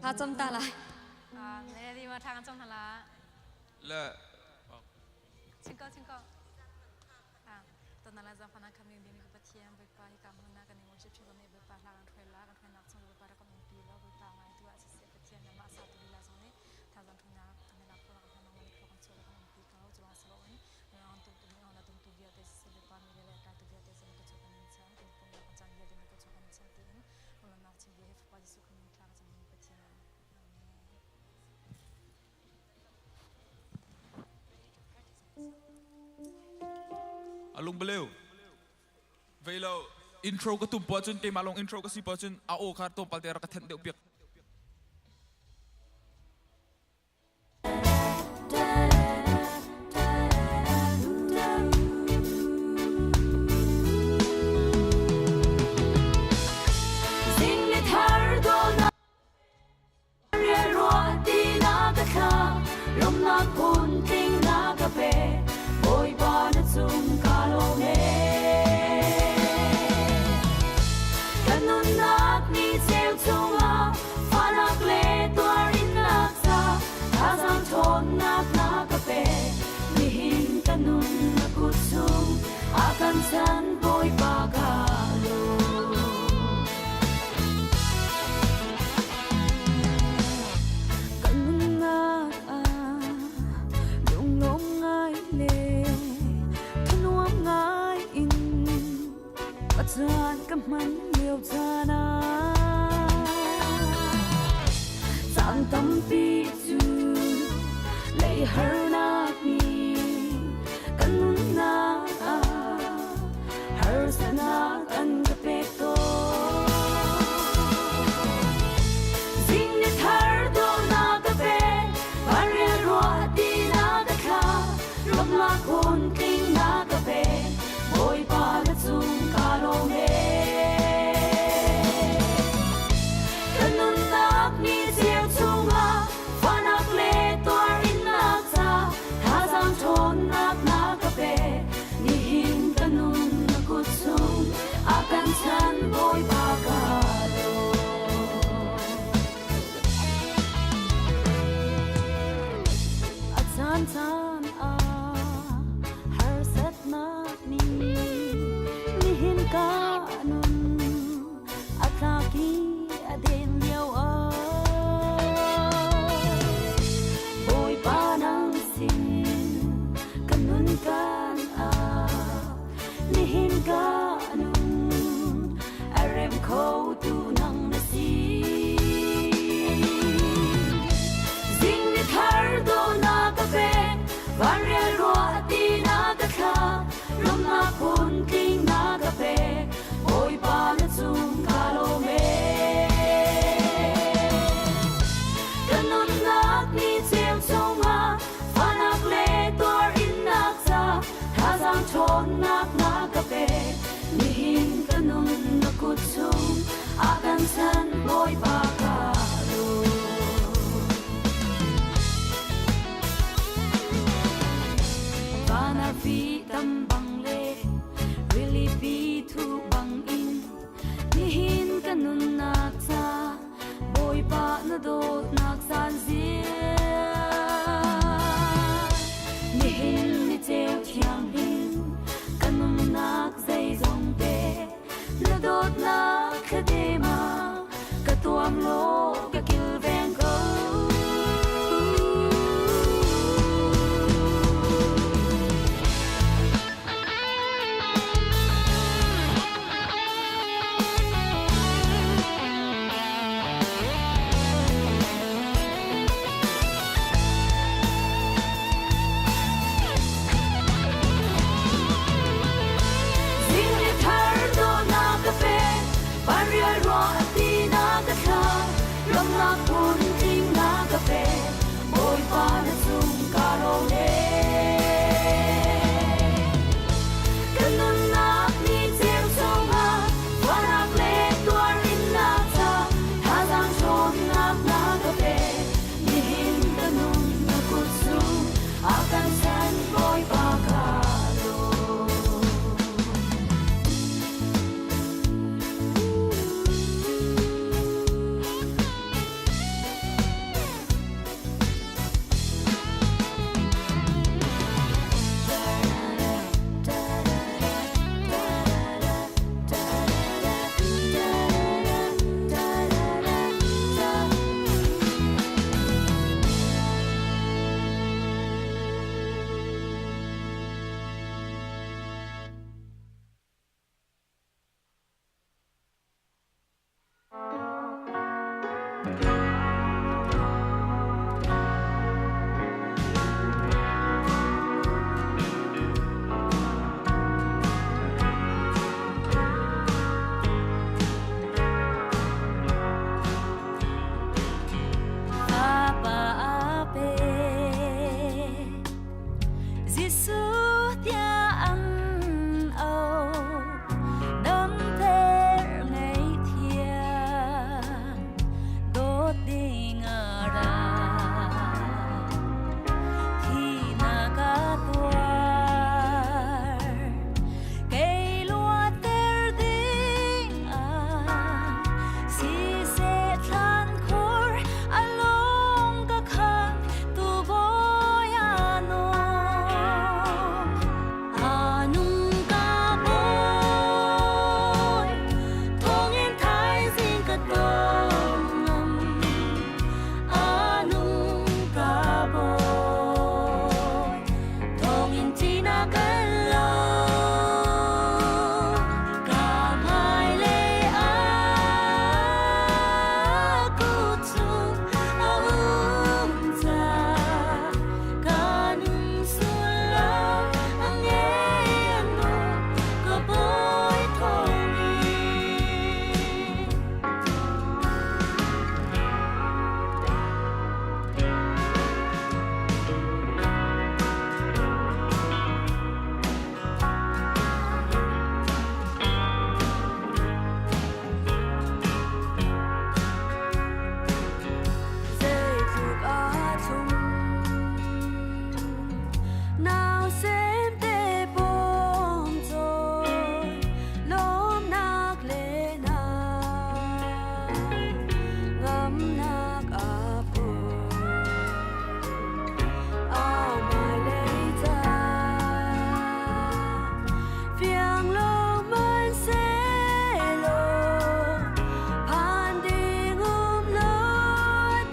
Tha cam ta lai. Ne ma thang chong hala. Le Chingko chingko. Tonala zafana khaming ding ka Pathian Bawipa hi kam huna kan worship thi zone Bawipa hla kan throil la kan throil nak chung Bawipa rakam in pi lo Bawipa ngai tu ah siseh Pathian na mah sa tu lila zong nih thazang thuna kan lak ko kan nang man kan chu kan pi ko chuang salo in nang tu tu ni ona tum tu vialte siseh Bawipa mi le kai tu vialte zong ka chu kan chan kan pum kan chan vialte ka chu kan chan ti in nak chim bia hi Fapa Jesuh Khrist min thla ka cam Pathian. Alung beleu. Veilo intro ka tum po cun keimah long intro ka si po cun a aw kha tlawmpal te rak ka thenh deuh piak. Zing ni thar dawtnak Rianruah ka thla, lawmhnak phun tling na ka pe, Bawipa na cung kaa lawm ee. Ka nunnak ni cheu chungah fahnak le tuarinnak ca, thazaang ṭhawnnak na ka pe. Nihin ka nun na kut chung, a kan chan Bawipa kaa lawm. Ka nunnak ah lunglawm ngai le thanuam ngai in ka caan ka hman lio caan ah caan tampi cu lei harnak nih ka nunnak ah harsatnak an ka pek tawn. Zing ni thar dawhnak ka pek, vanrial ruah ti na ka thla, lawmhnak phun tling na ka pek, Bawipa na cung kaa lawm ee. Ka nunnak ni cio chungah fahnak le tuarinnak ca thazaang ṭhawnnak na ka pek. Nihin ka nun na kut chung a kan chan Bawipa ka lawm. A caan caan ah harsatnak nih nihin ka nun a tlak i a den lio ah Bawipa nang sin ka nun kan ah nihin ka nun a rem kho tu nang na si. Zing ni thar dawhnak ka pek, vanrial ruah ti na ka thla, lawmhnak phun tling na ka pek, Bawipa na cung kaa lawm ee. Ka nunnak ni cheu chungah fahnak le tuarinnak ca thazaang ṭhawnnak na ka pek. Nihin ka nun na kut chung a kan chan Bawipa ka lawm. Van arfi tam bang le rilipi thu bang in nihin ka nunnak ca Bawipa na dawtnak caan zia. Nihin ni ceu thianghlim ka nunnak zeizong te na dawtnak thladem ah ka tuam law ka kilveng ko. Zing ni thar dawhnak ka pek, vanrial ruah a ti na ka thla. Papa ape Jesuh tiah an au damter ngei thiang dawt ding a ra Thihnak a tuar kei luatter ding ah siseh thlan khur a lung ka khang tu bawi a nung. A nung ka bawi thawngin thaizing ka tong ngam. A nung ka bawi thawngin ṭihnak kan lo. Ka hmailei ah kut chung a um ca ka nun sullam a ngei a nung ka bawi thawngin. Zeitluk aa thlum nausem te pawm cawi lawmnak le na ngamnak a phaw. A hmailei ca fiang lo hmanhsehlaw phan ding um lo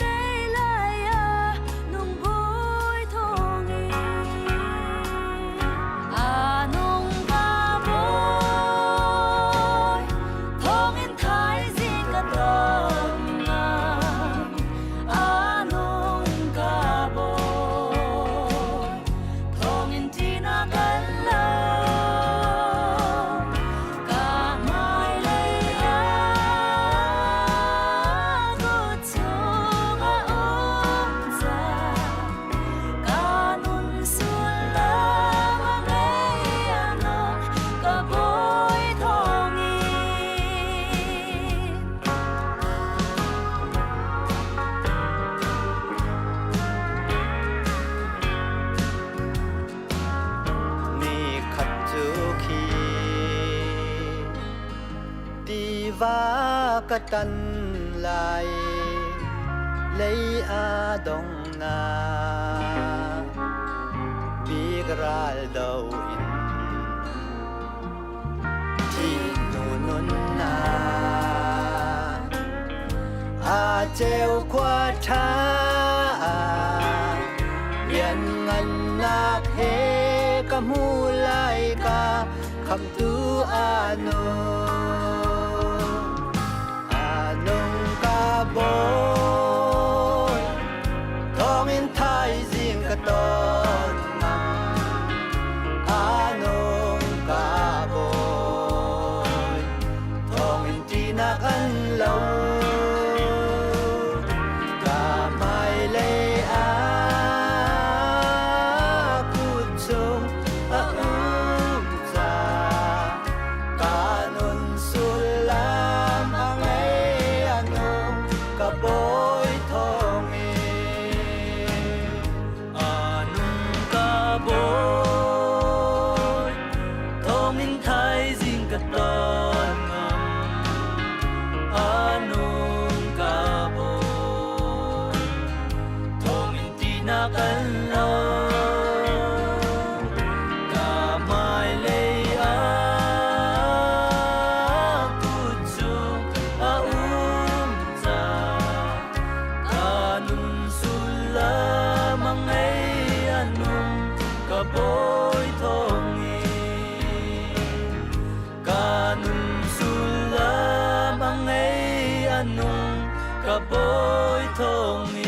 tei lai ah nung bawi thawngin. A nung ka bawi thawngin thaizing ka ton ngam. A nung ka bawi thawngin ṭihnak kan lo. Ka hmailei ah kut chung a um ca ka nun sullam a ngei a nung ka bawi thawngin. Nikhat cu khi tiva ka tan lai lei a dong na bik ral do in thih hnu nunnak a ceu khua ṭha rian ngannak he ka hmu lai ka khamtu a nung a nung ka bawi thawngin thaizing ka ton ngam a nung ka bawi thawngin ṭihnak an lo ka hmailei ah kut chung a um ca ka nun sullam a ngei a nung ka bawi thawngin. A nung ka bawi thawngin thaizing ka ton ngam a nung ka bawi thawngin ṭihnak an lo ka hmailei ah kut chung a um ca. Ka bawi thawngin.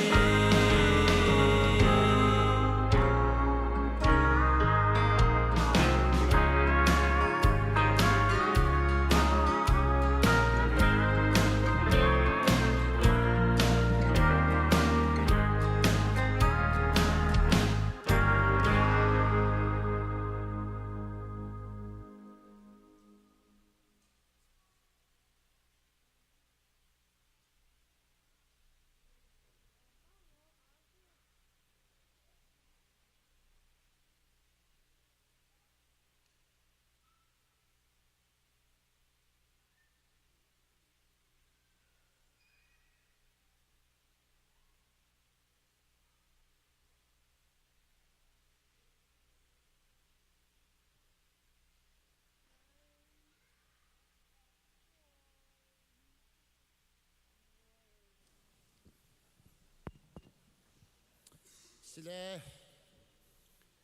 Sile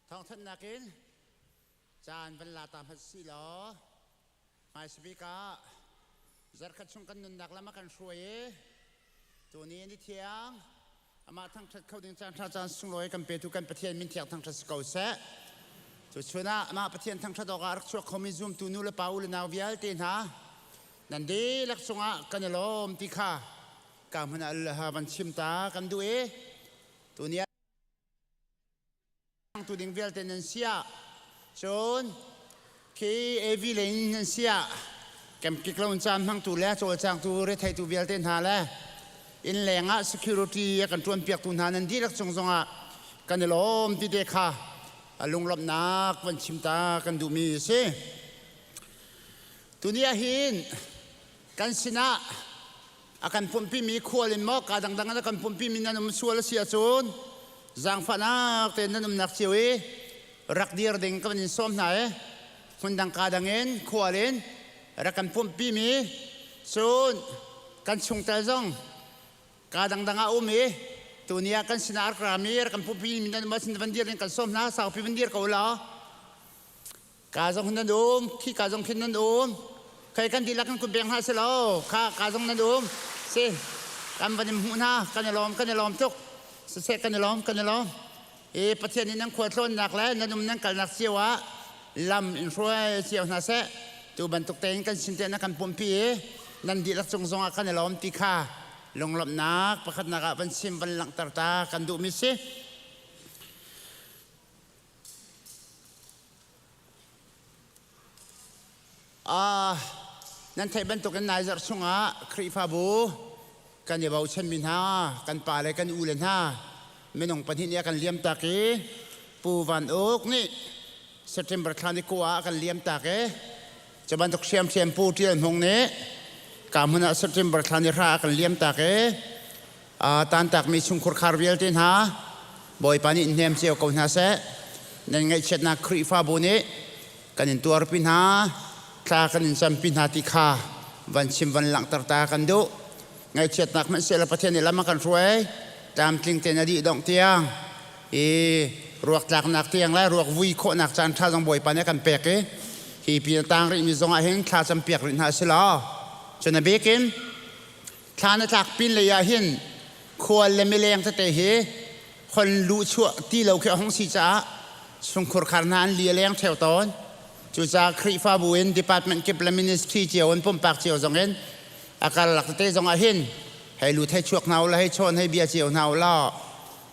thawngthanhnak in caan van la ta hmanh si law hmaisabik ah zarkhat chung kan nunnak lam a kan hruai i tuni ni thiang amah thangṭhat kho ding caan ṭha caan sunglawi kan petu kan Pathian min thiang thangṭhat si ko seh. Tuchun ah amah Pathian thangṭhat awkah rak chuak khomi zumtu nu le pa u le nau vialte hna nan dihlak cungah kan i lawm ti kha ka hmun ah van chim ta kan duh i tuni tu ding vialte nan siah cun khi AV lei in nan siah kemkik lo caan hmangtu le cawlcangtu retheitu vialte hna le inn leng ah security a kan ṭuanpiaktu hna nan dihlak cung zongah kan i lawm ti te kha lunglawmhnak van chim ta kan duhmi a si. Tuni ah hin kan sinah a kan pumhpimi khual in maw ka dangdang in a kan pumhpimi nan um sual a si ahcun zaangfahnak tein nan umnak cio i rak dir ding ka van in sawm hna i hmundang ka dang in khual in rak kan pumhpimi cun kan chungtel zong ka dangdang ah um i tuni ah kan sinah rak rami rak kan pumhpimi nan um ahcun van dir ding kan sawm hna saupi van dir ko law. Ka zong nan um, khi ka zong khin nan um. Kai kan dihlak kan kut beng hna si lo. Kha ka zong nan um. Si. Kan van in hmuh hna, kan i lawm, kan i lawm tuk. Siseh kan i lawm, kan i lawm. I Pathian nih nan khua tlawnnak le nan um nan kalnak cio ah lam in hruai cio hna seh. Tu bantuk tein kan sin te na kan pumpi i nan dihlak cung zong ah kan i lawm ti kha lunglawmhnak pakhatnak ah van sim van langhter ta kan duhmi si. Nan theih bantukin nai zarh chungah Khrihfabu kan i bochanmi hna, kan pa le kan u le hna minung pahnih nih a kan liamtak i Pu Van Uk nih September thla ni kua ah a kan liamtak i cu bantuk hriamhriam Pu Ṭial Hmung nih ka hmun ah September thla ni hra a kan liamtak i Tantakmi chungkhur khar vialte hna, Bawipa nih hnem cio ko hna seh. Nan ngaihchiatnak Khrihfabu nih kan in tuarpi hna, thla kan in campi hna ti kha van chim van langhter ta kan duh. Ngaihchiatnak hmanhsehlaw Pathian nih lam a kan hruai, tlamtling tein a dih dongh tiang i ruak tlaknak tiang le ruak vui khawhnak caan ṭha zong Bawipa nih a kan pek i hi pin a tang rihmi zong ah hin thla campiak rih hna si law cun a bikin Thla na tlak pin lei ah hin khual le mileng tete hi hon luh chuah ti lo khi a hung si caah chungkhur khar hna an li a leng ṭheo tawn. Cucaah Khrihfabu in department kip le ministry cio in pumpak cio zong in a karlak tete zong ah hin hei lut hei chuak hna u law hei chawn hei bia cio hna u law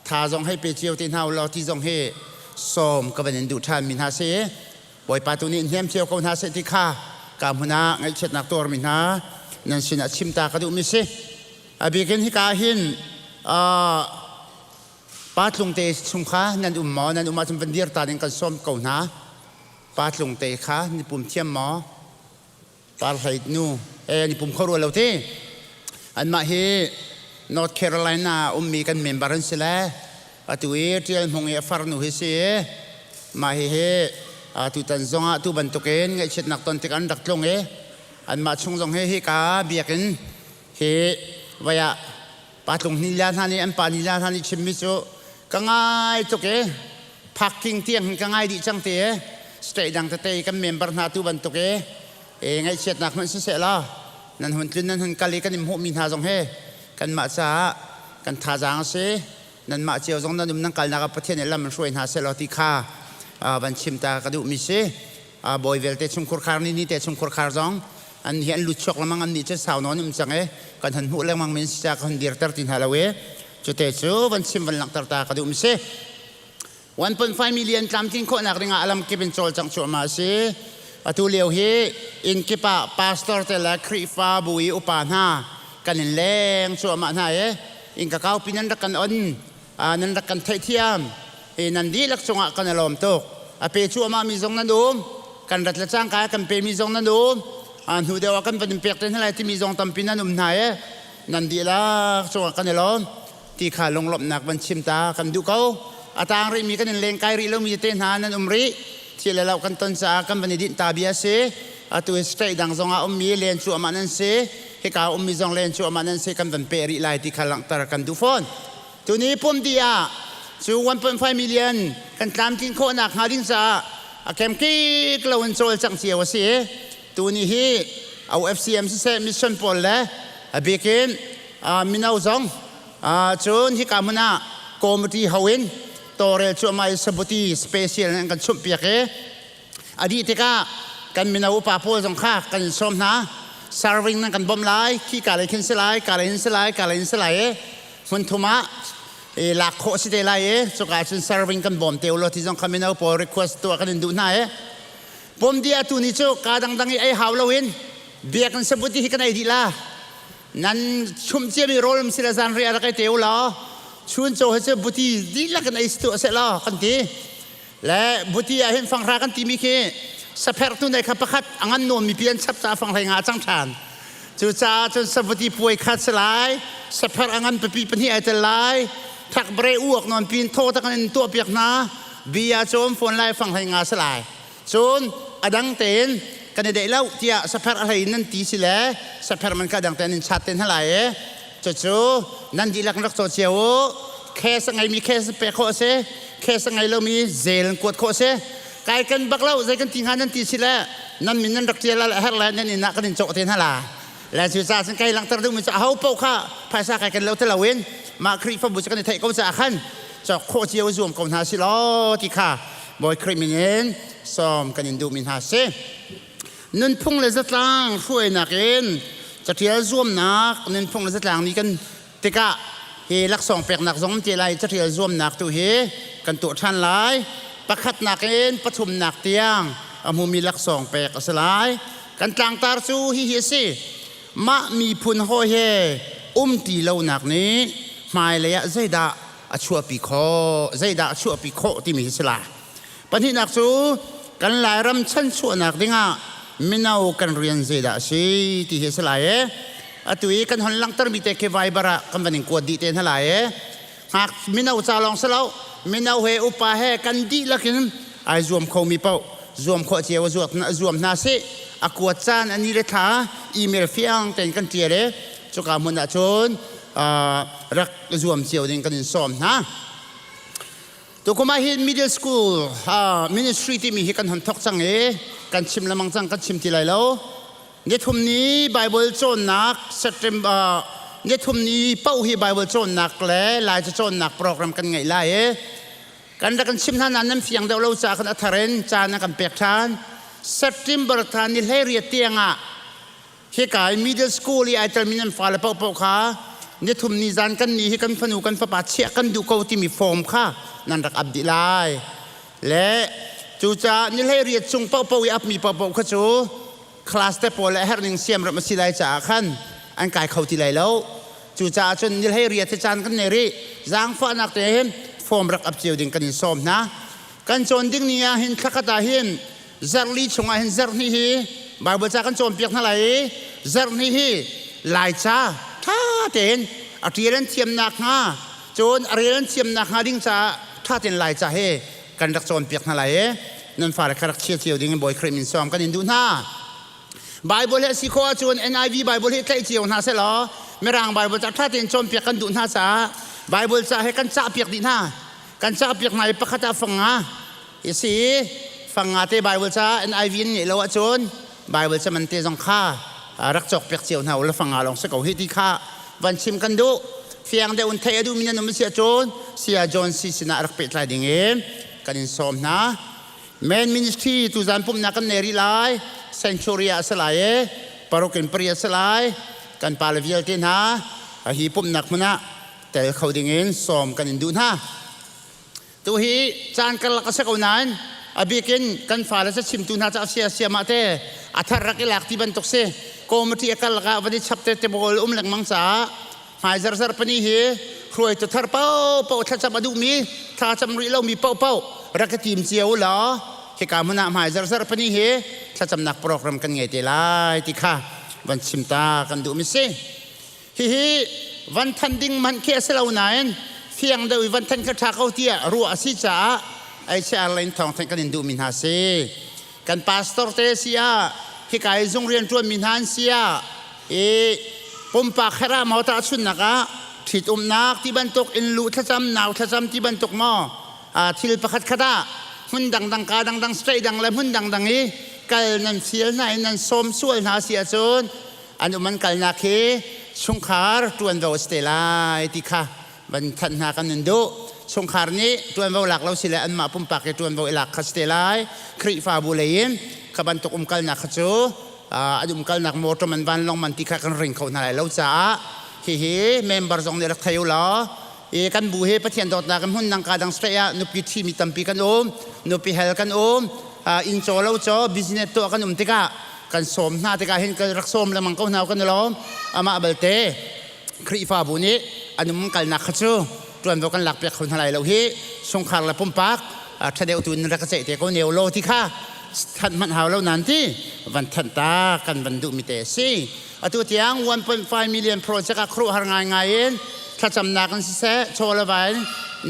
tha zong hei pe cio te hna u law ti zong hi sawm ka van in duh ṭhan mi hna si. Bawipa tu nih hnem cio ko hna seh ti kha ka hmun ah ngaihchiatnak tuarmi hna nan sinah chim ta ka duhmi si. A bikin hika hin pa tlungte chung kha nan um maw? Nan um ahcun van dir ta ding kan sawm ko hna. Pa tlungte kha ni pum thiam maw? Par hlei nu ni pum kho rua lo ti. Anmah hi North Carolina ummi kan member an si le atu i Ṭial Hmung i a farnu hi si i mah hihi tutan zongah tu bantukin ngaihchiatnak ton tik an rak tlung i anmah chung zong hi hika biakinn hi vai ah pa tlung ni la hna nih an pa ni la hna nih chimmi cu ka ngai tuk i parking tiang hin ka ngai dih cang ti i state dang tete kan member hna tu bantuk i e ngaihchiatnak hmanh siseh law nan hun tlun nan hun kal i kan in hmuhmi hna zong hi. Kanmah caah kan thazaang a si. Nanmah cio zong nan um nan kalnak ah Pathian nih lam in hruai hna sehlaw ti kha van chim ta ka duhmi si. Bawi vialte chungkhur khar ni ni te chungkhur khar zong an hi an lut chuak lengmang an nih cu sau nawn um cang i kan hun hmuh lengmang min si ca ka hun dirter ti hna lo i cute cu van chim van langhter ta ka duhmi si. 1.5 million tlamtlin khawhnak dingah a lamkip in cawlcangh cuahmah a si. Atu lio hi inn kip ah pastor te le Khrihfabu i upa hna kan in leng cuahmah hna i inn ka kaupi nan rak kan on, nan rak kan theihthiam i nan dihlak cungah kan i lawm tuk. A pe cuahmah mi zong nan um, kan rat le cangka kan pe mi zong nan um, hnu deuh ah kan van in pek te hna lai timi zong tampi nan um hna i nan dihlak cungah kan i lawm. Ti kha lunglawmhnak van chim ta kan duh ko. A tang rihmi kan in lengkai rih lomi te hna nan um rih. Thil le lo kan ton caah kan van i dinh ta bia si. Atu hi state dang zong ah ummi len cuahmah nan si. Hika ummi zong len cuahmah nan si kan van peh rih lai ti kha langhter kan duh fawn. Tuni pum dih ah cu 1.5 million kan tlamtlin khawhnak hnga ding caah a kemkik lo in cawlcangh cio a si. Tuni hi OFCM siseh mission pawl le a bikin mino zong cun hika hmun ah committee ho in tawrel cuahmah i sabuti special in kan chumh piak i a dih tikah kan mino upa pawl zong kha kan in sawm hna. Serving nan kan bawmh lai, khi ka lei khin si lai, ka lei hin si lai, ka lei hin si lai i hmun thum ah i lak khawh si te lai i cuka cun serving kan bawm te ulaw ti zong kha mino pawl request tuah kan in duh hna i pom di atu ni cu ka dangdang i ei hau loin biakinn sabuti hi kan ei dih la. Nan chumh ciami rawl um sila zanriah rak ei te u law chuncaw hi cu buti dihlak in ei si tuah seh law kan ti. Le buti ah hin fanghra kan timi khi sapherh tu nei kha pakhat a ngan nuammi pi an chap caah fanghlei nga a cang ṭhan. Cucaah cun sabuti puai khat si lai, sapherh a ngan pipi pahnih ai tel lai, thakbre uak nawn pin thaw tak in tuah piak hna, bia cu um fawn lai fanghlei nga si lai. Cun a dang tein kan i deih lo tiah sapherh a hlei in nan ti si le sapherh man kha a dang tein in chat te hna lai i cucu nan dihlak in rak caw cio u. Cash a ngeimi cash pek khawh a si. Cash a ngei lomi zel in kuat khawh a si. Kai kan bak lo zei kan ti hnga nan ti si le nan min nan rak ṭial a herh le nan inn ah kan in cawh te hna la. Le cucaah cun kai langhter duhmi cu aho paoh kha phaisa kai kan lo ti loin mah Khrihfabu cu kan i theih ko caah khan cawk khawh cio zuam ko hna si law ti kha Bawi Khrih min in sawm kan in duhmi hna si. Nunphung le zatlang hruainak in caṭial zuamnak nunphung le zatlang nih kan tikah hi laksawng peknak zong te lai caṭial zuamnak tu hi kan tuah ṭhan lai. Pakhatnak in pathumnak tiang a hmumi laksawng pek a si lai. Kan tlangtar cu hihi a si. Mah miphun hawi he umṭi lonak nih hmailei ah zeidah a chuahpi khawh, zeidah a chuahpi khawh timi hi si lai. Pahnihnak cu kan Lairam chanchuahnak dingah mino kan rian zeidah a si ti hi a si lai i atu i kan hon langhtermi te khi Viber ah kan van in kuat dih te hna lai i ngak mino ca lawng si lo mino he upa he kan dihlak in ai zuam khomi paoh zuam khawh cio a zuam hna sih a kuat caan a ni le thla email fiang tein kan ṭial i cuka hmun ah cun rak zuam cio ding kan in sawm hna. Tukum ah hin middle school ministry timi hi kan hon thok cang i kan chim lengmang cang kan chim ti lai lo. Nithum ni Bible cawnnak September nithum ni paoh hi Bible cawnnak le Laica cawnnak program kan ngeih lai i kan rak kan chim hna nain nan fiang deuh lo caah kan a thar in caan an kan pek ṭhan. September thla ni 18 tiang ah hika i middle school i ai telmi nan fale paohpaoh kha nithum ni zan kan ni hi kan fanu kan fapa chiah kan duh ko timi form kha nan rak ap dih lai. Le cucaah ni 18 chung paohpaoh i apmi paohpaoh kha cu class te pawl le a herh ning siamrem a si lai caah khan an kai kho ti lai lo. Cucaah cun ni 18 hi caan kan nei rih. Zaangfahnak te hin form rak ap cio ding kan in sawm hna. Kan cawn ding ni ah hin thlakhat ah hin zarhli chung ah hin zarhni hi Bible ca kan cawnpiak hna lai i zarhni hi Laica ṭha tein a ṭial an thiamnak hnga cun a rel an thiamnak hnga ding caah ṭha tein Laica hi kan rak cawnpiak hna lai i nan fale kha rak chia cio ding in Bawi Khrih min sawm kan in duh hna. Bible hi a si khawh ahcun NIV Bible hi tlaih cio hna sehlaw Mirang Bible ca ṭha tein cawnpiak kan duh hna caah Bible ca he kan cahpiak dih hna. Kan cahpiak hna i pakhat ah fang nga i si i fang nga te Bible ca NIV in ngeih lo ahcun Bible ca man te zong kha rak cawkpiak cio hna u la fang nga lawng si ko hi ti kha. Van chim kan duh. Fiang deuh in theih a duhmi nan um si ahcun Saya John C. Sinah rak pehtlai ding in kan in sawm hna. Men ministry tuzan pumhnak kan nei rih lai. Sanctuary ah a si lai i paruk in pari a si lai. Kan pale vialte hna hi pumhnak hmun ah tel kho ding in sawm kan in duh hna. Tu hi caan karlak a si ko nain a bik in kan fale cachimtu hna ca sia siamah te a thar rak i lak ti bantuk si. Committee a karlak ah van i chap te te bawl um lengmang caah hmai zarzar pani hi hruaitu thar paohpaoh thlacam a duhmi thlacam rih lomi paohpaoh rak i tim cio u law hika hmun ah hmai zarzar pani hi thlacamnak program kan ngei te lai ti kha van chim ta kan duhmi si. Hihi van than ding hmanh khi a si lo nain fiang deuh i van than kha ṭha ko tiah ruah a si caah HCR lei in thawngthanh kan in duhmi hna si. Kan pastor te si ah hika i zung rianṭuanmi hna an si ah i pumpak herh ah maw tahchunhnak ah ṭhitumnak ti bantuk inn luh thlacam nau thlacam ti bantuk maw thil pakhat khat ah hmun dangdang ka dangdang state dang le hmun dangdang i kal nan fial hna i nan sawm sual hna si ahcun an um an kalnak hi chungkhar ṭuanvo a si te lai ti kha van thanh hna kan in duh. Chungkhar nih ṭuanvo lak lo si le anmah pumpak i ṭuanvo i lak kha si te lai. Khrihfabu lei in kha bantuk umkalnak kha cu an umkalnak motor man vanlawng man ti kha kan ring kho hna lai lo caah hihi member zong nih rak thei u law i kan bu hi Pathian dawtnak in hmun dang ka dang state ah nupi ṭhimi tampi kan um, nupi hel kan um, inn caw lo caw business tuah kan um tikah kan sawm hna tikah hin kan rak sawm lengmang ko hna kan i lawm. Amah balte Khrihfabu nih an um kalnak kha cu ṭuanvo kan lakpiak kho hna lai lo hi chungkhar le pumpak ṭha deuh tu in rak ka ceih te ko neu law ti kha thanh hmanh hau lo nan ti van thanh ta kan van duhmi te a si. Atu tiang 1.5 million project ah khuaruahhar ngaingai in thlacamnak in siseh chaw le vai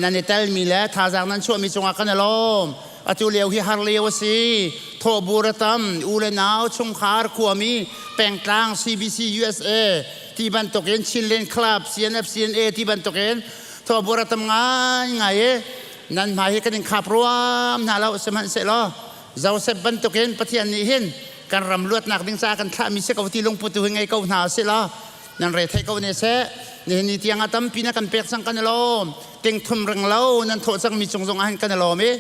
nan i telmi le thazaang nan chuahmi cungah kan i lawm. Atu lio hi har lio a si. Thawhbur a tam, u le nau, chungkhar, khuami, pengtlang, CBC USA ti bantukin Chinland Club, CNF, CNA ti bantukin thawhbur a tam ngaingai i nan hmai hi kan in khap ruam hna lo sihmanhsehlaw Joseph bantukin Pathian nih hin kan ram luatnak ding caah kan thlahmi si ko ti lungput tu hi ngei ko hna usih law nan re thei ko ne seh. Nihin ni tiang ah tampi na kan pek cang kan i lawm. Ting thum ring lo nan thawh cangmi cung zong ah hin kan i lawm i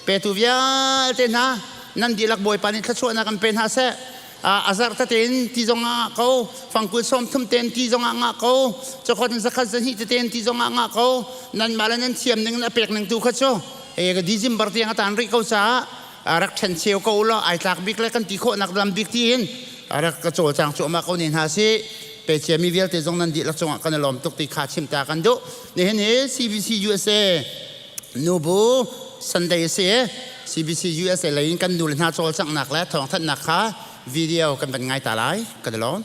petu vialte hna nan dihlak Bawipa nih thluachuahnak kan pe hna seh. A zarh tein ti zong ah ko fangkul sawm thum ten ti zong ah ngah ko cakot in zakhat zahnih teten ti zong ah ngah ko nan mah le nan thiam ning in a pek ning tu kha cu December tiang a tan rih ko caah rak ṭhen cheu ko law ai tlak bik le kan ti khawhnak lam bik tiin rak ka cawlcang cuahmah ko ne hna si. Pe ciami vialte zong nan dihlak cungah kan i lawm tuk ti kha chim ta kan duh. Nihin hi CBC USA nubu Sunday a si. CBC USA lei in kan nu le hna cawlcanghnak le thawngthanhnak kha video kan van ngai ta lai. Kan i lawm.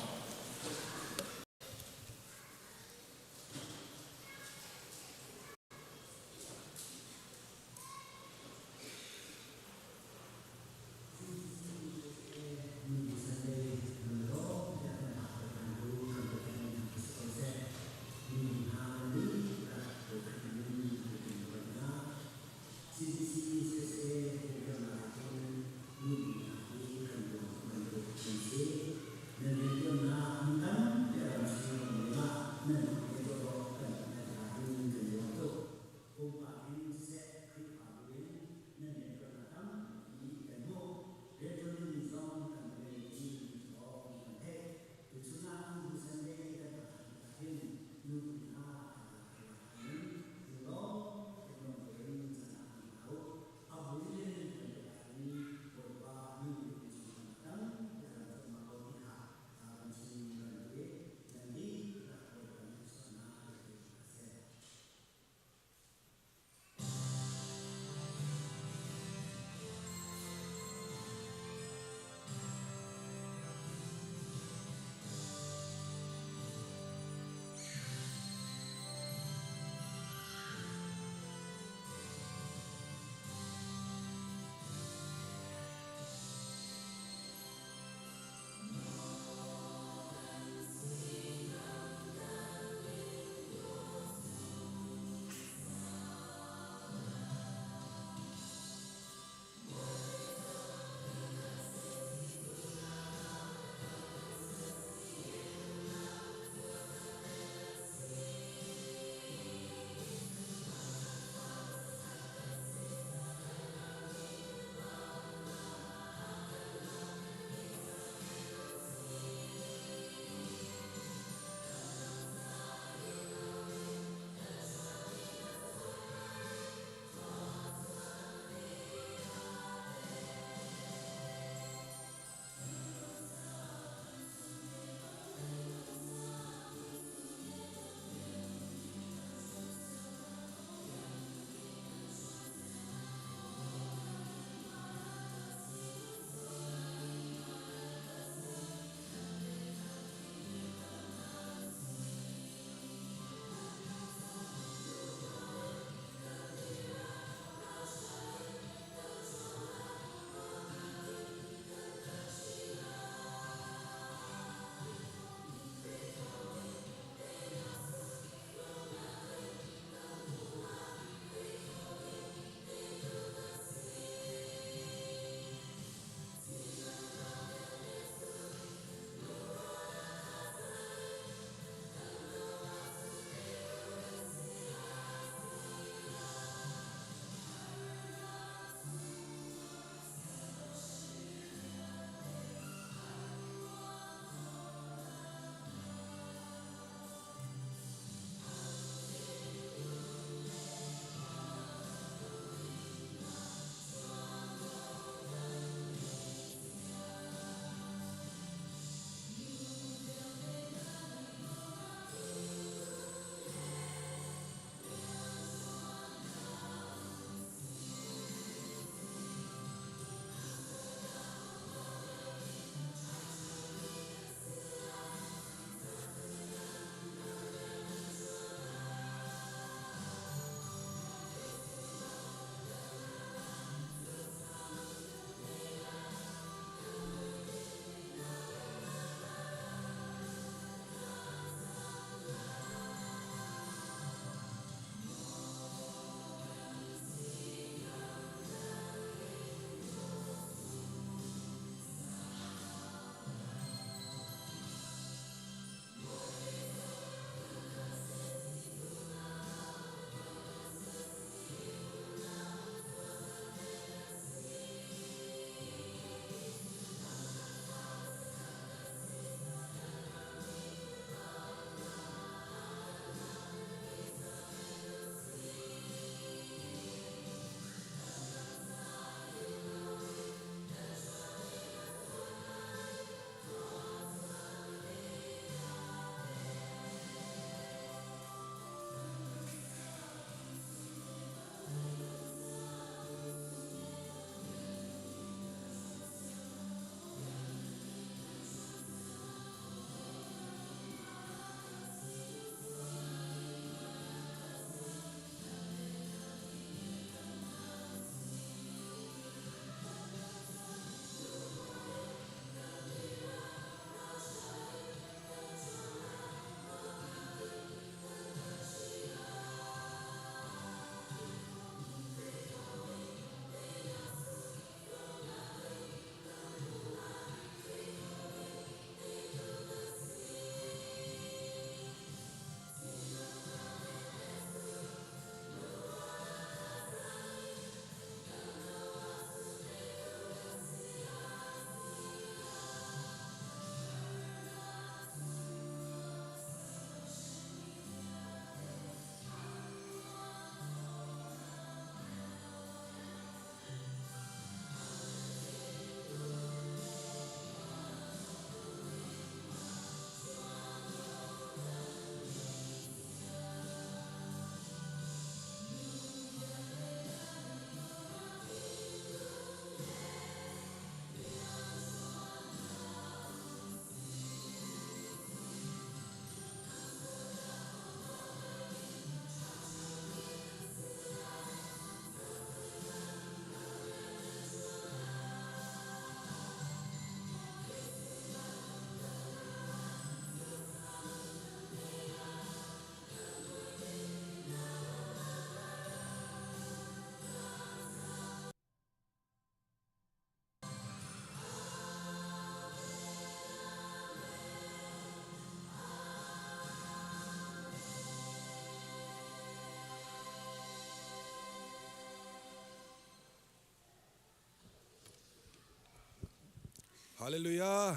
Hallelujah.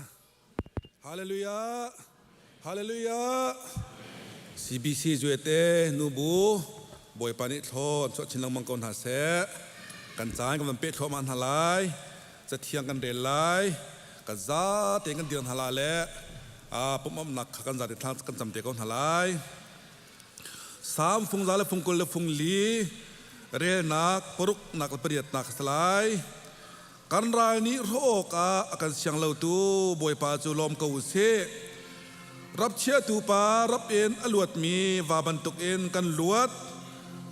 Hallelujah. Hallelujah. CBC zuete nubu Bawipa nih thlaw an chuah chin lengmang ko hna seh. Kan caan kan van peh thluahmah hna lai. Cathiang kan rel lai. Kan za tein kan dir hna lai le pumh-amnak kha kan zate thla kan cam te ko hna lai. Salm fung za le fung 20 le fung li relnak paruknak le pariatnak a si lai. Kan ral nih hrawh awkah a kan siang lotu Bawipa cu lawm ko u sih. Rap chiatu pa rap in a luatmi va bantukin kan luat.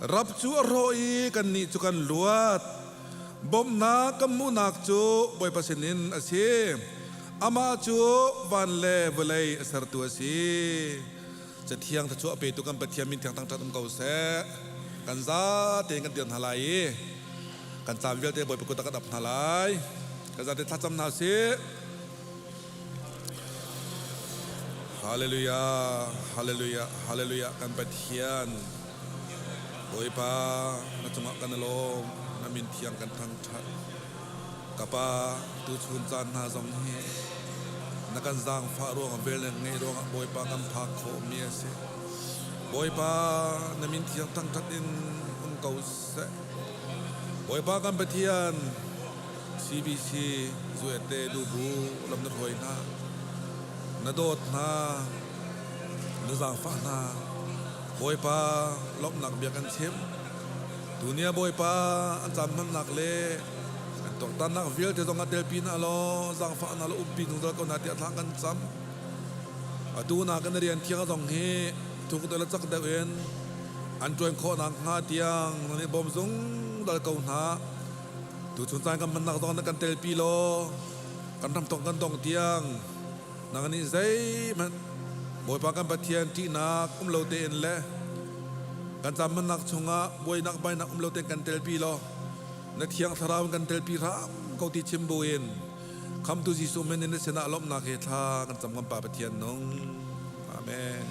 Rap cu a hrawh i kannih cu kan luat. Bawmhnak kan hmuhnak cu Bawipa sinin a si. Amah cu van le vawlei a sertu a si. Cathiang thluachuah petu kan Pathian min thiang thangṭhat um ko seh. Kan zate in kan dir hna lai i kan caan vialte Bawipa kut ah kan ap hna lai. Kan zate thlacam hna sih. Hallelujah, hallelujah, hallelujah kan Pathian. Bawipa na cungah kan i lawm, na min thiang kan thangṭhat. Ka Pa, tuchun caan hna zong hi na kan zaangfah ruangah vel na ngeih ruangah Bawipa kan phak khawhmi a si. Bawipa, na min thiang thangṭhat in um ko seh. Bawipa kan Pathian, CBC Zuete Lubu lam na hruai hna, na dawt hna, na zaangfah hna. Bawipa, lawmhnak bia kan chim. Tuni ah Bawipa an caan hmannak le an tuaktannak vialte zong ah telpi hna law zaangfah hna law umpi zungzal ko hna tiah thla kan cam. Atu na kan rian thiang zong hi thuk deuh le cak deuh in an ṭuan khawh nakhnga tiang nan i bawm zungzal ko hna. Tuchun caan kan hmannak zong na kan telpi law kan ramtong kan dong tiang nang nih zeihmanh Bawipa kan Pathian ṭihnak um lo tein le kan caammannak chungah buainak bainak um lo tein kan telpi law na Thiang Thlarau in kan telpi hram ko ti chim buin Khamtu Jesuh min in na sinah lawmhnak he thla kan cam kan Pa Pathian nung. Amen.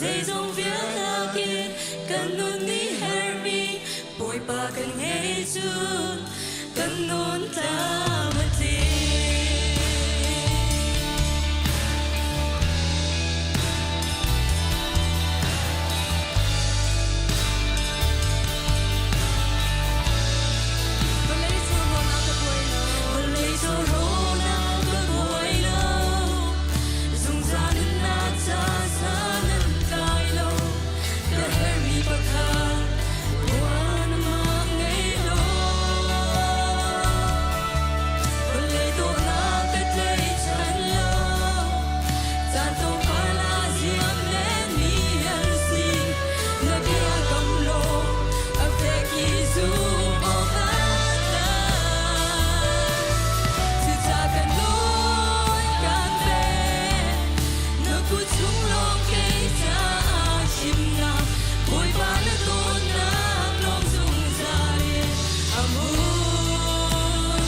Zeizong vialte in kan nun nih herhmi Bawipa kan ngei cun kan nun tlam a tling. Vawlei cu rawn ah ka buai lo. Vawlei cu rawn ah ka buai lo. Zungzal nunnak ca san an tlai lo. Ka herhmi pakhat ruah mah ngei lo. Vawlei dawhnak ka tlaichan lo. Caan tlawmpal ah ziam lenmi an si. Na bia kam law a fek i zumh awk a tlak. Cucaah kan nawl kan pek. Na kut chung lawng kei caah himnak Bawipa na dawtnak lawng zungzal in a hmun.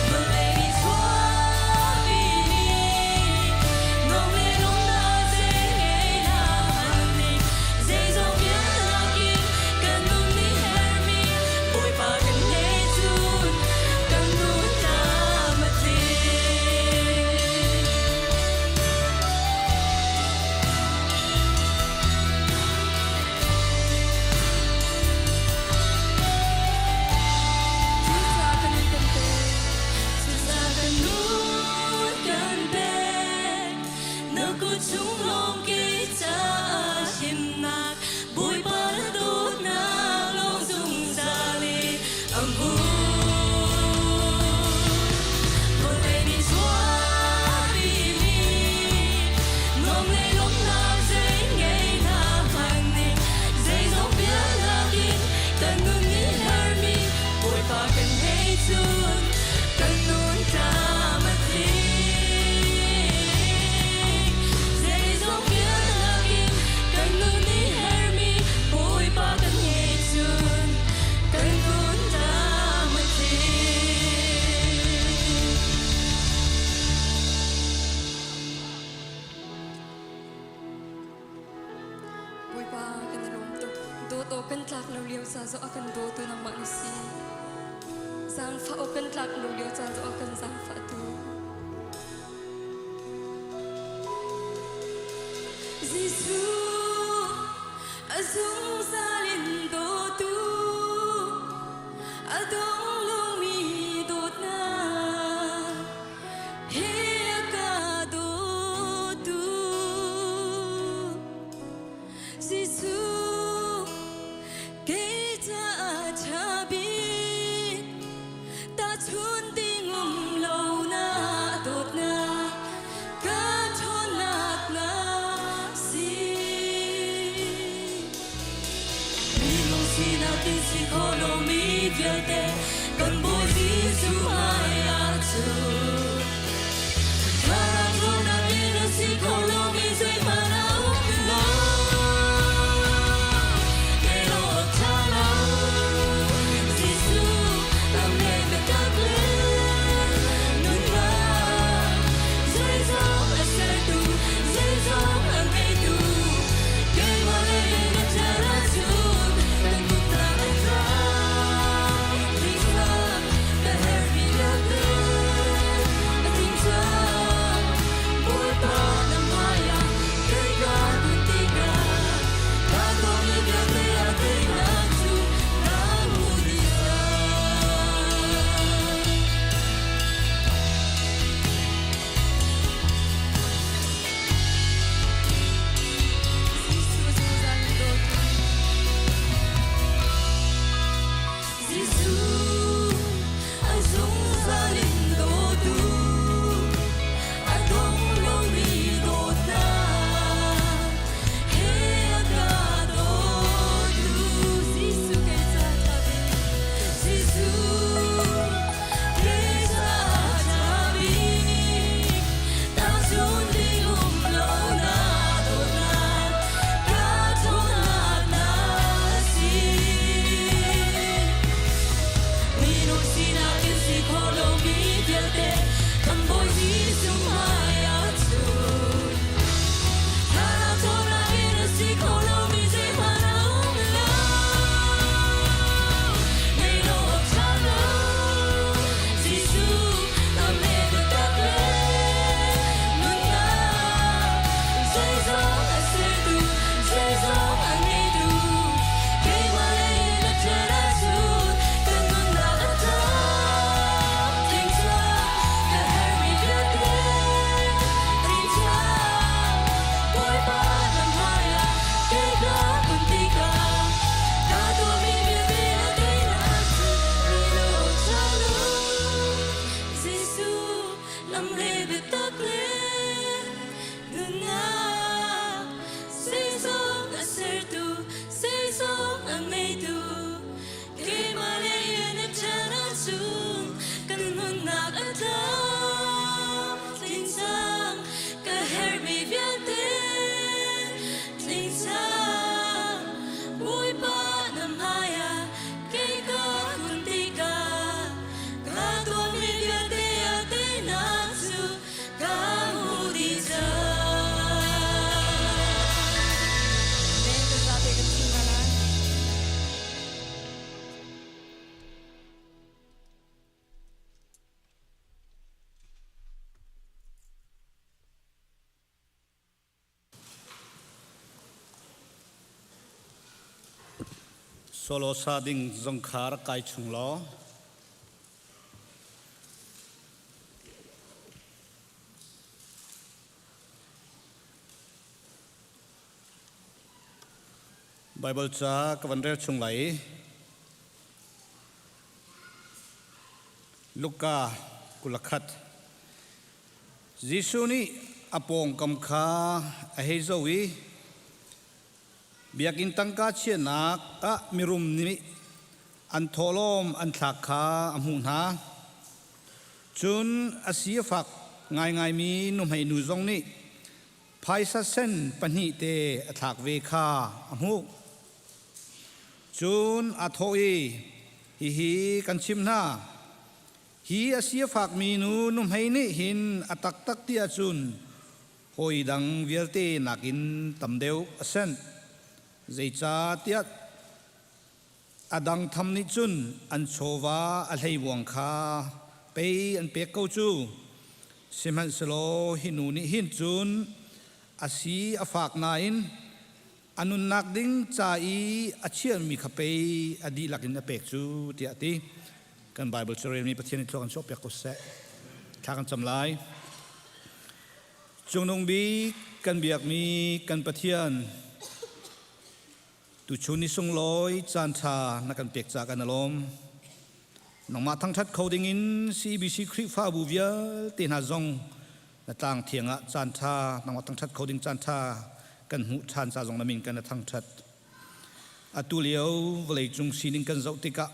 Vawlei nih chuahpi nih nuam le lawmhnak zei ngei hlah ning zeizong vialte in kan nun nih herhmi Bawipa kan ngei cun kan nun tlam a tling. Cucaah kan nun kan pek. Cucaah kan nun kan pek. Na kut chung lawng kei caah himnak Bawipa na dawtnak lawng zungzal in a hmun. Vawlei nih chuahpimi nuam le lawmhnak zei ngei hna hmanh nih zeizong vialte in kan nun nih herhmi Bawipa kan ngei cun kan nun tlam a tling. Zeizong vialte in kan nun nih herhmi Bawipa kan ngei cun kan nun tlam a tling. Bawipa kan i lawm tuk. Dawt awk kan tlak lo lio ca zong a kan dawtu nangmah na si. Zaangfah awk kan tlak lo lio ca zong a kan zaangfahtu. Jesuh a zungzal in dawtu a dong lomi dawtnak he a ka dawtu Jesuh kei caah ṭha bik tahchun ding um lo na dawtnak ka ṭhawnnak na si. Minung sinak in si kho lomi vialte kan Bawi Jesuh hmai ah cun thlarau ṭhawnnak in a si kho lomi zeihmanh a um lo. Kei lo awk ṭha lo, Jesuh lam le biatak le nunnak zeizong a sertu, zeizong a ngeitu, keimah lei na ṭhat ahcun kan kut a tlak. Thihnak ka herhmi vialte. Solo sa ding zong kha rak kai chung law. Bible ca ka van rel chung lai i Luka 21 Jesuh nih a pawngkam kha a hei zoh i biakinn tangka chiahnak ah mirum nih an thawhlawm an thlak kha a hmuh hna. Cun a si a fak ngaingaimi nuhmei nu zong nih phaisa sen pahnih te a thlak ve kha a hmuh. Cun a thawh i, Hihi kan chimh hna, hi a si a fakmi nu nuhmei nih hin a taktak ti ahcun hawi dang vialte nakin tam deuh a senh. Zeicahtiah a dang tham nih cun an chawva a hleivuang kha pei an pek ko cu. Sihmanhsehlaw hi nu nih hin cun a si a fak nain a nunnak ding ca i a chiahmi kha pei a dihlak in a pek cu tiah a ti. Kan Bible cu relmi Pathian nih thlua kan chuahpiak ko seh. Thla kan cam lai. Cungnung bik kan biakmi kan Pathian tuchun ni sunglawi caan ṭha na kan pek ca kan i lawm. Nangmah thangṭhat kho dingin CBC Khrihfabu vialte hna zong na tlang thiang ah caan ṭha nangmah thangṭhat kho ding caan ṭha kan hmuh ṭhan ca zong na min kan na thangṭhat. Atu lio vawleicung sining kan zoh tikah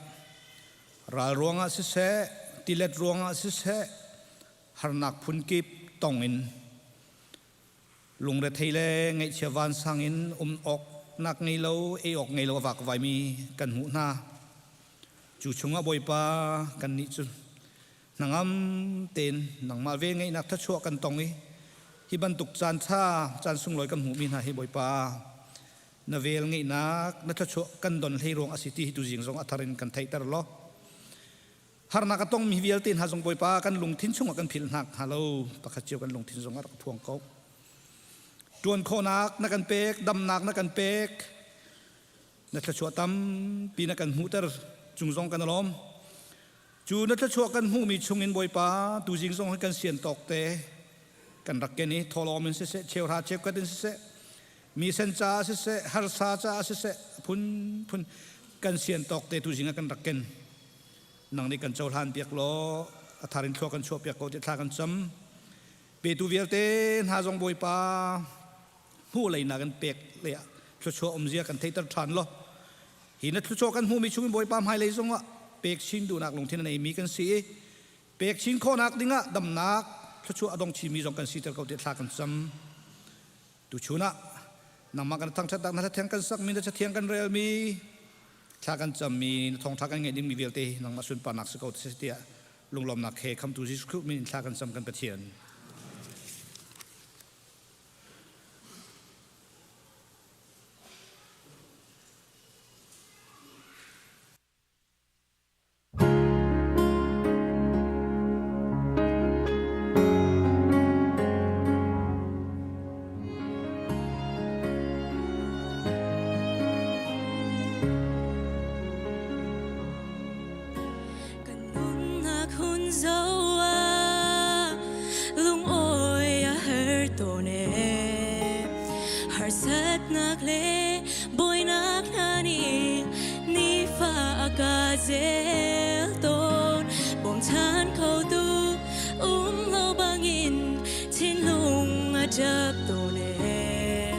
ral ruangah siseh, tilet ruangah siseh, harnak phunkip tong in lungrethei le ngaihchia vansang in um awk nak ngei lo, ei awk ngei lo a vakvaimi kan hmuh hna. Cu chungah Bawipa kannih cu hnangam tein nangmah ve ngeihnak thachuah kan tong i hi bantuk caan ṭha caan sunglawi kan hmuhmi hna hi Bawipa na vel ngeihnak na thluachuah kan don hlei ruang a si ti hi tuzing zong a thar in kan theihter law harnak a tongmi vialte hna zong Bawipa kan lungthin chungah kan philh hna hnga lo pakhat cio kan lungthin zong a rak phuang ko ṭuan khawhnak na kan pek damnak na kan pek na thluachuah tampi na kan hmuhter cung zong kan lawm cu na thluachuah kan hmuhmi chungin Bawipa tuzing zong hi kan sian tawk te kan rak ken i thawlawm in siseh cheuhra cheukhat in siseh mi sen caah siseh harsa caah siseh phunphun kan sian tawk te tuzing ah kan rak ken nang nih kan cohlan piak law a thar in thlua kan chuah piak ko ti thla kan cam petu vialte hna zong Bawipa hmuh lei na kan pek le thluachuah umzia kan theiter ṭhan law hi na thluachuah kan hmuhmi chungin Bawipa hmailei zongah pek chin duhnak lungthin a neimi kan si i pek chin khawhnak dingah damnak thluachuah a dong chinmi zong kan siter ko ti thla kan cam tuchun ah nangmah kan thangṭhatnak na hlathiang kan sakmi na cathiang kan relmi thla kan cammi na thawngṭha kan ngeih dingmi vialte nangmah sunparnak si ko tiah lunglawmnak he khamtu Jesuh Khrih min in thla kan cam kan Pathian. Kan nunnak hun zoh ah lungawi a har tawn ee. Harsatnak le buainak hna nih nifa a ka zel tawn. Bawmchan khotu um lo bangin thinlung a ṭap tawn ee.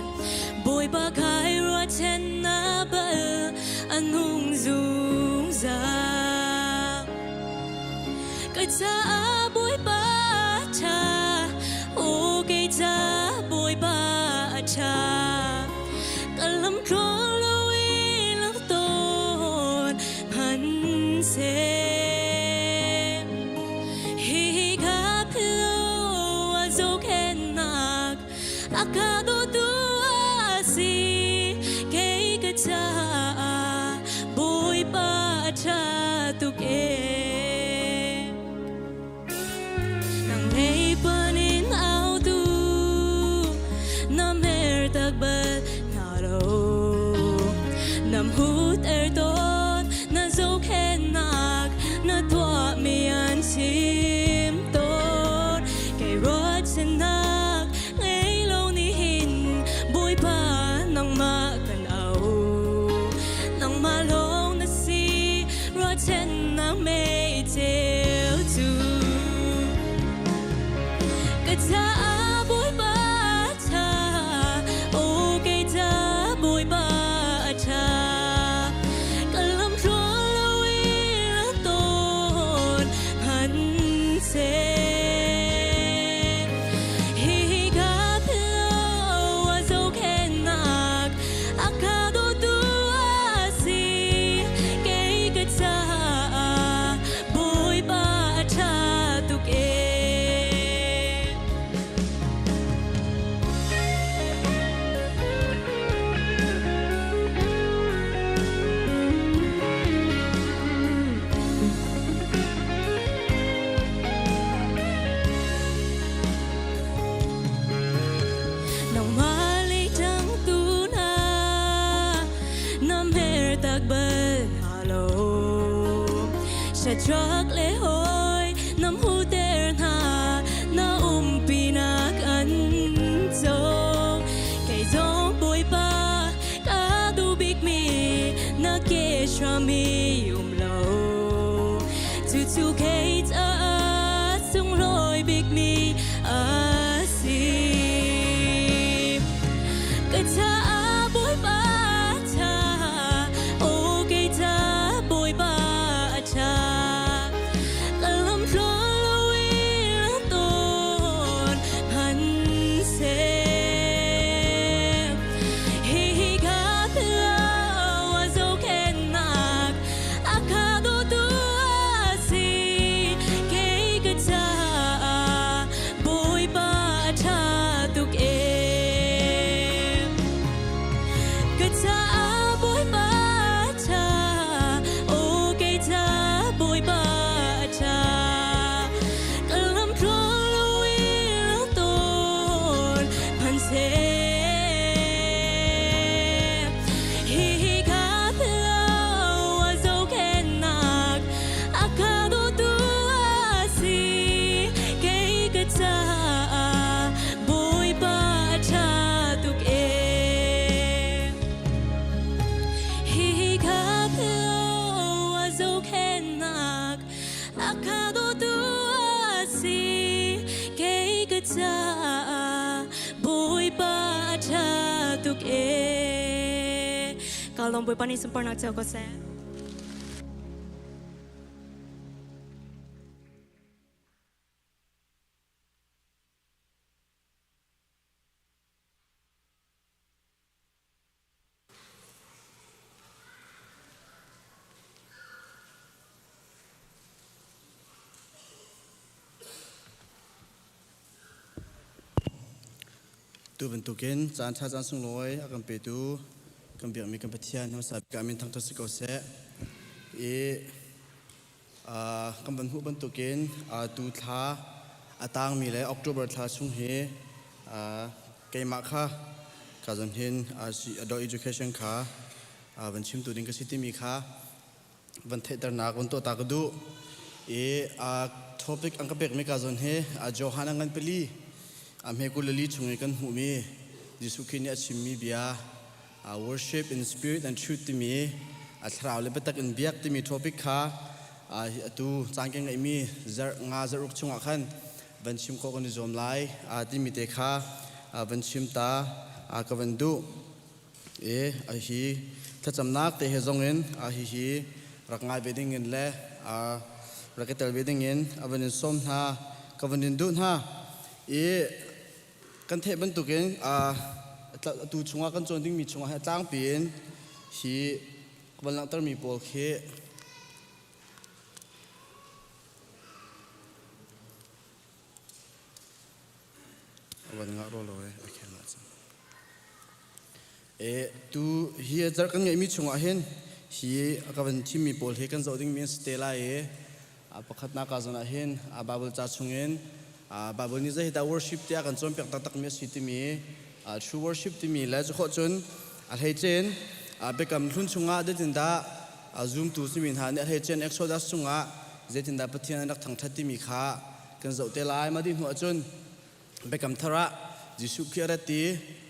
Bawipa kai ruahchan na bal a nung zungzal. Ka caah Bawipa ṭha, aw kei ca Bawipa a ṭha. Ka lam tluang lo i lang tawn hmanhseh. Hihi ka philo a zohkhenhnak a ka dawtu a si kei ka caah Bawipa a ṭha tuk ee. Nang lei panin autu na mer tak bal hna lo nam hut er to. Thluachuak le hawi nam huter hna na umpinak an co. Kei zong Bawipa ka duh bikmi na ke hram i um lo. Cucu kei caah sunglawi bikmi a si. Ka caah Bawipa ṭha, aw kei ca Bawipa a ṭha. Ka lam tluang loin a tawn hmanhseh. Hihi ka thlau a zohkhenhnak a ka dawtu a si. Kei ka caah Bawipa a ṭha tuk ee. Ka caah Bawipa a ṭha, aw kei ca Bawipa a ṭha. Ka lam tluang loin a tawn hmanhseh. Hihi ka thlau a zohkhenhnak a ka dawtu a si. Kei ka caah Bawipa a ṭha tuk ee. Hihi ka thlau a zohkhenhnak a ka dawtu a si. Kei ka caah Bawipa a ṭha tuk ee. Ka lawm Bawipa nih sunparnak cio ko seh. Tu bantukin caan ṭha caan sunglawi a kan petu kan biakmi kan Pathian hmasa bik ah min thangṭhat si ko seh. I kan van hmuh bantukin tu thla a tangmi le October thla chung hi keimah kha ka zon hin adult education kha van chimtu ding ka si timi kha van theihternak van tuah ta ka duh. I topic an ka pekmi ka zon hi Johan an ngan pali a hme 22 chung i kan hmuhmi Jesuh Khrih nih a chimmi bia worship in spirit and truth timi a thlarau le biatak in biak timi topic kha atu caan kan ngeihmi zarh nga zarh ruk chungah khan van chim khawh kan i zuam lai timi te kha van chim ta ka van duh. I hi thlacamnak te he zong in hi hi rak ngai ve ding in le rak i tel ve ding in a van in sawm hna ka van in duh hna. I kan theih bantukin atu chungah kan cawn dingmi chungah hi a tlangpi in hi ka van langhtermi pawl khi a van ngah ro lo e a khel ah cun e tu hi zarh kan ngeihmi chungah hin hi ka van thimmi pawl hi kan zoh dingmi an si te lai i pakhatnak ah zawn ah hin Bible ca chungin Bible nih zei dah worship tiah kan cawnpiak taktakmi a si timi true worship timi le cukhawh cun a hleicein biakam hlun chungah zeitindah zumtu simi hna nih a hleicein Exodus chungah zeitindah Pathian an rak thangṭhat timi kha kan zoh te lai. Mah dih hnu ahcun Biakam Thar ah Jesuh Khrih a rat i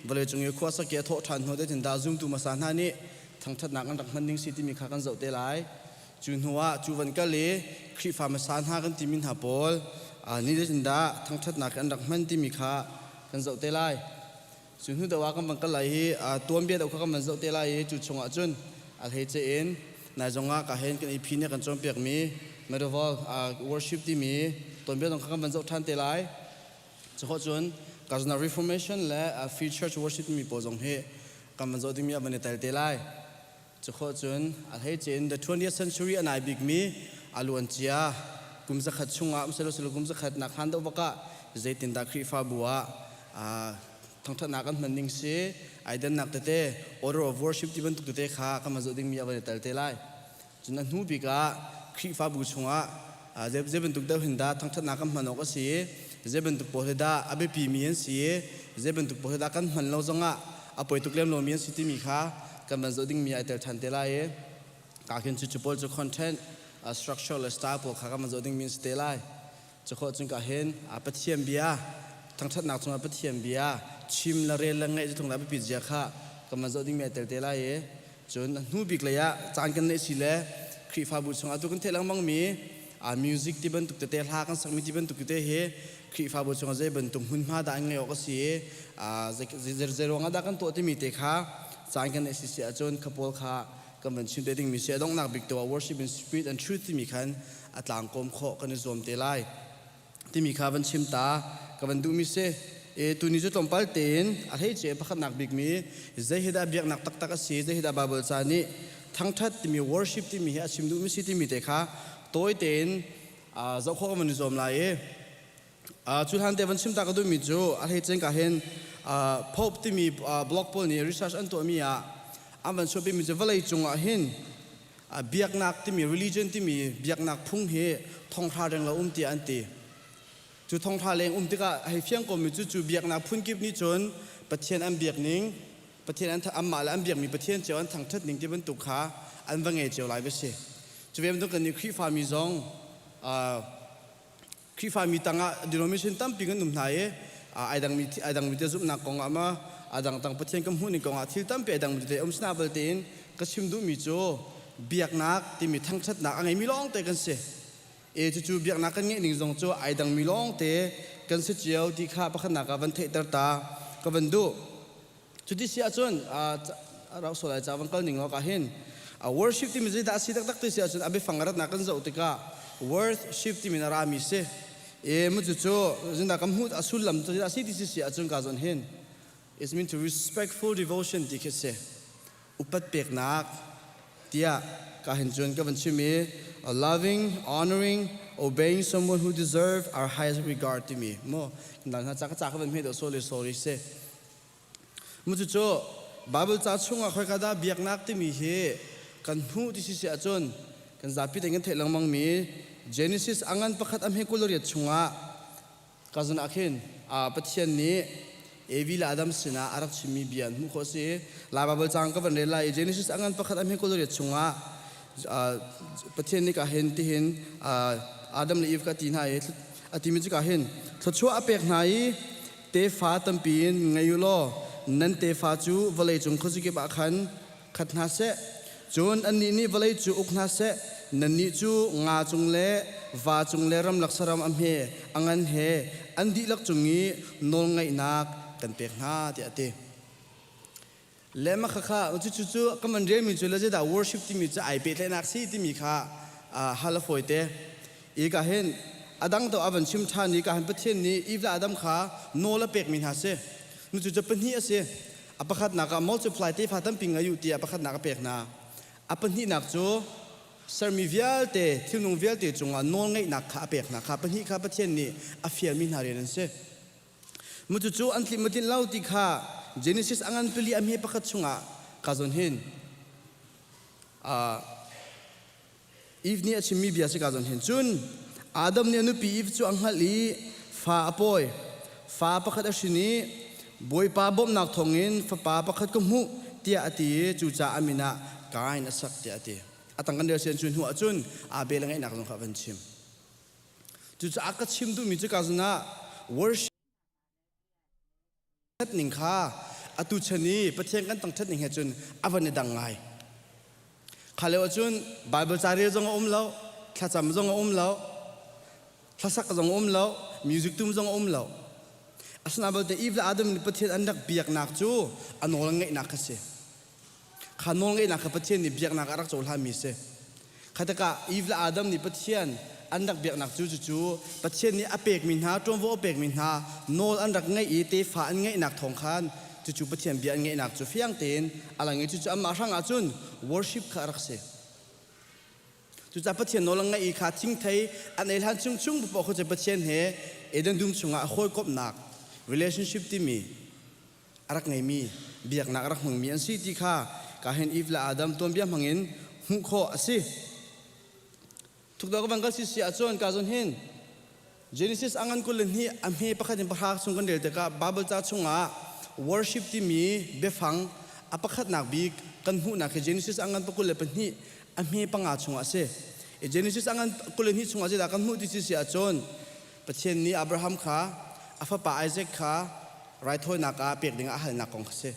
vawleicung i khua sak i a thawh ṭhan hnu zeitindah zumtu hmasa hna nih thangṭhatnak an rak hman ding si timi kha kan zoh te lai. Cu hnu ah cu van kal i Khrihfa hmasa hna kan timi hna pawl nih zeitindah thangṭhatnak an rak hman timi kha kan zoh te lai. Cu hnu deuh ah kan van kal lai i tuanbia deuh kha kan van zoh te lai i cu chungah cun a hleice in nai zongah ka hen kan iphi nih kan cawnpiakmi medieval worship timi tuanbia zong kha kan van zoh ṭhan te lai. Cukhawh cun Kazna Reformation le Free Church worship timi pawl zong hi kan van zoh dingmi a van i tel te lai. Cukhawh cun a hleice in the 20th century a nai bikmi a luancia kum zakhat chungah silo kum zakhat nak hlan deuh vak ah zeitindah Khrihfabu ah thangṭhatnak an hman ning si aidannak tete order of worship ti bantuk tete kha kan van zoh dingmi a van i tel te lai. Cun a hnu bik ah Khrihfabu chungah zei bantuk deuh hin dah thangṭhatnak kan hman awk a si i zei bantuk pawl hi dah a biapimi an si i zei bantuk pawl hi dah kan hman lo zongah a poi tuk lem lomi an si timi kha kan van zoh dingmi ai tel ṭhan te lai i ka khin cu cu pawl cu content Structure le style pawl kha kan van zoh dingmi an si te lai. Cu khawh cun ka hin Pathian bia thangṭhatnak cungah Pathian bia chim le rel le ngaih cu tlung le a biapit zia kha kan van zoh dingmi ai tel te lai i cun a hnu bik lei ah caan kan neih si le Khrihfabu chungah tu kan theih lengmangmi music ti bantuk tete hla kan sakmi ti bantuk tete hi Khrihfabu chungah zei bantuk hmunhma dah an ngeih awk a si i zei ruangah dah kan tuah timi te kha caan kan neih si si ahcun kha pawl kha kan van chim te dingmi si a donghnak bik tu ah worship in spirit and truth timi khan a tlangkawm khawh kan i zuam te lai timi kha van chim ta ka van duhmi si. E tuni cu tlawmpal tein a hleice pakhatnak bikmi zei hi dah biaknak taktak a si, zei hi dah Bible ca nih thangthat timi worship timi hi a chim duhmi si timi te kha tawi tein zoh khawh kan van i zuam lai i Cu hlan te van chim ta ka duhmi cu a hleicen ka hin Pope timi blog pawl nih research an tuahmi ah an van chuahpimi cu vawlei cung ah hin biaknak timi religion timi biaknak phung hi thonghra reng lo um tiah an ti. Cu thonghra leng um tikah hei fiang komi cu cu biaknak phun kip nih cun Pathian an biak ning Pathian an anmah le an biakmi Pathian cio an thangṭhat ning ti bantuk kha an va ngei cio lai va si. Cu ve bantuk kan nih Khrihfami zong Khrihfami tangah denomination tampi kan um hna i ai dangmi ai dangmi te zumhnak kongah ma a dang tang Pathian kan hmuh ning kongah thil tampi ai dangmi te um sina balte in ka chim duhmi cu biaknak timi thangṭhatnak a ngeimi lawng te kan si. E cucu biaknak kan ngeih ning zong cu ai dangmi lawng te kan si cio ti kha pakhatnak ah van theihter ta ka van duh. Cuti si ahcun rak sual ai ca van kal ning awk ah hin worship timi zeidah a si taktak ti si ahcun a biafang a ratnak kan zoh tikah worthship timi in a rami si. E mu cu cu zindah kan hmuh a sullam cu zeidah a si ti si si ahcun ka zawn hin is mean to respectful devotion ti khi si. Upat peknak tiah ka hin cun ka van chim i a loving, honoring, obeying someone who deserve our highest regard timi mu dang hna ca ka ca ka van hme deuh sorry sorry si. Mu cucu Bible ca chungah khoika dah biaknak timi hi kan hmuh ti si si ahcun kan zapi tein kan theih lengmang mi Genesis a ngan pakhat a hme 28 chungah ka zun ah khin Pathian nih Evi le Adam sinah a rak chimmi bia an hmuh khawh a si. Lai Bible caang ka van rel lai i Genesis a ngan pakhat a hme 28 chungah Pathian nih ka hin tihin Adam le Eve ka ti hna i a timi cu ka hin thluachuah a pek hna i Tefa tampi in ngei u law nan tefa cu vawleicung khuazakip ah khan khat hna seh. Cun annih nih vawlei cu uk hna seh. Nannih cu nga cung le va cung le ramlak saram a hme a ngan he an dihlak cung i nawlngeihnak kan pek hna, tiah a ti. Le mah khakha cucu cu ka man relmi cu le zeidah worship timi cu ai pehtlaihnak si timi kha hal a fawi te. I ka hin a dang to a van chim ṭhan i ka hin Pathian nih Eve le Adam kha nawl a pekmi hna si. Nu cu cu pahnih a si. A pakhatnak ah multiply tefa tampi ngei u tiah pakhatnak a pek hna. A pahnihnak cu sermi vialte thilnung vialte cungah nawlngeihnak kha a pek hna kha pahnih kha Pathian nih a fialmi hna rian an si. Mu cucu an tlinh maw tlinh lo ti kha Genesis a ngan pali a hme pakhat chungah ka zawn hin Eve nih a chimmi bia si ka zawn hin. Cun Adam nih a nupi Eve cu a hngalh i fa a pawi. Fa pakhat a hrin i Bawipa bawmhnak thawngin fapa pakhat ka hmuh tiah a ti i cucaah a min ah Kain a sak tiah a ti. A tang kan rel sian cu hnu ah cun Abel a ngeihnak zong kha a van chim. Cucaah ka chim duhmi cu ka zun ah worship ning kha atu chan i Pathian kan tangṭhat ning he cun a van i dang ngai. Kha lio ahcun Bible ca rel zong a um lo, thlacam zong a um lo, hlasak zong a um lo, music tum zong a um lo. Asinain balte Eve le Adam nih Pathian an rak biaknak cu a nawl an ngeihnak kha si. Kha nawlngeihnak kha Pathian nih biaknak ah rak cohlanmi a si. Kha tikah Eve le Adam nih Pathian an rak biaknak cu cucu Pathian nih a pekmi hna, ṭuanvo a pekmi hna nawl an rak ngeih i tefa an ngeihnak thawng khan cucu Pathian bia an ngeihnak cu fiang tein a lang i cucu anmah hrang ahcun worship kha a rak si. Cucaah Pathian nawl an ngaih i kha thingthei an ei hlan chung chung paoh kha cu Pathian he Eden dum chungah a hawikomhnak relationship timi a rak ngeimi biaknak a rak hmangmi an si ti kha ka hin Eve le Adam tuanbia hmangin hmuh khawh a si. Thukdawh ka van kal si si ahcun ka zon hin Genesis a ngan 22 a hme pakhat in pahra chung kan rel tikah Bible ca chungah worship timi biafang a pakhatnak bik kan hmuhnak hi Genesis a ngan 22 a hme panga chungah a si. I Genesis angan kulin hi chungah zeidah kan hmuh ti si ahcun Pathian nih Abraham kha a fapa Isaac kha raithawinak ah pek dingah a halnak kong kha si.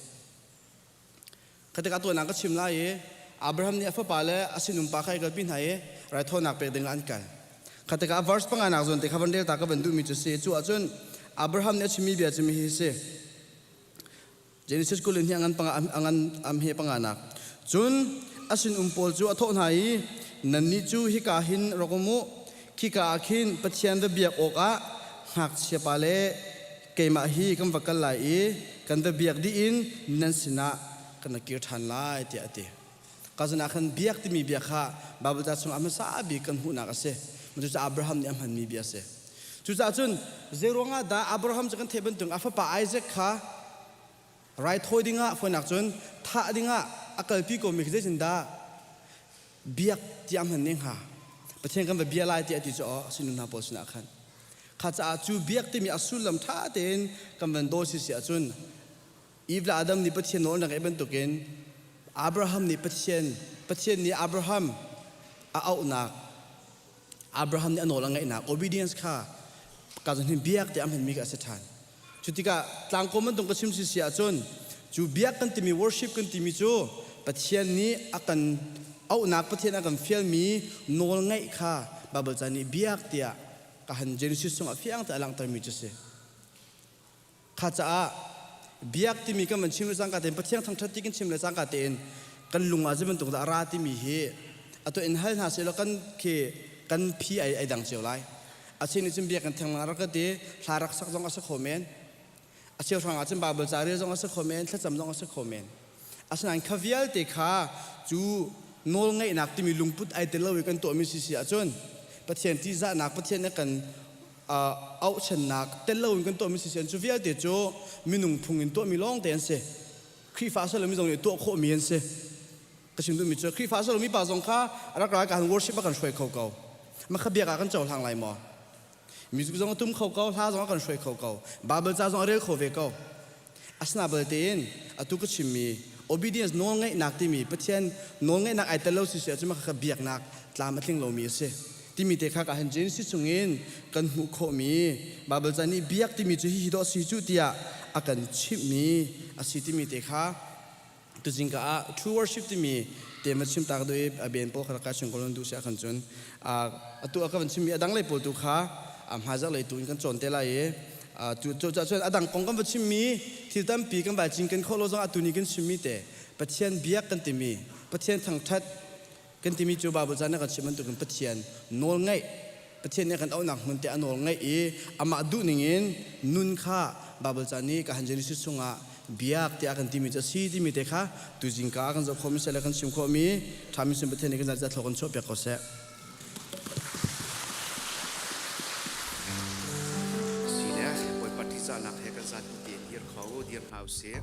Khatikah tuan ah ka chim lai i Abraham nih a fapa le a sinum pa kha i kalpi hna i raithawinak pek dingah an kal. Khatikah verse panganak zawn te kha van rel ta ka van duhmi cu si. Cu ahcun Abraham nih a chimmi bia cu mi hi si. Genesis 20 hi a ngan panga a ngan am he panganak. Cun a sinum pawl cu a thawh hna i nannih cu hika hin rak um u khika ah khin Pathian va biak awkah ngakchia pa le keimah hi kan va kal lai i kan va biak dih in nan sinah kan ra kir ṭhan lai tiah a ti. Ka zan ah khan biak timi bia kha Baibal ca chungah hmasa bik kan hmuhnak a si. Cucaah Abraham nih a hmanmi bia a si. Cucaah cun zeiruangah dah Abraham cu kan theih bantuk a fapa Isaac kha raithawi dingah fawinak cun thah dingah a kalpi komi khi zeitindah biak tiah a hman ne hnga? Pathian kan va bia lai tiah a ti cu aw sinu hna pawl sinah khan. Kha caah cu biak timi a sullam ṭha tein kan van dawl si si ahcun Eve le Adam nih Pathian nawl an rak ngaih bantukin Abraham nih Pathian Pathian nih Abraham a auhnak Abraham nih a nawl a ngaihnak obedience kha ka zon hin biak tiah a hmanmi kha a si ṭhan. Cu tikah tlangkawm bantuk ka chim si si ahcun cu biak kan timi worship kan timi cu Pathian nih a kan auhnak Pathian a kan fialmi nawl ngaih kha Baibal ca nih biak tiah ka han Genesis chungah fiang te a langhtermi cu si. Kha caah biak timi kan van chim le cangka tein Pathian thangṭhat ti kan chim le cangka tein kan lung ah zei bantuk dah a ra timi hi atu in hal hna sehlaw kan khi kan phi ai ai dang cio lai. A sin nih cun biak kan theng rak ka ti hla rak sak zong a si kho men. A cheu hrang ah cun Bible ca rel zong a si kho men, thlacam zong a si kho men. Asinain kha vialte kha cu nawlngaihnak timi lungput ai tel lo i kan tuahmi si si ahcun Pathian ṭihzahnak Pathian nih kan auhchannak tel loin kan tuahmi si cu vialte cu minung phung in tuahmi lawngte an si. Khrihfa salomi zong nih tuah khawhmi an si. Ka chim duhmi cu Khrihfa salomi pa zong kha rak ra kan worship a kan hruai kho ko. Mah kha biak ah kan cohlang lai maw? Music zong a tum kho ko, hla zong a kan hruai kho ko, Bible ca zong a rel kho ve ko. Asina belte in atu ka chimmi obedience nawlngaihnak timi Pathian nawlngaihnak ai tel lo si si ahcun mah kha biaknak tlam a tling lomi a si timi te kha ka han Genesis chungin kan hmuh khawhmi Bible ca nih biak timi cu hihi dawh si cu tiah a kan chimhmi a si timi te kha tuzing ka ah true worship timi te ma chim ta ka duh i a ben pawl kha ka chung ko du sia khan cun atu a ka van chimmi a dang lei pawl tu kha hmaizarh lei tu in kan cawn te lai i cu cun a dang kong kan va chimmi thil tampi kan vai cinken khawh lo zong atu ni kan chimmi te Pathian biak kan timi Pathian thangthat kan timi cu Bible caan kan chim bantukin Pathian nawl ngaih Pathian nih kan auhnak hmun te a nawl ngaih i amah duh ningin nun kha Bible caan nih ka han Genesis chungah biak tiah kan timi cu a si timi te kha tuzing ka kan zoh khawhmi seh le kan chim khawhmi ṭhami sin Pathian nih kan zan thlo kan chuah piak ko seh. Sile Bawipa ṭihzahnak he kan zapi tein dir kho dir hna usih.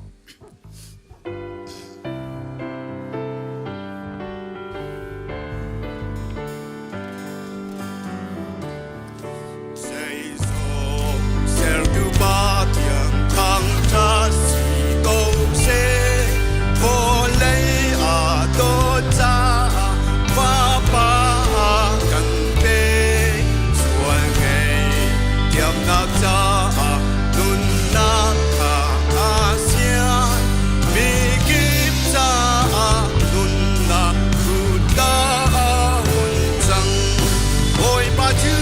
Sertu pa tiang thangṭhat si ko seh, vawlei aa dawt caah Fapa a kan pek. Sual ngei thiamnak caah nunnak kha aa sian. Mikip caah nunnak kutka a hun cang. Bawipa cu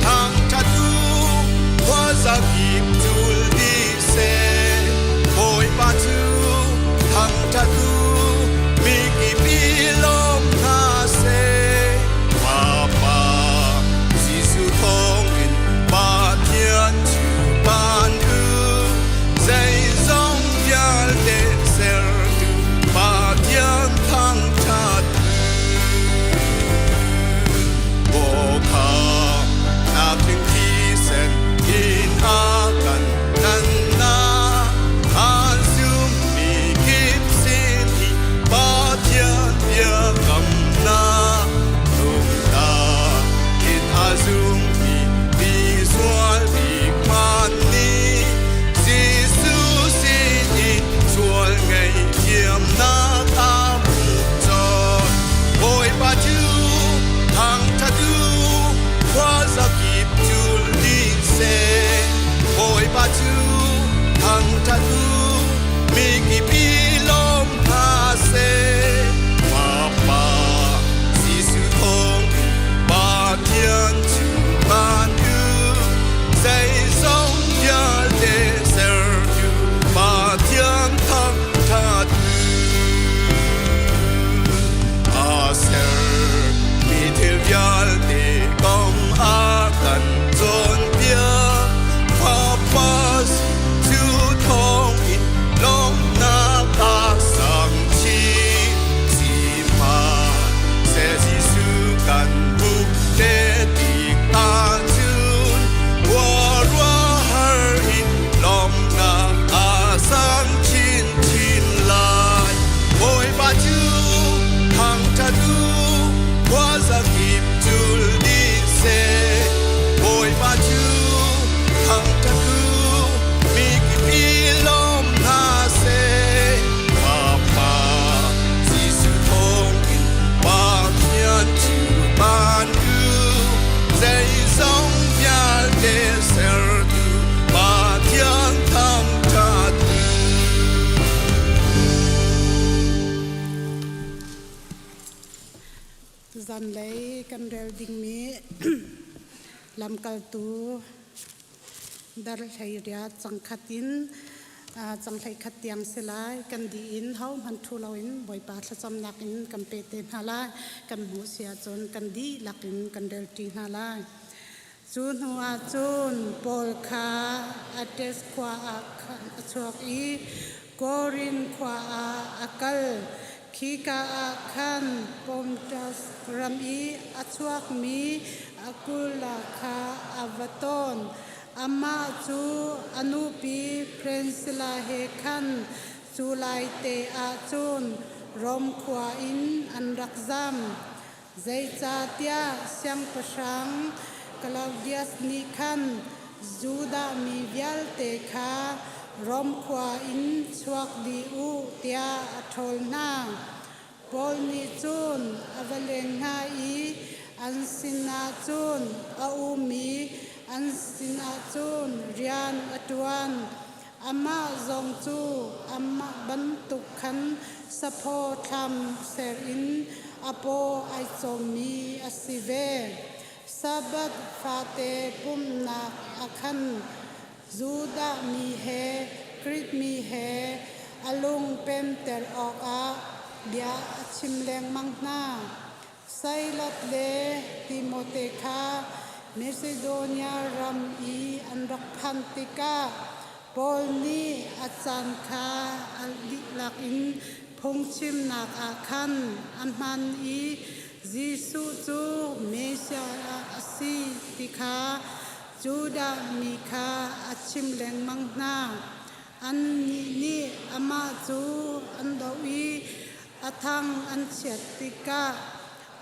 thangṭhat u, khuazakip cul dih seh. Bawipa cu thangṭhat u, mikip i lawm hna seh. Fapa Jesuh thawngin Pathian cu phan u, zeizong vialte sertu Pathian thangṭhat u. Nak tling thisen in a kan nannak an zummi kip sin hi Pathian biakamnak lungtak in a zummi mi sual bik hmanh nih Jesuh sin in sual ngei. Zanlei kan rel dingmi lamkaltu dar 18 cang khat in cang 11 tiang si lai. Kan dih in hohmanh ṭhu loin Bawipa thlacamnak in kan pe te hna lai. Kan hmuh si ahcun kan dihlak in kan relṭi hna lai. Cu hnu ah cun Paul kha Athens khua ah khan a chuak i Korin khua ah a kal. Khika ah khan Pontus ram i a chuakmi Aquila kha a va tawn. Amah cu a nupi Priscilla he khan cu laite ah cun Rom khua in an rak zam. Zeicahtiah siangpahrang Claudius nih khan Judah mi vialte kha Rom khua in chuak dih u tiah a ṭhawl hna. Paul nih cun a va leng hna i an sinah cun a um i an sinah cun rian a ṭuan. Amah zong cu amah bantuk khan saphaw thlam ser in a paw ai cawmmi a si ve. Sabbath fate pumhnak ah khan Judah mi he Grik mi he a lung pemter awkah bia a chim lengmang hna. Silas le Timote kha Masidonia ram i an rak phanh tikah Paul nih a caan kha a dihlak in phungchimnak ah khan a hman i Jesuh cu Messiah a si ti kha Judah mi kha a chim lengmang hna. Annih nih amah cu an doh i A thang an chiat tikah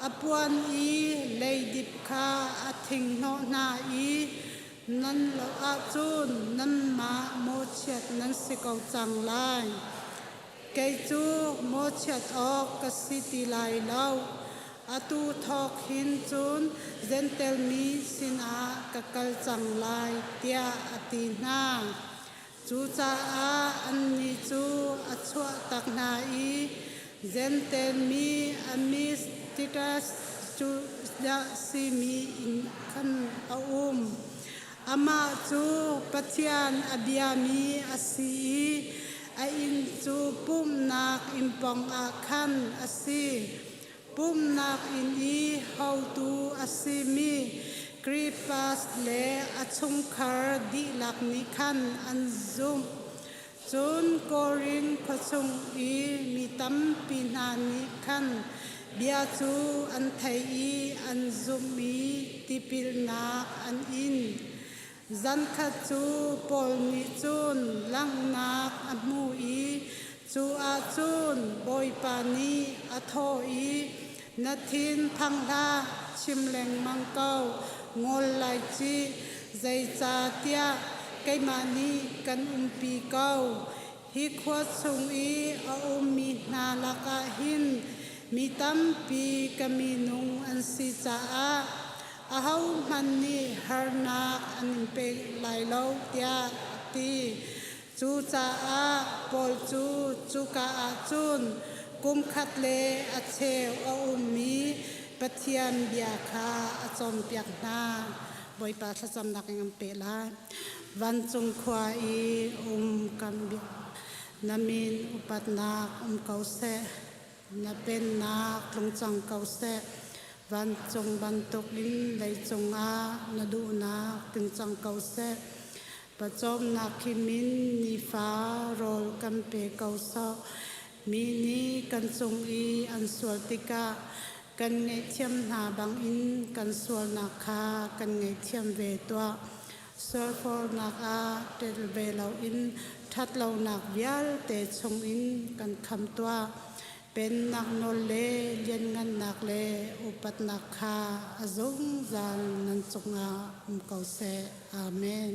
a puan i leidip kha a thinghnawh hna i nan lo ahcun nanmah mawhchiat nan si ko cang lai. Kei cu mawhchiat awk ka si ti lai lo. Atu thawk hin cun Jentail mi sinah ka kal cang lai, tiah a ti hna. Cucaah annih cu a chuahtak hna i Jentail mi Amis Titus cu dah simi inn khan a um. Amah cu Pathian a biami a si i a inn cu pumhnak inn pawngah khan a si. Pumhnak inn i hotu a simi Kripas le a chungkhar dihlak nih khan an zumh. Cun Korin khuachung i mi tampi hna nih khan bia cu an theih i an zumh i tipilnak an in. Zankhat cu Paul nih cun langhnak a hmuh i cu ah cun Bawipa nih a thawh i, Na thin phang hlah, chim lengmang ko, ngol lai cih, zeicahtiah keimah nih kan umpi ko. Hi khua chung i a ummi hna lakah hin mi tampi ka minung an si caah ahohmanh nih harnak an in pe lai lo, tiah a ti. Cucaah Paul cu cuka ah cun kum khat le a cheu a ummi Pathian bia kha a cawnpiak hna. Bawipa thlacamnak in an peh lai. Vancung khua i um kan bia na min upatnak um ko seh. Na pennak tlung cang ko seh. Vancung bantukin leicung ah na duhnak tling cang ko seh. Pawcawmnak khim in nifa rawl kan pe ko sawh. Mi nih kan cung i an sual tikah kan ngaihthiam hna bangin kan sualnak kha kan ngaihthiam ve tuah. Sualfornak ah tel ve loin ṭhatlonak vialte chungin kan kham tuah. Pennak nawl le lianngannak le upatnak kha a zungzal nan cungah um ko seh. Amen.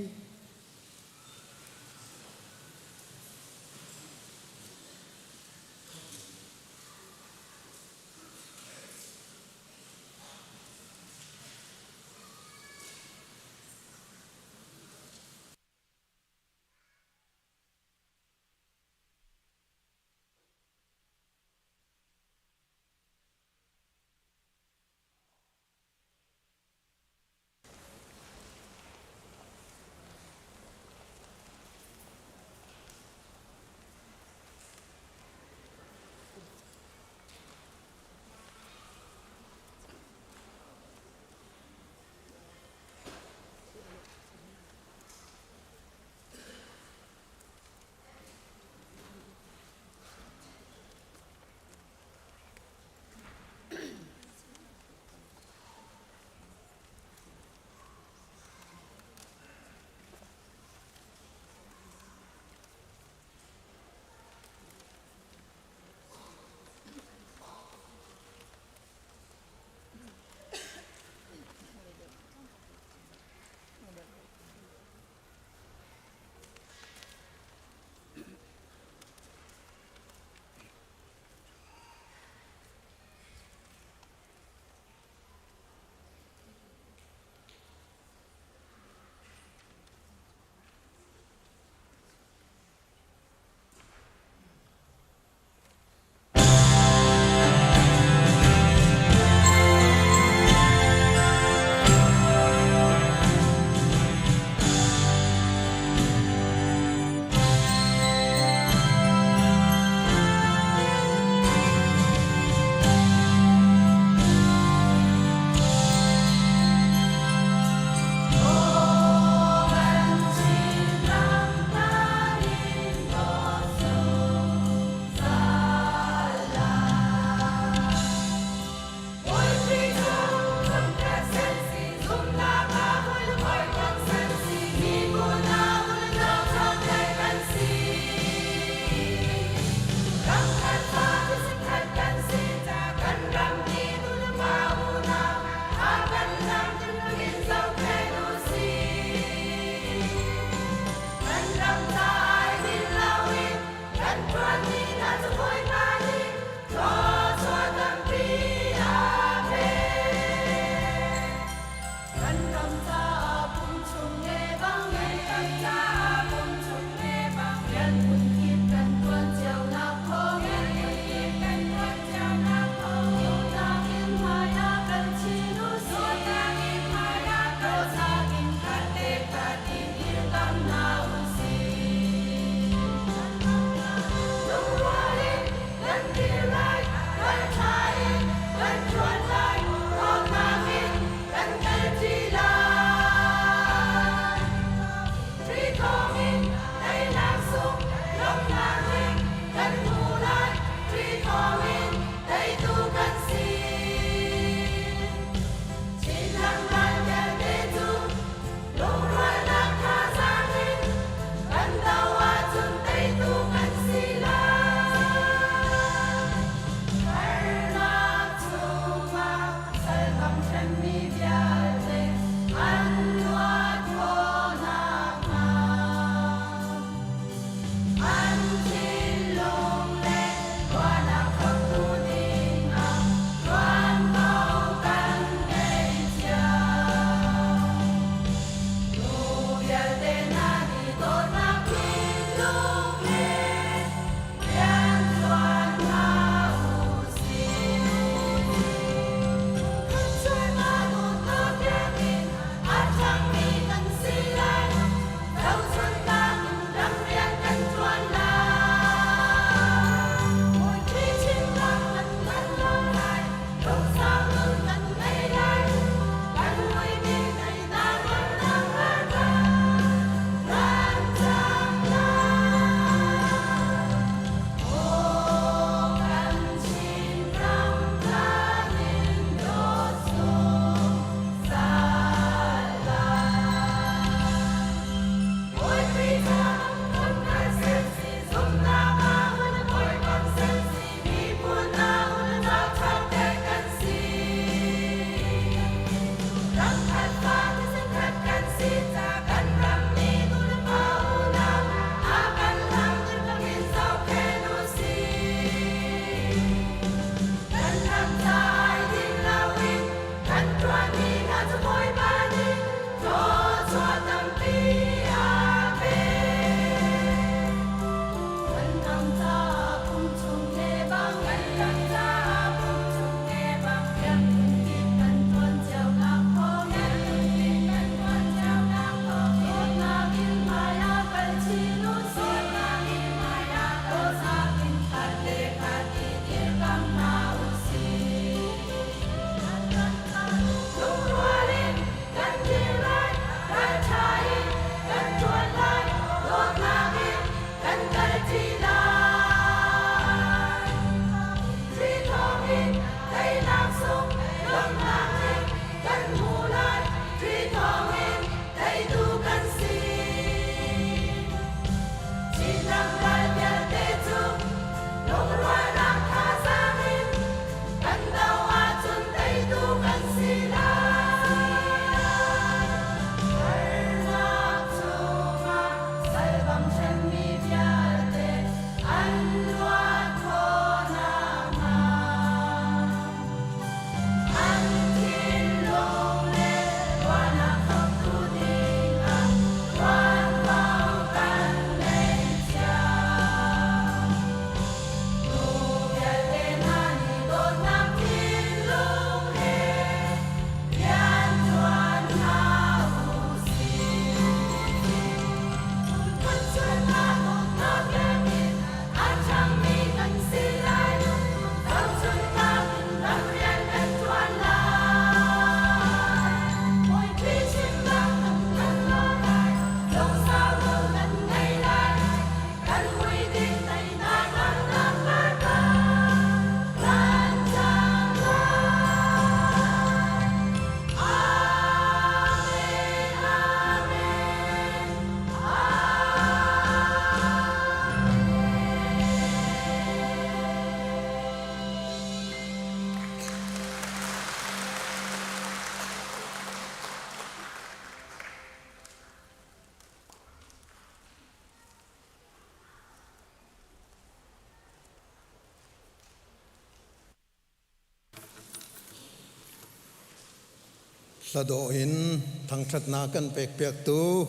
Hladawh in thangṭhatnak kan pekpiaktu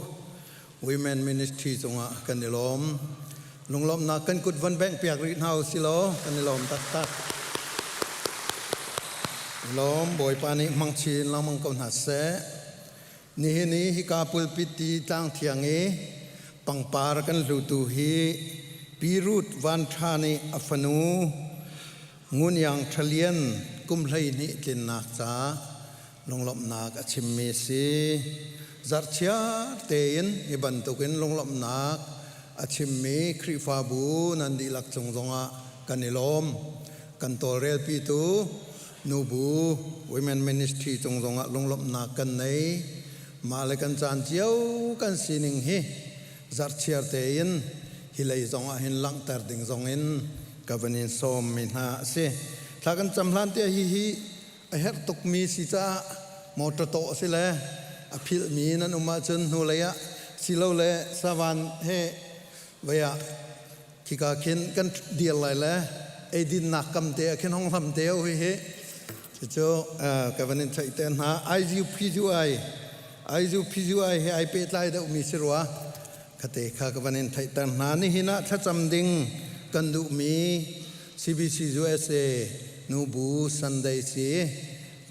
Women Ministry cungah kan i lawm. Lunglawmhnak kan kut von bengh piak rih hna u si law kan i lawm taktak. Lawm Bawipa nih hmang chin lengmang ko hna seh. Nihin i hika pulpit ti tlang thiang i pangpar kan hlutu hi Pi Ruth Van Ṭha nih a fanu Ngun Iang Ṭha Lian kum 12 tlinnak ca lunglawmhnak a chimmi a si. Zarhchiar tein hi bantukin lunglawmhnak a chimmi Khrihfabu nan dihlak cung zongah kan i lawm. Kan tawlrelpitu Nubu Women Ministry cung zongah lunglawmhnak kan nei. Mah le kan caan cio kan sining hi zarhchiar tein hi lei zongah hin langhter ding zongin ka van in sawmmi hna a si. Thla kan cam hlan tiah hihi a herh tukmi si caah motor tawh a si le a philhmi nan um ahcun hnulei ah silole savan he vei ah khika khin kan dir lai le eidinnak kam te ah khin hong hlam te u hihi cucu ka van in theih te hna IUPUI IUPUI he ai pehtlai deuhmi si rua khate kha ka van in theihter hna nihin ah thlacam ding kan duhmi CBC USA nubu Sunday si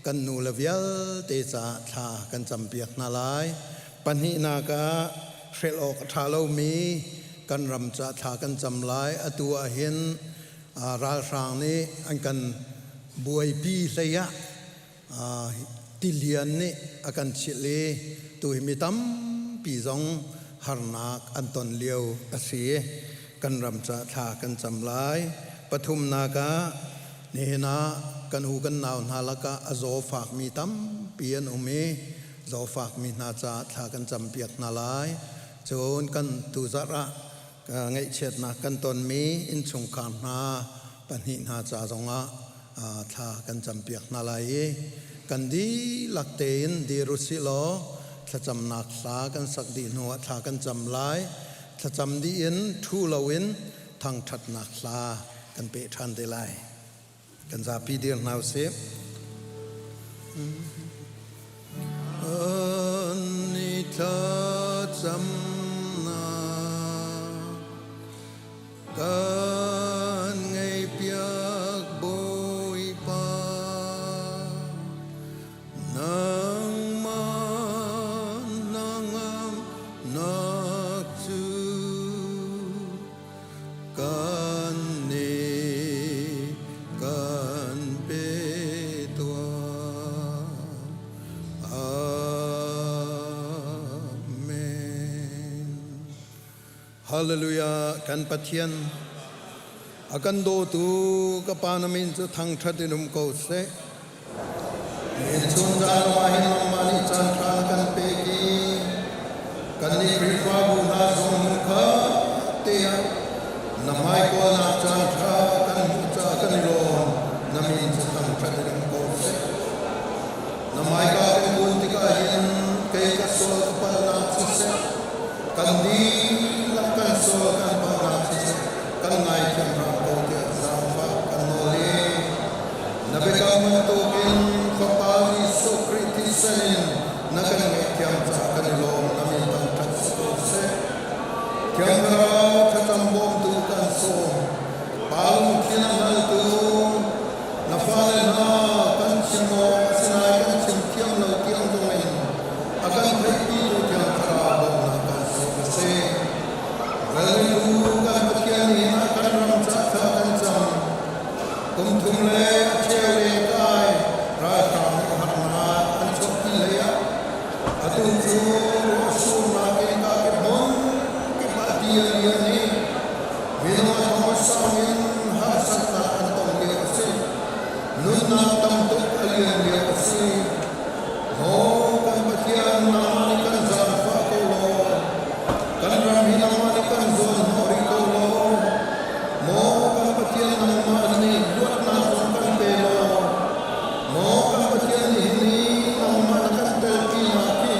kan nu le vialte caah thla kan campiak hna lai. Pahnihnak ah hrelh awk a ṭha lomi kan ram caah thla kan cam lai. Atu ah hin ralhrang nih an kan buaipi hlei ah tilian nih a kan chilh i tu hi mi tampi zong harnak an ton lio a si. Kan ram caah thla kan cam lai. Pathumnak ah nihin ah kan u kan nau hna lakah a zaw fakmi tampi an um i zawfakmi hna caah thla kan campiak hna lai. Cun kan tuzarh ah ngaihchiatnak kan tonmi innchungkhar hna pahnih hna ca zongah thla kan campiak hna lai i kan dihlak tein dir u sih law thlacamnak hla kan sak dih hnuah thla kan cam lai. Thlacam dih in ṭhu loin thangṭhatnak hla kan peh ṭhan te lai. Kan zapi dir hna usih. Ni thlacamnak kan ngaihpiak Bawipa. Nangmah nangamnak cu kan nih kan pe tuah. Amen. Hallelujah kan Pathian a kan dawtu ka pa na min cu thangṭhat in um ko seh. Nihin chung caan ah hin nangmah nih caan ṭha na kan pek i kannih Khrihfabu hna zong hmunkhat te ah na hmaikawlnak caan ṭha kan hmuh caah kan i lawm. Na min cu thangṭhat in um ko seh. Na hmaika kan kun tikah hin kei ka sual ka palhnak siseh, kan dihlak kan sual kan palhnak siseh, kan ngaithiam hram ko tiah zaangfah kan nawl i na biakam bantukin Fapa Jesuh Khrih thisen in na kan ngaihthiam caah kan i lawm. Na min thangṭhat si ko seh. Thiang Thlarau thlacam bawmtu kan sawm. Pa lungthin a hngaltu na fale hna kan chim awk a si nain kan chim thiam lo tiang zongin a kan theihpitu Thiang Thlarau bawmhnak kan sawm a si. Ralringtu kan Pathian nih a kan ram caah thla kan cam. Kum thum le a cheu leng kai ralhrang nih harnak an chuahpi hlei ah atu cu ruahsurnak in ka kip hmun kip ah ti a lian i minung a thong a sang in harsatnak an tong lio a si. Nunnak tam tuk a lian lio a si. Maw kan Pathian, nangmah nih kan zaangfah ko law, kan ram hi nangmah nih kan zuan hnawh rih ko law, maw kan Pathian, nangmah nih luatnak zong kan pe law, maw kan Pathian nihin i nangmah na kan telpinak hi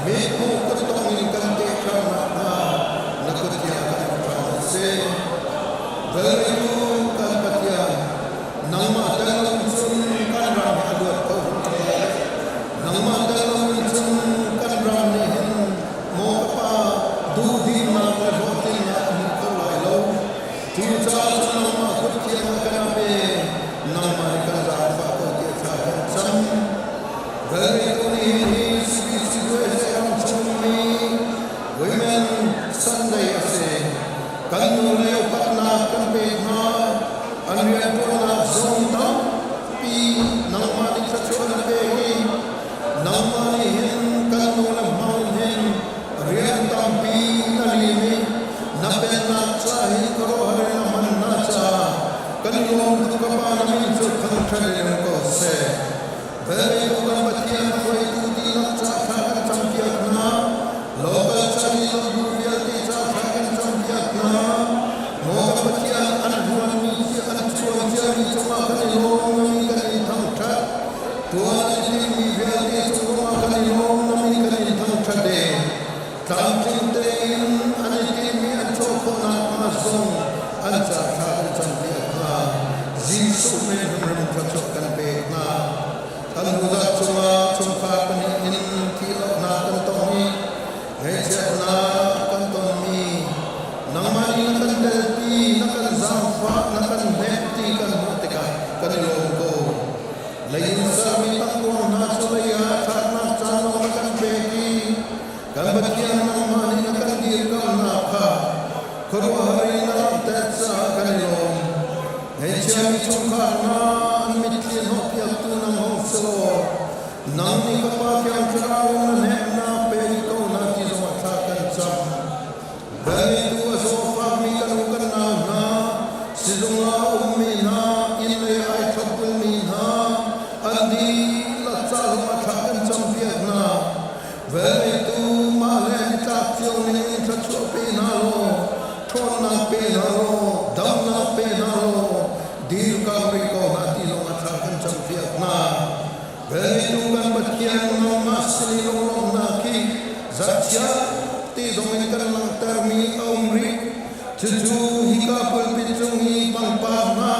mithmuh kutdong in kan tehter nakhnga na kut tiang kan ṭhan a si. Velneitu kan Pathian, nangmah tel lo cun kan ram hi a luat kho hrim lai lo. Kan i lawm tuk ka Pa na min cu thangṭhat in um ko seh. Velngeihtu kan Pathian hruaitu dihlak ca thla kan campiak hna. Local ca dihlak bu vialte ca thla kan campiak hna. Maw kan Pathian an ruanmi cia an chuan ciami cungah kan i lawm na min kan in thangṭhat. Tuan an timmi vialte cungah kan i lawm na min kan in thangṭhat e. Tlamtling tein an i timmi an chuah khawh nakhnga zong an ca thla kan campiak hna. Jesuh min hrimhrim thluachuah kan pek hna. Kan hnu-zarh chungah chungkhar pahnih in thihlohnak kan tong i ngaihchiatnak kan tonmi nangmah nih na kan telpi, na kan zaangfah, na kan hnemh ti kan hmuh tikah kan i lawm ko. Lei in sermi tangkuang hna cu lei ah thlaknak caan lawng na kan pek i kan Pathian nangmah nih na kan dirkamnak kha khuaruahhar in na langhter caah kan i lawm. Ngaihchiami chungkhar hna an mitthli hnawhpiaktu nang hong si law nang nih ka Pa Thiang Thlarau na hnemhnak pe rih ko hna ti zongah thla kan cam. Velneitu a zawfakmi kan u kan nau hna, sizung ah a ummi hna, inn lei ai thlopbulmi hna, an dihlak ca zongah thla kan campiak hna. Velneitu mah le an i tlak cio ning in thluachuah pe hna law, ṭhawnnak pe hna law, damnak pe hna law, dirkam rih ko hna ti zongah thla kan campiak hna. Velneitu kan Pathian nangmah sin i lunglawmhnak hi zatchiat ti zong in kan langhtermi a um rih. Cucu hika pulpit cung i pangpar hna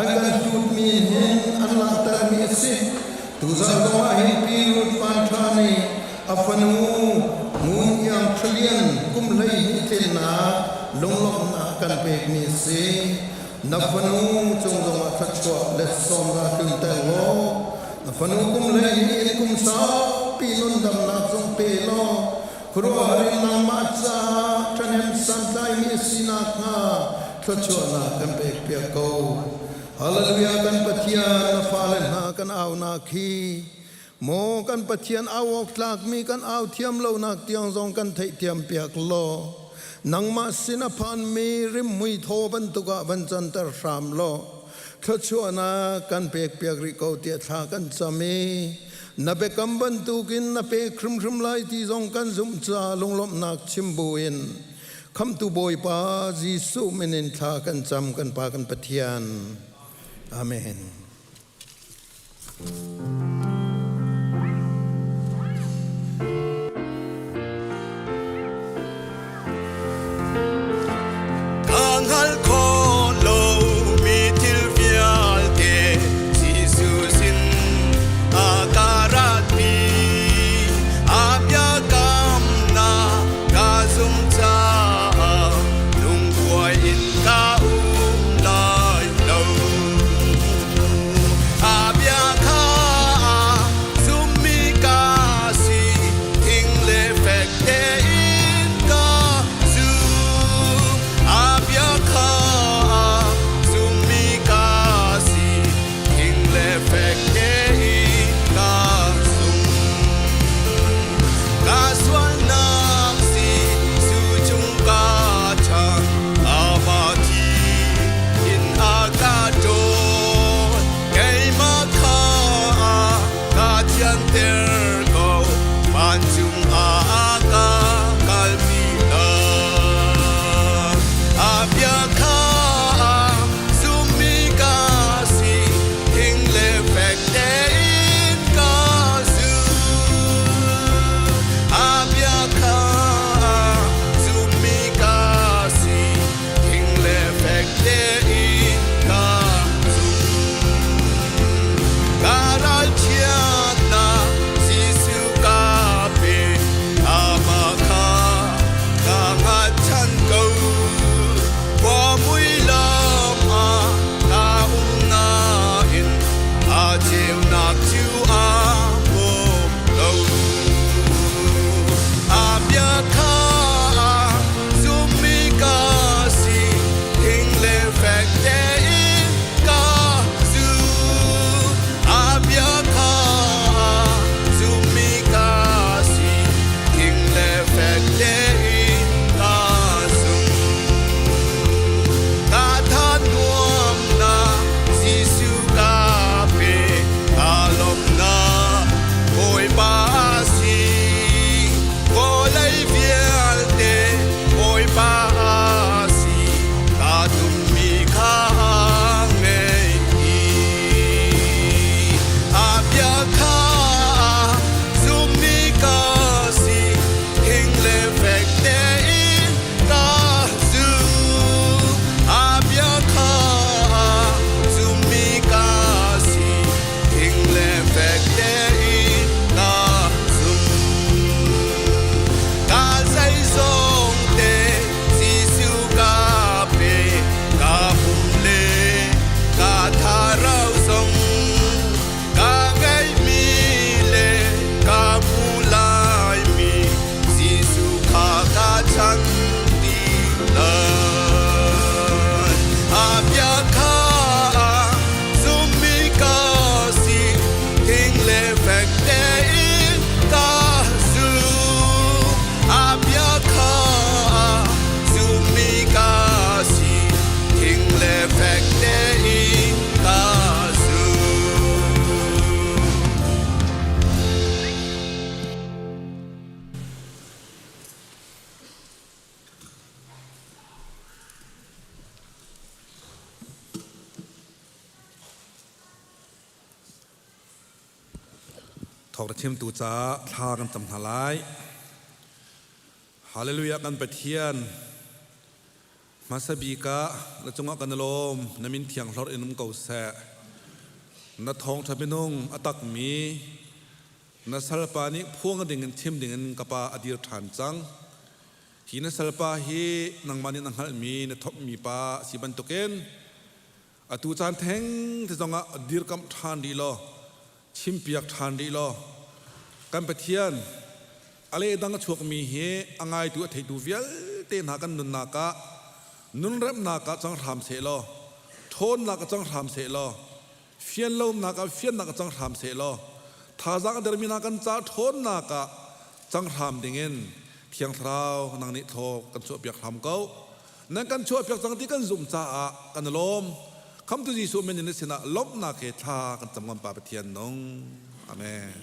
an kan hlutmi hin an langhtermi a si. Tuzarh zong ah hin Pi Ruth Van Ṭha nih a fanu Ngun Iang Ṭhalian kum 12 tlinnak lunglawmhnak kan pekmi a si. Na fanu cung zongah thluachuah le sawmra tlunter law, na fanu kum 12 in kum saupi nundamnak zong pe law, khuaruahhar in nangmah caah ṭhahnem santlaimi a si nakhnga thluachuahnak kan pekpiak ko. Hallelujah kan Pathian na fale hna kan aunak hi maw kan Pathian au awk tlakmi kan au thiam lonak tiang zong kan theihthiam piak law nangmah sin a phanmi rimhmui thaw bantuk ah van canter hram law thluachuahnak kan pek piak rih ko tiah thla kan cam i na biakam bantukin na pek hrimhrim lai ti zong kan zumh ca lunglawmhnak chim buin khamtu Bawipa Jesuh min in thla kan cam kan Pa kan Pathian. Amen. Ka hngal kho lomi thil vialte Jesuh sin a ka ratpi. A biakamnak ka zum caah lungkuai in ka um lai lo. A bia kha Thawngtha chimtu caah thla kan cam hna lai. Hallelujah kan Pathian hmasa bik ah na cungah kan i lawm na min thiang hlorh in um ko seh. Na thawngtha minung a takmi na salpa nih phuang ding in chim ding in ka pa a dir ṭhan cang. Hi na salpa hi nangmah nih na hngalhmi na thawkmi pa a si bantukin atu caan theng te zongah dirkamh ṭhan rih law chimpiak ṭhan rih law kan Pathian a lehdang a chuakmi hi a ngaitu a theitu vialte hna kan nunnak ah nunremnak ah cang hram seh law ṭhawnnak ah cang hram seh law fianlonak ah fiannak ah cang hram seh law thazaang a dermi hna kan ca ṭhawnnak ah cang hram dingin Thiang Thlarau nang nih thaw kan chuahpiak hram ko. Nan kan chuahpiak cang ti kan zumh caah kan i lawm. Khamtu Jesuh min in na sinah lawmhnak he thla kan cam ngam Pa Pathian nung. Amen.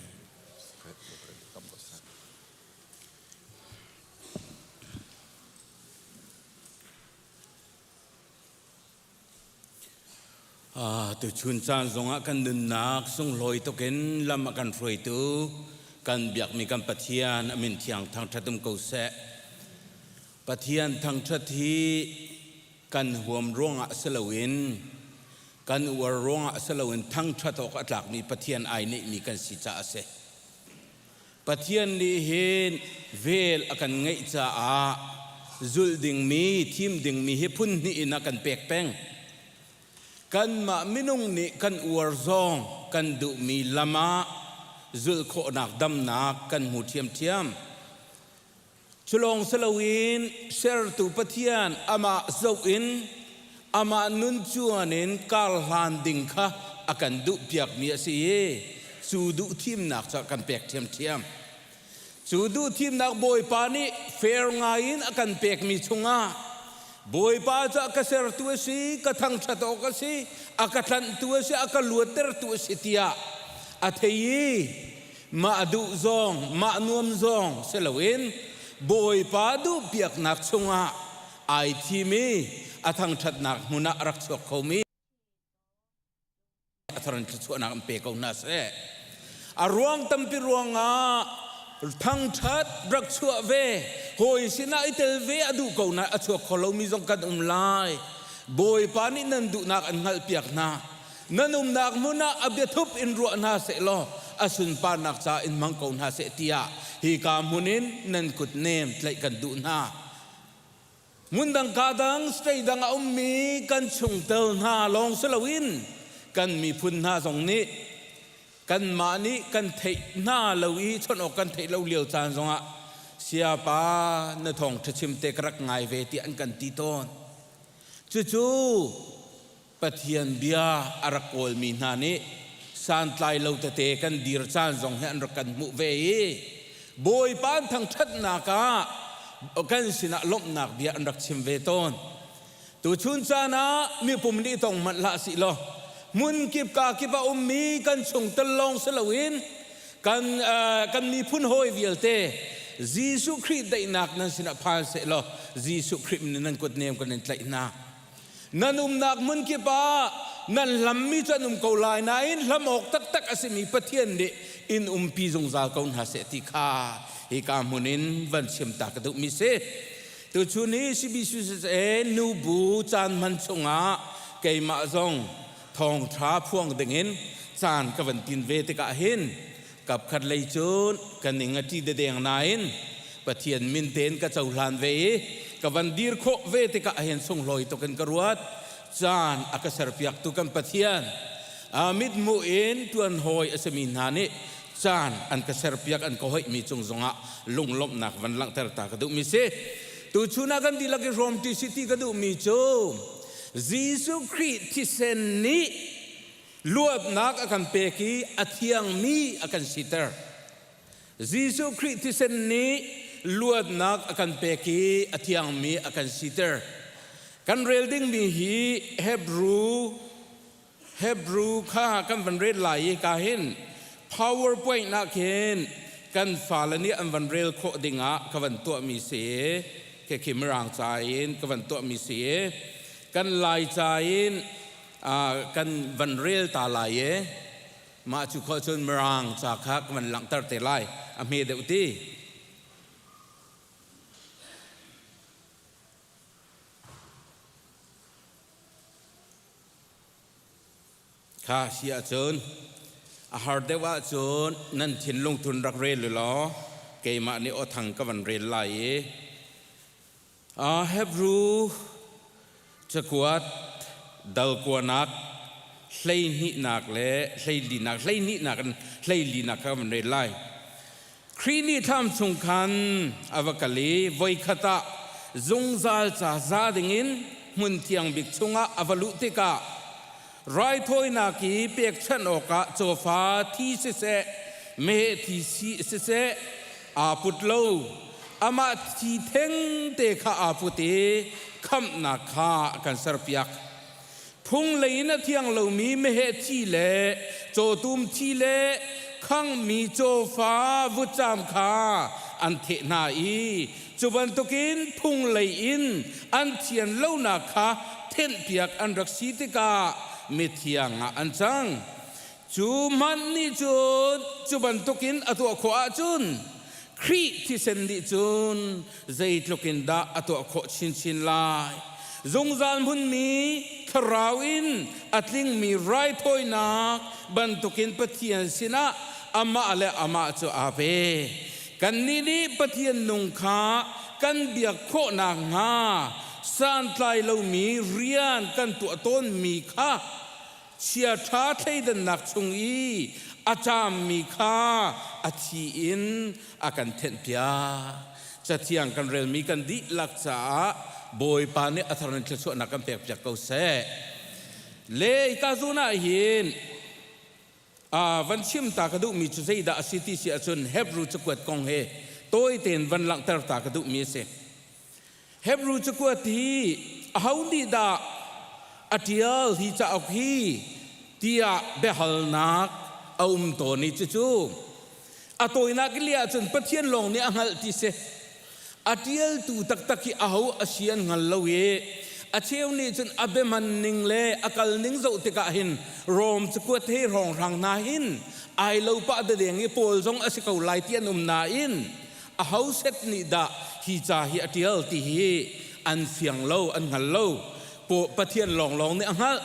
Tuchun caan zongah kan nunnak sunglawi tukin lam a kan hruaitu kan biakmi kan Pathian a min thiang thangṭhat um ko seh. Pathian thangṭhat hi kan huam ruangah si loin kan uar ruangah si loin thangṭhat awk a tlakmi Pathian ai neihmi kan si caah a si. Pathian nih hin vel a kan ngeih caah zulh dingmi, thim dingmi hi phun hnih in a kan pek peng. Kanmah minung nih kan uar zong kan duhmi lam ah zulh khawhnak damnak kan hmu ṭhiamṭhiam. Culawng si loin sertu Pathian amah zoh in amah nun cuan in kar hlan ding kha a kan duhpiakmi a si i cu duhthimnak cu a kan pek ṭhiamṭhiam. Cu duhthimnak Bawipa nih fair ngaiin a kan pekmi chungah Bawipa cu a ka sertu a si, ka thangṭhat awk a si, a ka tlanhtu a si, a ka luattertu a si tiah a thei i mah duh zong mah nuam zong si loin Bawipa duhpiaknak chungah ai thim i a thangṭhatnak hmun ah a rak chuak khomi a thar in thluachuahnak an pe ko hna seh. A ruang tampi ruangah thangṭhat rak chuah ve hawi sinah i tel ve a duh ko na a chuak kho lomi zong kan um lai. Bawipa nih nan duhnak an hngalhpiak hna. Nan umnak hmun ah a biathup in ruah hna seh law a sunparnak ca in hmang ko hna seh tiah hika hmun in nan kut nem tlaih kan duh hna. Hmun ka dang state dang a ummi kan chungtel hna lawng si loin kan miphun hna zong nih kanmah nih kan theih hna lo i chawnh awk kan theih lo lio caan zongah siapa na thawngṭha chim te ka rak ngai ve tiah an kan ti tawn. Cucu Pathian bia a rak kawlmi hna nih santlai lo tete kan dir caan zong hi an rak kan hmuh ve i Bawipa an thangṭhatnak ah kan sinah lawmhnak bia an rak chim ve tawn. Tuchun caan ah mipum nih tong hmanh hlah sih law hmun kip ka kip a ummi kan chungtel lawng si loin kan kan miphun hawi vialte Jesuh Khrih daihnak nan sinah phan seh law Jesuh Khrih min in nan kut nem kan in tlaih hna. Nan umnak hmun kip ah nan hlammi cu an um ko lai nain hlam awk taktak a simi Pathian nih in umpi zungzal ko hna seh ti kha hika hmun in van chim ta ka duhmi si. Tuchun hi CBCUSA nubu caan hman chungah keimah zong thawngṭha phuang dingin caan ka van tin ve tikah hin kapkhat lei cun ka ning a ṭi dedeng nain Pathian min tein ka cohlan ve i ka van dir khawh ve tikah hin sunglawi tuk in ka ruat. Caan a ka serpiaktu kan Pathian mithmuh in ṭuan hawi a simi hna nih caan an ka serpiak an ka hoihmi cung zongah lunglawmhnak van langhter ta ka duhmi si. Tuchun ah kan dihlak i hrawmṭi si ti ka duhmi cu Jesuh Khrih thisen nih luatnak a kan pek i a thiangmi a kan siter. Jesuh Khrih thisen nih luatnak a kan pek i a thiangmi a kan siter. Kan rel dingmi hi Hebrew Hebrew kha kan van rel lai i ka hin PowerPoint ah khin kan fale nih an van rel khawh dingah ka van tuahmi si. Khi khi Mirang ca in ka van tuahmi si. Kan Lai ca in kan van rel ta lai i. Mah cu khawh cun Mirang ca kha ka van langhter te lai. A hme deuh ti. Kha si ahcun a har deuh ahcun nan thinlung thun rak rel u law keimah nih aw thang ka van rel lai i Hebru cakuat dal kuanak hleihnihnak le hleilinak hleihnihnak in hleilinak kha ka van rel lai. Khrih nih thlam chung khan a va kal i voikhat ah zungzal ca za dingin hmun thiang bik chungah a va luh tikah raithawinak i pekchanh awkah cawfa thi siseh meheh thi siseh aa put lo. Amah thi thengte kha aa put i khamhnak kha a kan serpiak. Phung lei in a thiang lomi meheh thi le cawtum thi le khangmi cawfa vutcam kha an theh hna i cu bantukin phung lei in an thian lonak kha thenhpiak an rak si tikah mithiang ah an cang. Cu hmanh nih cun cu bantukin a tuah khawh ahcun Khrih thisen nih cun zeitluk in dah a tuah khawh chinchin lai. Zungzal hmunmi thlarau in a tlingmi raithawinak bantukin Pathian sinah amah le amah cu aa pe. Kannih nih Pathian nung kha kan biak khawh nakhnga santlai lomi rian kan tuah tawnmi kha chiaṭha thleidannak chung i a caammi kha a thi in a kan thenhpiak. Cathiang kan relmi kan dihlak caah Bawipa nih a thar in thluachuahnak kan pekpiak ko seh. Le hika zawn ah hin van chim ta ka duhmi cu zeidah a si ti si ahcun Hebrew cakuat kong he tawi tein van langhter ta ka duhmi a si. Hebrew cakuat hi aho nih dah a ṭial hi cauk hi tiah biahalnak a um tawn i cucu a tawinak i liah ahcun Pathian lawng nih a hngalh ti si. A ṭialtu taktak hi aho a si an hngal lo i a cheu nih cun a biahman ning le a kal ning zoh tikah hin Rom cakuat he hrawnghrang hna hin ai lo pah dadeng i Paul zong a si ko lai ti an um nain aho set nih dah hi ca hi a ṭial ti hi an fiang lo, an hngal lo. Pathian lawnglawng nih a hngalh.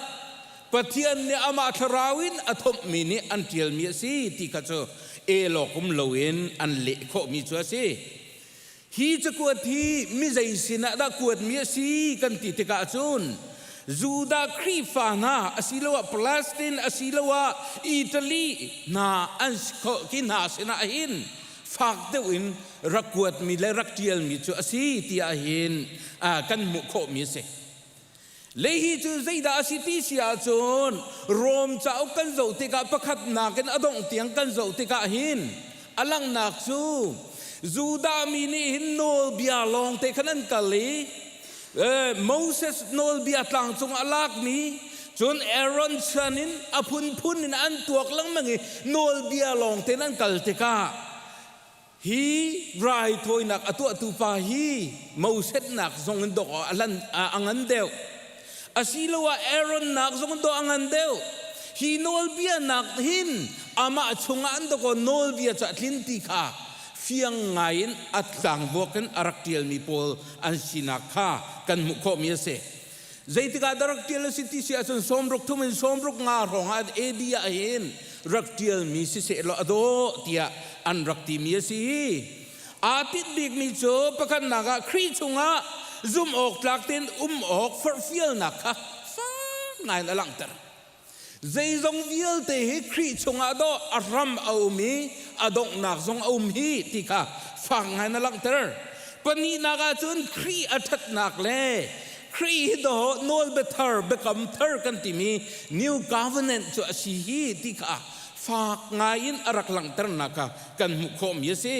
Pathian nih amah thlarau in a thomhmi nih an ṭialmi a si ti kha cu elawk um loin an leh khawhmi cu a si. Hi cakuat hi mi zei sinah dah kuatmi a si kan ti tikah cun Judah Khrihfa hna asiloah Palestine asiloah Italy hna an ki hna sinah hin fak deuh in rak kuatmi le rak ṭialmi cu a si tiah hin kan hmuh khawhmi a si. Lehi cu zeidah a si ti si ahcun Rom cauk kan zoh tikah pakhatnak in a dongh tiang kan zoh tikah hin a langhnak cu Judah mi nih hin nawlbia lawngte khan an kal i Moses nawlbia tlang cung a lakmi cun Aaron chan in a phunphun in an tuak lengmang i nawlbia lawng tein an kal tikah hi raithawinak a tuahtu pa hi Moses nak zong in dawk a lan a ngan deuh asiloah Aaron nak zong in dawh a ngan deuh hi nawlbia nak hin amah chungah an dawk nawlbia cu a tlin ti kha fiang ngai in a tlangvuak in a rak ṭialmi pawl an sinak kha kan hmuh khawhmi a si. Zeitik ah dah rak ṭial a si ti si ahcun sawmruk thum in sawmruk nga hrawng ah AD ah hin rak ṭialmi siseh law a dawh tiah an rak timi a si. Aa tinh bikmi cu pakhatnak ah Khrih chungah zumh awk tlak tein um awk forhfialnak kha fak ngai in a langhter. Zeizong vialte hi Khrih chungah dawh a hram a um i a donghnak zong a um hi ti kha fak ngai na langhter. Pahnihnak ah cun Khrih a ṭhatnak le Khrih hi dawh nawlbia thar biakam thar kan timi New Covenant cu a si hi ti kha fak ngai in a rak langhternak kha kan hmuh khawhmi a si.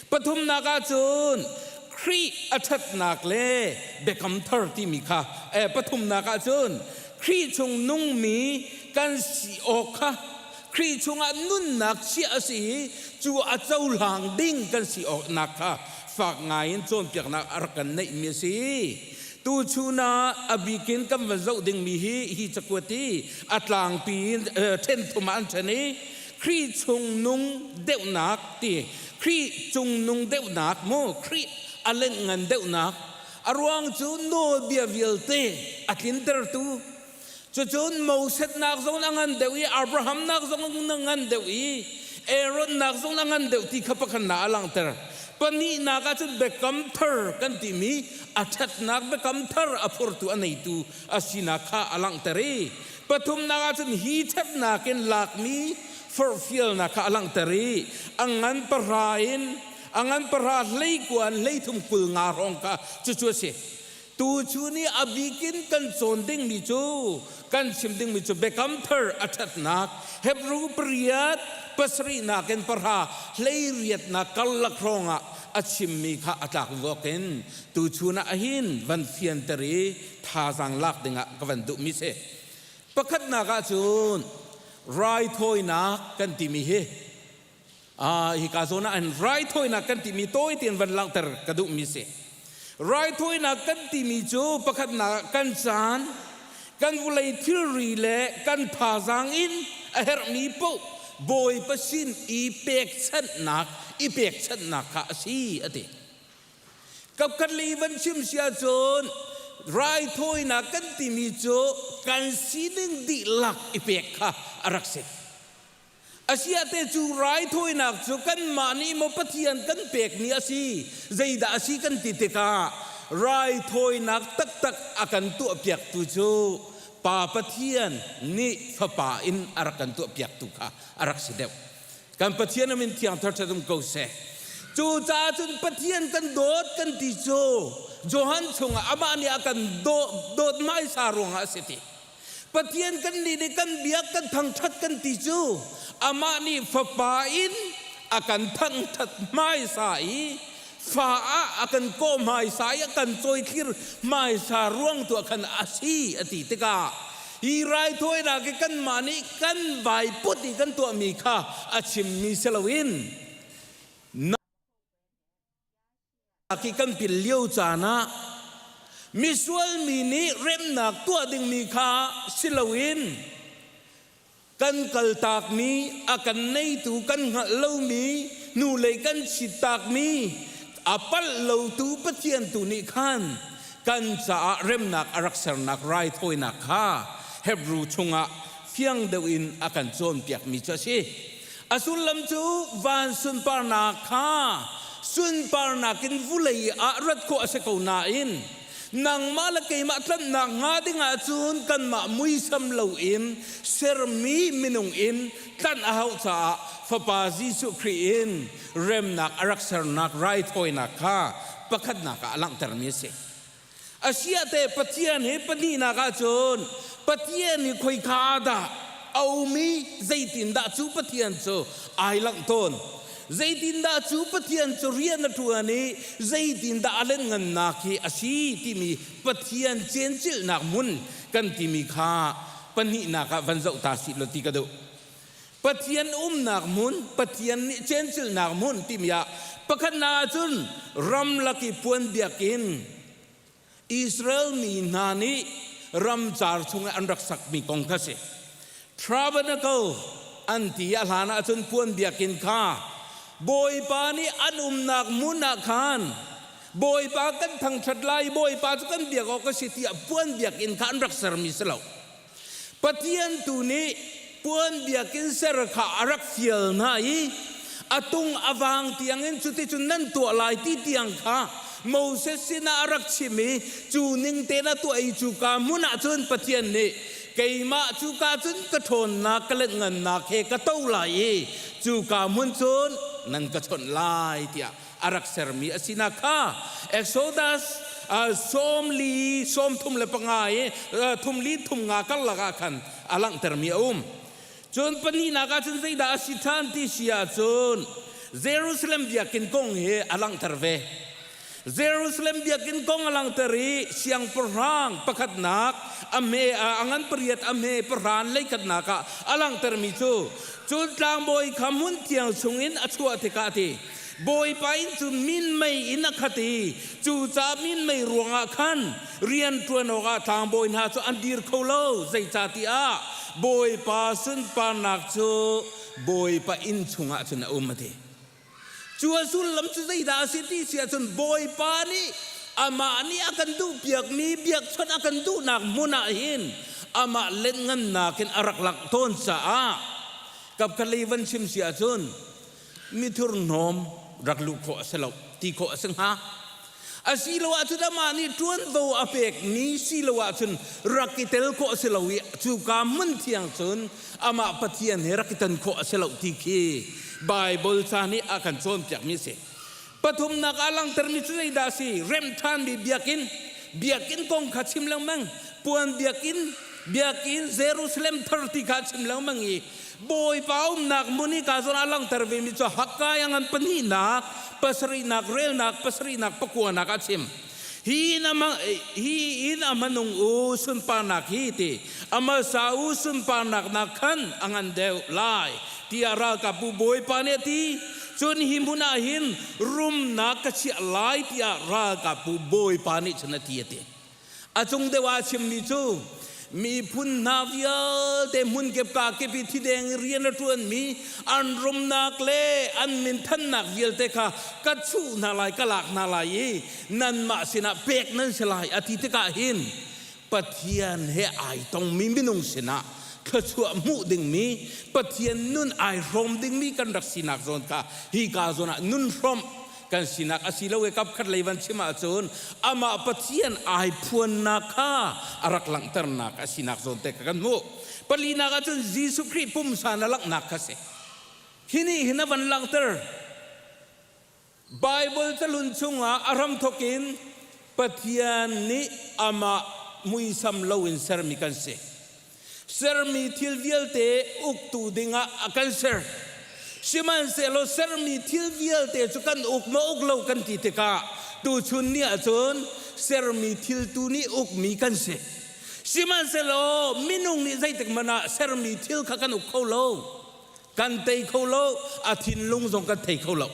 Pathumnak ah cun Khrih a ṭhatnak le biakam thar timi kha pathumnak ah cun Khrih chung nungmi kan si awk kha Khrih chungah nunnak chiah a si i cu a cohlang ding kan si awknak kha fak ngaiin cawnpiaknak a rak kan neihmi a si. Tu chun ah a bikin kan van zoh dingmi hi hi cakuat hi a tlangpi in ṭhen thum ah an ṭhen i Khrih chung nung deuhnak ti Khrih cung nung deuhnak mu Khrih a lengngan deuhnak a ruang cu nawlbia vialte a tlintertu cucun Moses nak zong a ngan deuh i Abraham nak zong a ngan deuh i Aaron nak zong a ngan deuh ti kha pakhatnak a langhter. Pahnihnak ah cun biakam thar kan timi a ṭhatnak biakam thar a phurtu a neitu a sinak kha a langhter i pathumnak ah cun hi ṭhatnak in lakmi forhfialnak kha a langhter i a ngan pahra in a ngan pahra hleikua in hleithum 20 hrawng kha cucu a si. Tuchun i a bikin kan cawn dingmi cu kan chim dingmi cu Biakam Thar a ṭhatnak Hebru pariat pasarihnak in pahra hleiriatnak karlak hrawngah a chimmi kha a tlak vuak in tuchun ah hin van fianter i thazaang lak dingah ka van duhmi si. Pakhatnak ah cun raithawinak kan timi hi hika zawn ah hin raithawinak kan timi tawi tein van langhter ka duhmi si. Raithawinak kan timi cu pakhatnak kan caan, kan vulei thilri le kan thazaang in a herhmi paoh Bawipa sin i pekchanhnak i pekchanhnak kha a si a ti. Kapkhat lei van chim si ahcun raithawinak kan timi cu kan sining dihlak i pek kha a rak si. Asiahte cu raithawinak cu kanmah nih maw Pathian kan pekmi a si, zeidah a si kan ti tikah raithawinak taktak a kan tuahpiaktu cu Pa Pathian nih Fapa in a rak kan tuahpiaktu kha a rak si deuh. Kan Pathian a min thiang thar um ko seh. Cucaah cun Pathian kan dawt kan ti cu Johan chungah amah nih a kan dawt hmaisa ruangah a si ti. Pathian kan nih nih kan biak kan thangṭhat kan ti cu amah nih fapa in a kan thangṭhat hmaisa i fa ah a kan kawh hmaisa i a kan cawithlir hmaisa ruang tu ah khan a si a ti tikah hi raithawinak hi kanmah nih kan vai put i kan tuahmi kha a chimmi si loin na Ki kan pil lio caan ah misual mi nih remnak tuah dingmi kha si loin kan kaltakmi a kan neitu kan hngalh lomi hnulei kan chittakmi a palh lotu Pathian tu nih khan kan caah remnak a rak sernak raithawinak kha Hebrew chungah fiang deuh in a kan cawnpiakmi cu a si. A sullam cu van sunparnak kha sunparnak in vulei ah rat khawh a si ko nain nangmah le keimah tlanhnak hnga ding ahcun kanmah muisam loin sermi minung in tlanh a hauh caah Fapa Jesuh Khrih in remnak a rak sernak raithawinak kha pakhatnak ah a langhtermi a si. Asiahte Pathian hi pahnihnak ahcun Pathian hi khoika dah a um i zeitindah cu Pathian cu ai langh tawn? Zeitindah cu Pathian cu rian a ṭuan i zeitindah a lianngannak hi a si timi Pathian cencilhnak hmun kan timi kha pahnihnak ah van zoh ta sih law ti ka duh. Pathian umnak hmun, Pathian nih cencilnak hmun timi ah pakhatnak ahcun ramlak i puan biakinn Israel mi hna nih ramcar chung i an rak sakmi kong kha si. Tabernacle an ti a hlan ahcun puan biakinn kha Bawipa nih an umnak hmun ah khan Bawipa kan thangṭhat lai, Bawipa cu kan biak awk a si tiah puan biakinn kha an rak sermi si lo. Pathian tu nih puan biakinn ser kha a rak fial hna i a tung a vang tiangin cuticun nan tuah lai ti tiang kha Moses sinah a rak chim i cu ning tein a tuah i cuka hmun ah cun Pathian nih keimah cuka cun ka ṭhawnnak ka lenhngannak he ka to lai i cuka hmun cun nan ka chawnh lai tiah a rak sermi a sinak kha Exodus 40 35 i thum li thum nga karlak ah khan a langhtermi a um. Cun pahnihnak ah cun zeidah a si ṭhan ti si ahcun Jerusalem biakinn kong hi a langhter ve. Jerusalem biakinn kong a langhter i siangpahrang pakhatnak a hme a ngan pariat a hme pahran leikhatnak ah a langhtermi cu cun tlangbawi kha hmun thiang chungin a chuah tikah a ti. Bawipa inn cu minmei in a khat i cucaah minmei ruangah khan rianṭuan awkah tlangbawi hna cu an dir kho lo, zeicahtiah Bawipa sunparnak cu Bawipa inn chungah cun a um, a ti. Cu a sullam cu zeidah a si ti si ahcun Bawipa nih amah nih a kan duhpiakmi biakchawnh a kan duhnak hmun ah hin amah lenhngannak in a rak langh tawn caah kapkhat lei van chim si ahcun mithur hnawm rak luh khawh a si lo ti khawh a si hnga. Asiloah cun amah nih ṭuanvo a pekmi silo ahcun rak i tel khawh a si lo i cuka hmun thiang cun amah Pathian he rak i ton khawh a si lo ti khi Baibal ca nih a kan cawnpiakmi a si. Pathumnak ah langhtermi cu zeidah a si? Remh ṭhanmi biakinn. Biakinn kong kha chim lengmang. Puan biakinn, biakinn Jerusalem thar ti kha chim lengmang i Bawipa umnak hmun i ka zawn ah langhter vemi cu Hakkai a ngan pahnihnak, pasarihnak relnak, pasarihnak pakuanak a chim. Hi inn a hi inn a hmanung u sunparnak hi ti amasa u sunparnak nak khan a ngan deuh lai tiah ralkapbu Bawipa nih a ti. Cun hi hmun ah hin rumnak ka chiah lai tiah ralkapbu Bawipa nih cun a ti a ti. A cung deuh ah a chimmi cu miphun hna vialte hmunkip kakip i thideng i rian a ṭuanmi an rumnak le an minthannak vialte kha ka chuh hna lai, ka lak hna lai i nanmah sinah pek nan si lai a ti tikah hin Pathian he ai tongmi minung sinah thluachuah hmuh dingmi Pathian nun ai hrawm dingmi kan rak sinak zawn kha hi ka zawn ah nun hrawmh kan sinak a si lo i kapkhat lei van chim ahcun amah Pathian ai phuannak kha a rak langhternak a sinak zawn te kha kan hmuh. Palinak ahcun Jesuh Khrih pumsa na langhnak kha si. Hi nih hin a van langhter. Bible cahlun chungah a hramthawk in Pathian nih amah muisam loin sermi kan si. Sermi thil vialte uktu dingah a kan ser. Sihmanhsehlaw sermi thil vialte cu kan uk maw uk lo kan ti tikah tuchun ni ahcun sermi thil tu nih ukmi kan si. Sihmanhsehlaw minung nih zeitik hmanh ah sermi thil kha kan uk kho lo. Kan tei kho lo, a thinlung zong kan thei kho lo.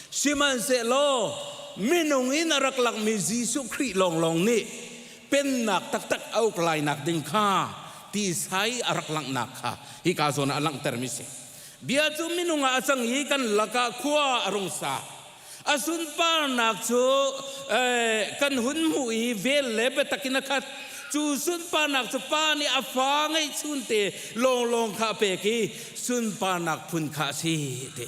Sihmanhsehlaw minung in a rak lakmi Jesuh Khrih lawnglawng nih pennak taktak a uk lainak ding kha tisai a rak langhnak kha hika zawn ah a langhtermi si. Bia cu minung ah a cang i kan lakah khua a rung sa. A sunparnak cu kan hun hmuh i vel le biatak in a khat. Cu sunparnak cu Pa nih a fa ngeihchunte lawnglawng kha a pek i sunparnak phun kha a si ti.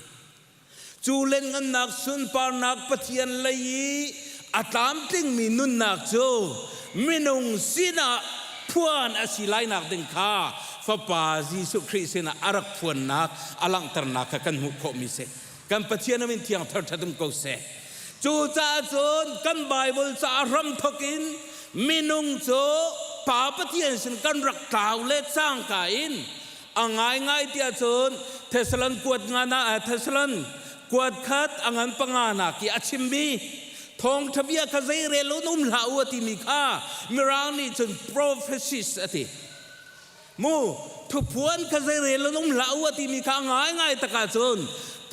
Cu lengngannak sunparnak Pathian lei i a tlamtlingmi nunnak cu minung sinah phuan a si lainak ding kha Fapa Jesuh Khrih sinah a rak phuannak a langhternak kha kan hmuh khawhmi si. Kan Pathian a min thiang thar um ko seh. Cucaah cun kan Bible ca hramthawk in minung cu Pa Pathian sin kan rak tlau le cangka in a ngaingai tiah cun Thessalon kuat nga na Thessalon kuat khat a ngan panga nak i a chimmi thawngṭha bia kha zei rel lo um hlah u a timi kha Mirang nih cun prophecies a ti. Mu thuphuan kha zei rel lo um hlah u a timi kha ngaingai tak ahcun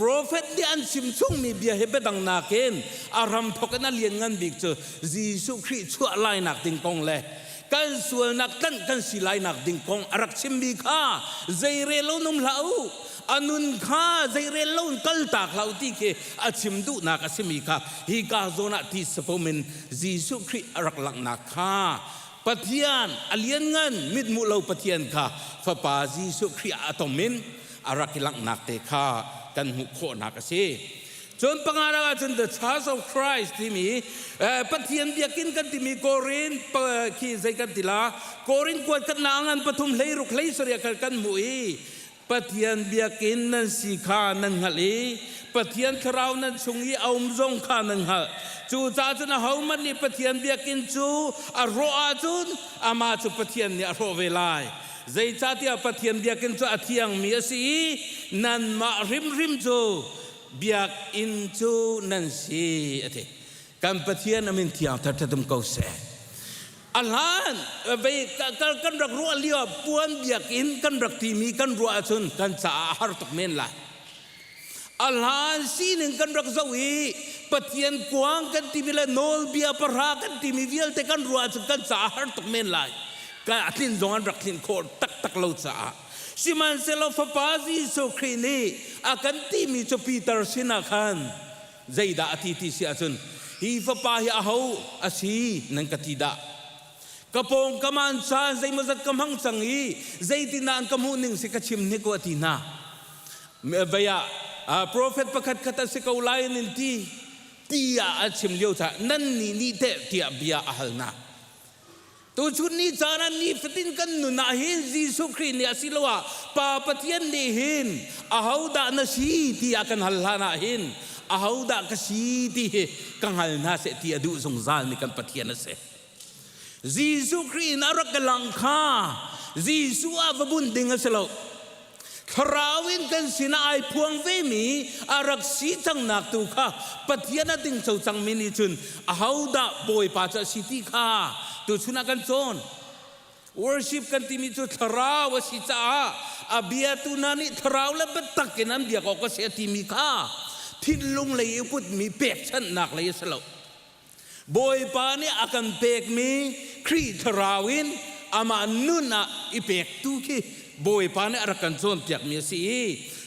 prophet nih an chim chungmi bia hi biadang nakin a ram thawk in a lianngan bik cu Jesuh Khrih chuah lainak ding kong le kan sualnak tlanh kan si lainak ding kong a rak chimmi kha zeirel lo um hlah u a nun kha zeirel lo in kaltak hlah u ti khi a chim duhnak a simi kha hi ka zawn ah ti sapom in Jesuh Khrih a rak langhnak kha Pathian a lianngan mithmuh lo Pathian kha Fapa Jesuh Khrih ah a tom in a rak i langhnak te kha kan hmuh khawhnak a si. Cun panganak ahcun the Church of Christ timi Pathian biakinn kan timi Korin khi zei kan ti la Korin kuat kan na ngan pathum hlei ruk hlei saria kal kan hmuh i Pathian biakinn nan si kha nan hngalh i Pathian thlarau nan chung i a um zong kha nan hngalh. Cucaah cun ahohmanh nih Pathian biakinn cu a hrawh ahcun amah cu Pathian nih a hrawh ve lai. Zeicahtiah Pathian biakinn cu a thiangmi a si i nanmah hrimhrim cu biakinn cu nan si a ti. Kan Pathian a min thiang thar ko seh. A hlan vei kan rak ruah lio ah puan biakinn kan rak timi kan ruah ahcun kan caah a har tuk men lai. A hlan sining kan rak zoh i Pathian kuang kan timi le nawlbia pahra kan timi vialte kan ruah ahcun kan caah a har tuk men lai. Ka a tlin zong an rak tlin khawh taktak lo caah. Sihmanhsehlaw Fapa Jesuh Khrih nih a kan timi cu Peter sinah khan zeidah a ti ti si ahcun hi fapa hi aho a si nan ka ti dah? Ka pawngkam ah an caan zeimawzat ka hmang cang i zeitindah an ka hmuh ning si ka chim hnik u a ti hna. Vei ah profet pakhat khat a si ko lai an in ti tiah a chim lio caah nan nih nih teh tiah bia a hal hna. Tuchun ni caan ah nifatin kan nun ah hin Jesuh Khrih nih asiloah Pa Pathian nih hin ahodah na si tiah kan hal hlan ah hin ahodah ka si ti hi ka hngal hna seh ti a duh zungzal mi kan Pathian a si. Jesuh Khrih in a rak ka lang kha Jesuh ah va bunh ding a si lo. Thlarau in kan sinah ai phuang vemi a rak si cangnak tu kha Pathian a dingco cangmi nih cun ahodah Bawipa cu a si ti kha tuchun ah kan cawn. Worship kan timi cu thlarau a si caah a biatu hna nih thlarau le biatak in an biak awk a si a timi kha thinlung lei i putmi pekchanhnak lei a si lo. Bawipa nih a kan pekmi Khrih Thlarau in amah nun ah i pektu khi Bawipa nih a rak kan cawnpiakmi a si i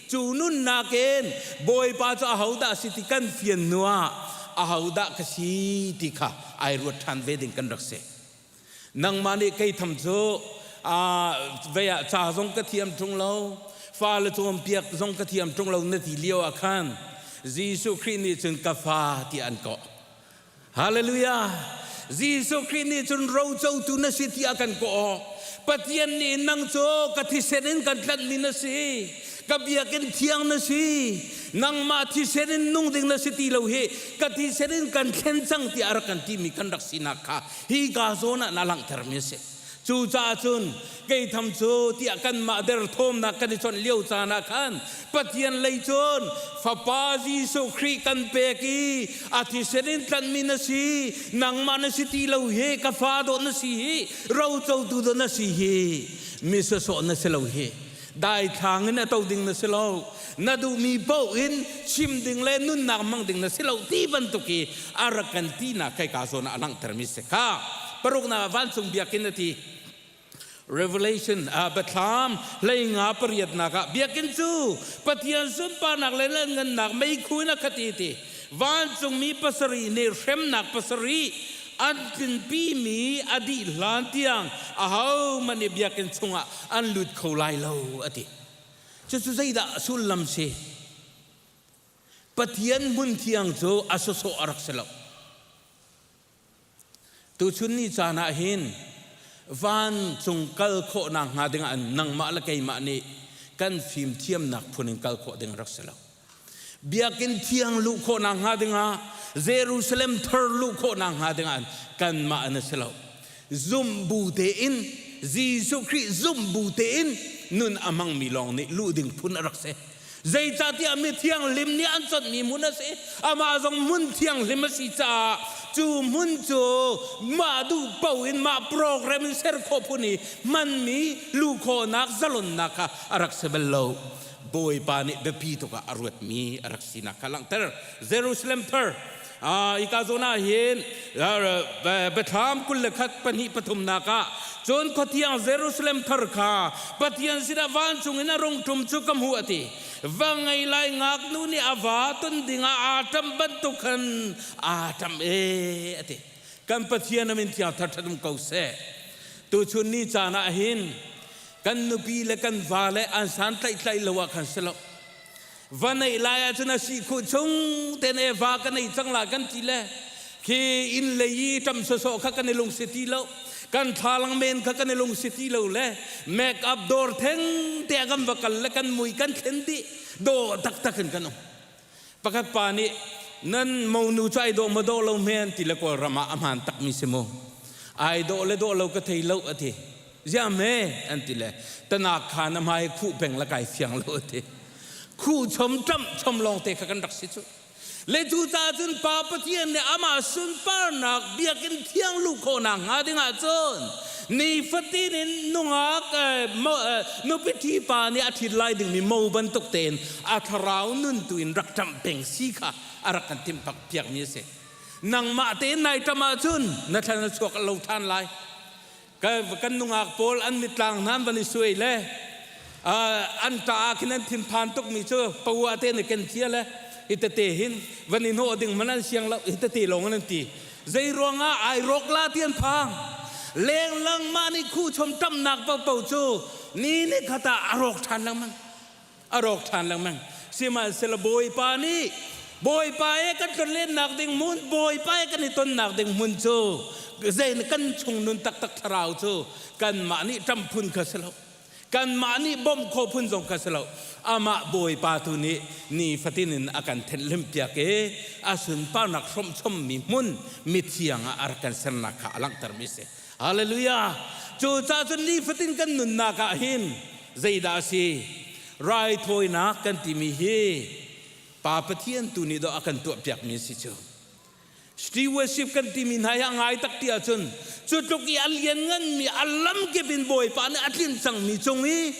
cu nunnak in Bawipa cu ahodah a si ti kan fian hnuah ahodah ka si ti kha ai ruat ṭhan ve ding kan rak si. Nangmah nih kei tham cu vei ah ca zong ka thiam ṭung lo, fale cawnpiak zong ka thiam ṭung lo na ti lio ah khan Jesuh Khrih nih cun ka fa tiah an kawh. Hallelujah! Jesuh Khrih nih cun rocotu na si tiah kan kawh. Pathian nih nang cu ka thisen in kan tlanhmi na si. Ka biakinn thiang na si. Nangmah thisen in nung ding na si ti lo hi ka thisen in kan thlen cang tiah a rak kan timi kan rak sinak kha hi ka zawn ah na langhtermi a si. Cucaah cun kei tham cu tiah kanmah derthawmnak kan i chawnh lio caan ah khan Pathian lei cun Fapa Jesuh Khrih kan pek i a thisen in tlanhmi na si, nangmah na si ti lo hi, ka fa dawh na si hi, rocotu dawh na si hi, mi sawsawh na si lo hi. Daithlang in a to ding na si lo. Na duhmi paoh in chim ding le nunnak hmang ding na si lo ti bantuk i a rak kan tinak kai ka zawn ah a langhtermi si kha. Paruknak ah vancung biakinn a ti. Revelation Biathlam hleinga pariatnak ah biakinn cu Pathian sunparnak le ngannak meikhu in a khat i ti. Vancungmi pasarih nih hremnak pasarih an tlinpimi a dih hlan tiang ahohmanh nih biakinn chungah an lut kho lai lo a ti. Cucu zeidah sullam si? Pathian hmun thiang cu a sawsawh a rak si lo. Tuchun ni caan ah hin vancung kal khawhnak hnga dingah nangmah le keimah nih kan fimthiamnak phun in kal khawh ding a rak si lo. Biakinn thiang luh khawhnak hnga dingah Jerusalem thar luh khawhnak hnga dingah kanmah an si lo. Zumh bu tein Jesuh Khrih zumh bu tein nun a hmangmi lawng nih luh ding phun a rak si. Zeicahtiah mi thianghlim nih an chonhmi hmun a si. Amah zong hmun thianghlim a si caah cu hmun cu mah duh paoh in mah program in ser khawh phun i hmanmi luh khawhnak zalonnak kha a rak si bal lo. Bawipa nih biapi tuk ah a ruatmi a rak sinak kha langhter. Jerusalem thar hika zawn ah hin Biathlam 21 pahnih pathumnak ah cun khuathiang Jerusalem thar kha Pathian sinah vancung in a rung ṭum cu ka hmuh a ti. Va ngei lai ngaknu nih a va ton dingah aa ṭamh bantuk khan aa ṭamh ee a ti. Kan Pathian a min thiang thar ṭhat um ko seh. Tuchun ni caan ah hin kan nupi le kan va le an san tlaih tlaih lo ah khan si lo. Va neih lai ahcun a si khuh chung ten e va ka nei cang la kan ti le khi inn lei i ṭam sawsawh kha kan i lungsi ti lo kan thlalang men kha kan i lungsi ti lo le make up dawr theng te ah kan va kal le kan mui kan thlen dih dawh taktak in kan um pakhat pa nih nan monu cu ai dawh maw dawh lo hme an ti le kawlram ah a hmaan takmi si mu ai dawh le dawh lo ka thei lo a ti Ziah hme an ti le tanak kha na hmai khuh peng la kai fiang lo ti. Khuh chom ṭamh chom lawng te kha kan rak si cu. Le cu ca cun Pa Pathian nih amah sunparnak biakinn thiang luh khawhnak hnga dingah cun Nifatin in nungak nupi ṭhi pa nih a ṭhit lai dingmi mo bantuk tein a thlarau nun tu in rak ṭamh peng si kha a rak kan timh piakmi a si. Nangmah tein nai ṭam ahcun na thlan a chuak lo ṭhan lai. Kan nungak pawl an mitlang hna an van i suai le an ṭa ah khin an thinphan tukmi cu paua te na ken cia le hi tete hin van i hnawh ding hmanh an siang lo hi tete lawng an ti. Zei ruangah ai rawk la ti an phang. Lenglang mah nih khu chom ṭamnak paohpaoh cu ni ni khat ah a rawk ṭhan lengmang. A rawk ṭhan lengmang. Sihmanhsehlaw Bawipa nih Bawipa he kan tlonlennak ding hmun, Bawipa he kan i tonnak ding hmun cu zei kan chung nun taktak thlarau cu kanmah nih ṭam phun kha si lo. Kanmah nih bawmh khawh phun zong kha si lo. Amah Bawipa tu nih nifatin in a kan thenhlimh piak i a sunparnak hrawmh chommi hmun mithiang ah a rak kan sernak kha a langhtermi a si. Hallelujah! Cucaah cun nifatin kan nunnak ah hin zeidah a si? Raithawinak kan timi hi Pa Pathian tu nih dawh a kan tuahpiakmi a si cu. Stewardship kan timi hna hi a ngai tak ti ahcun cu tluk i a liannganmi a lamkip in Bawipa nih a tlinh cangmi cung i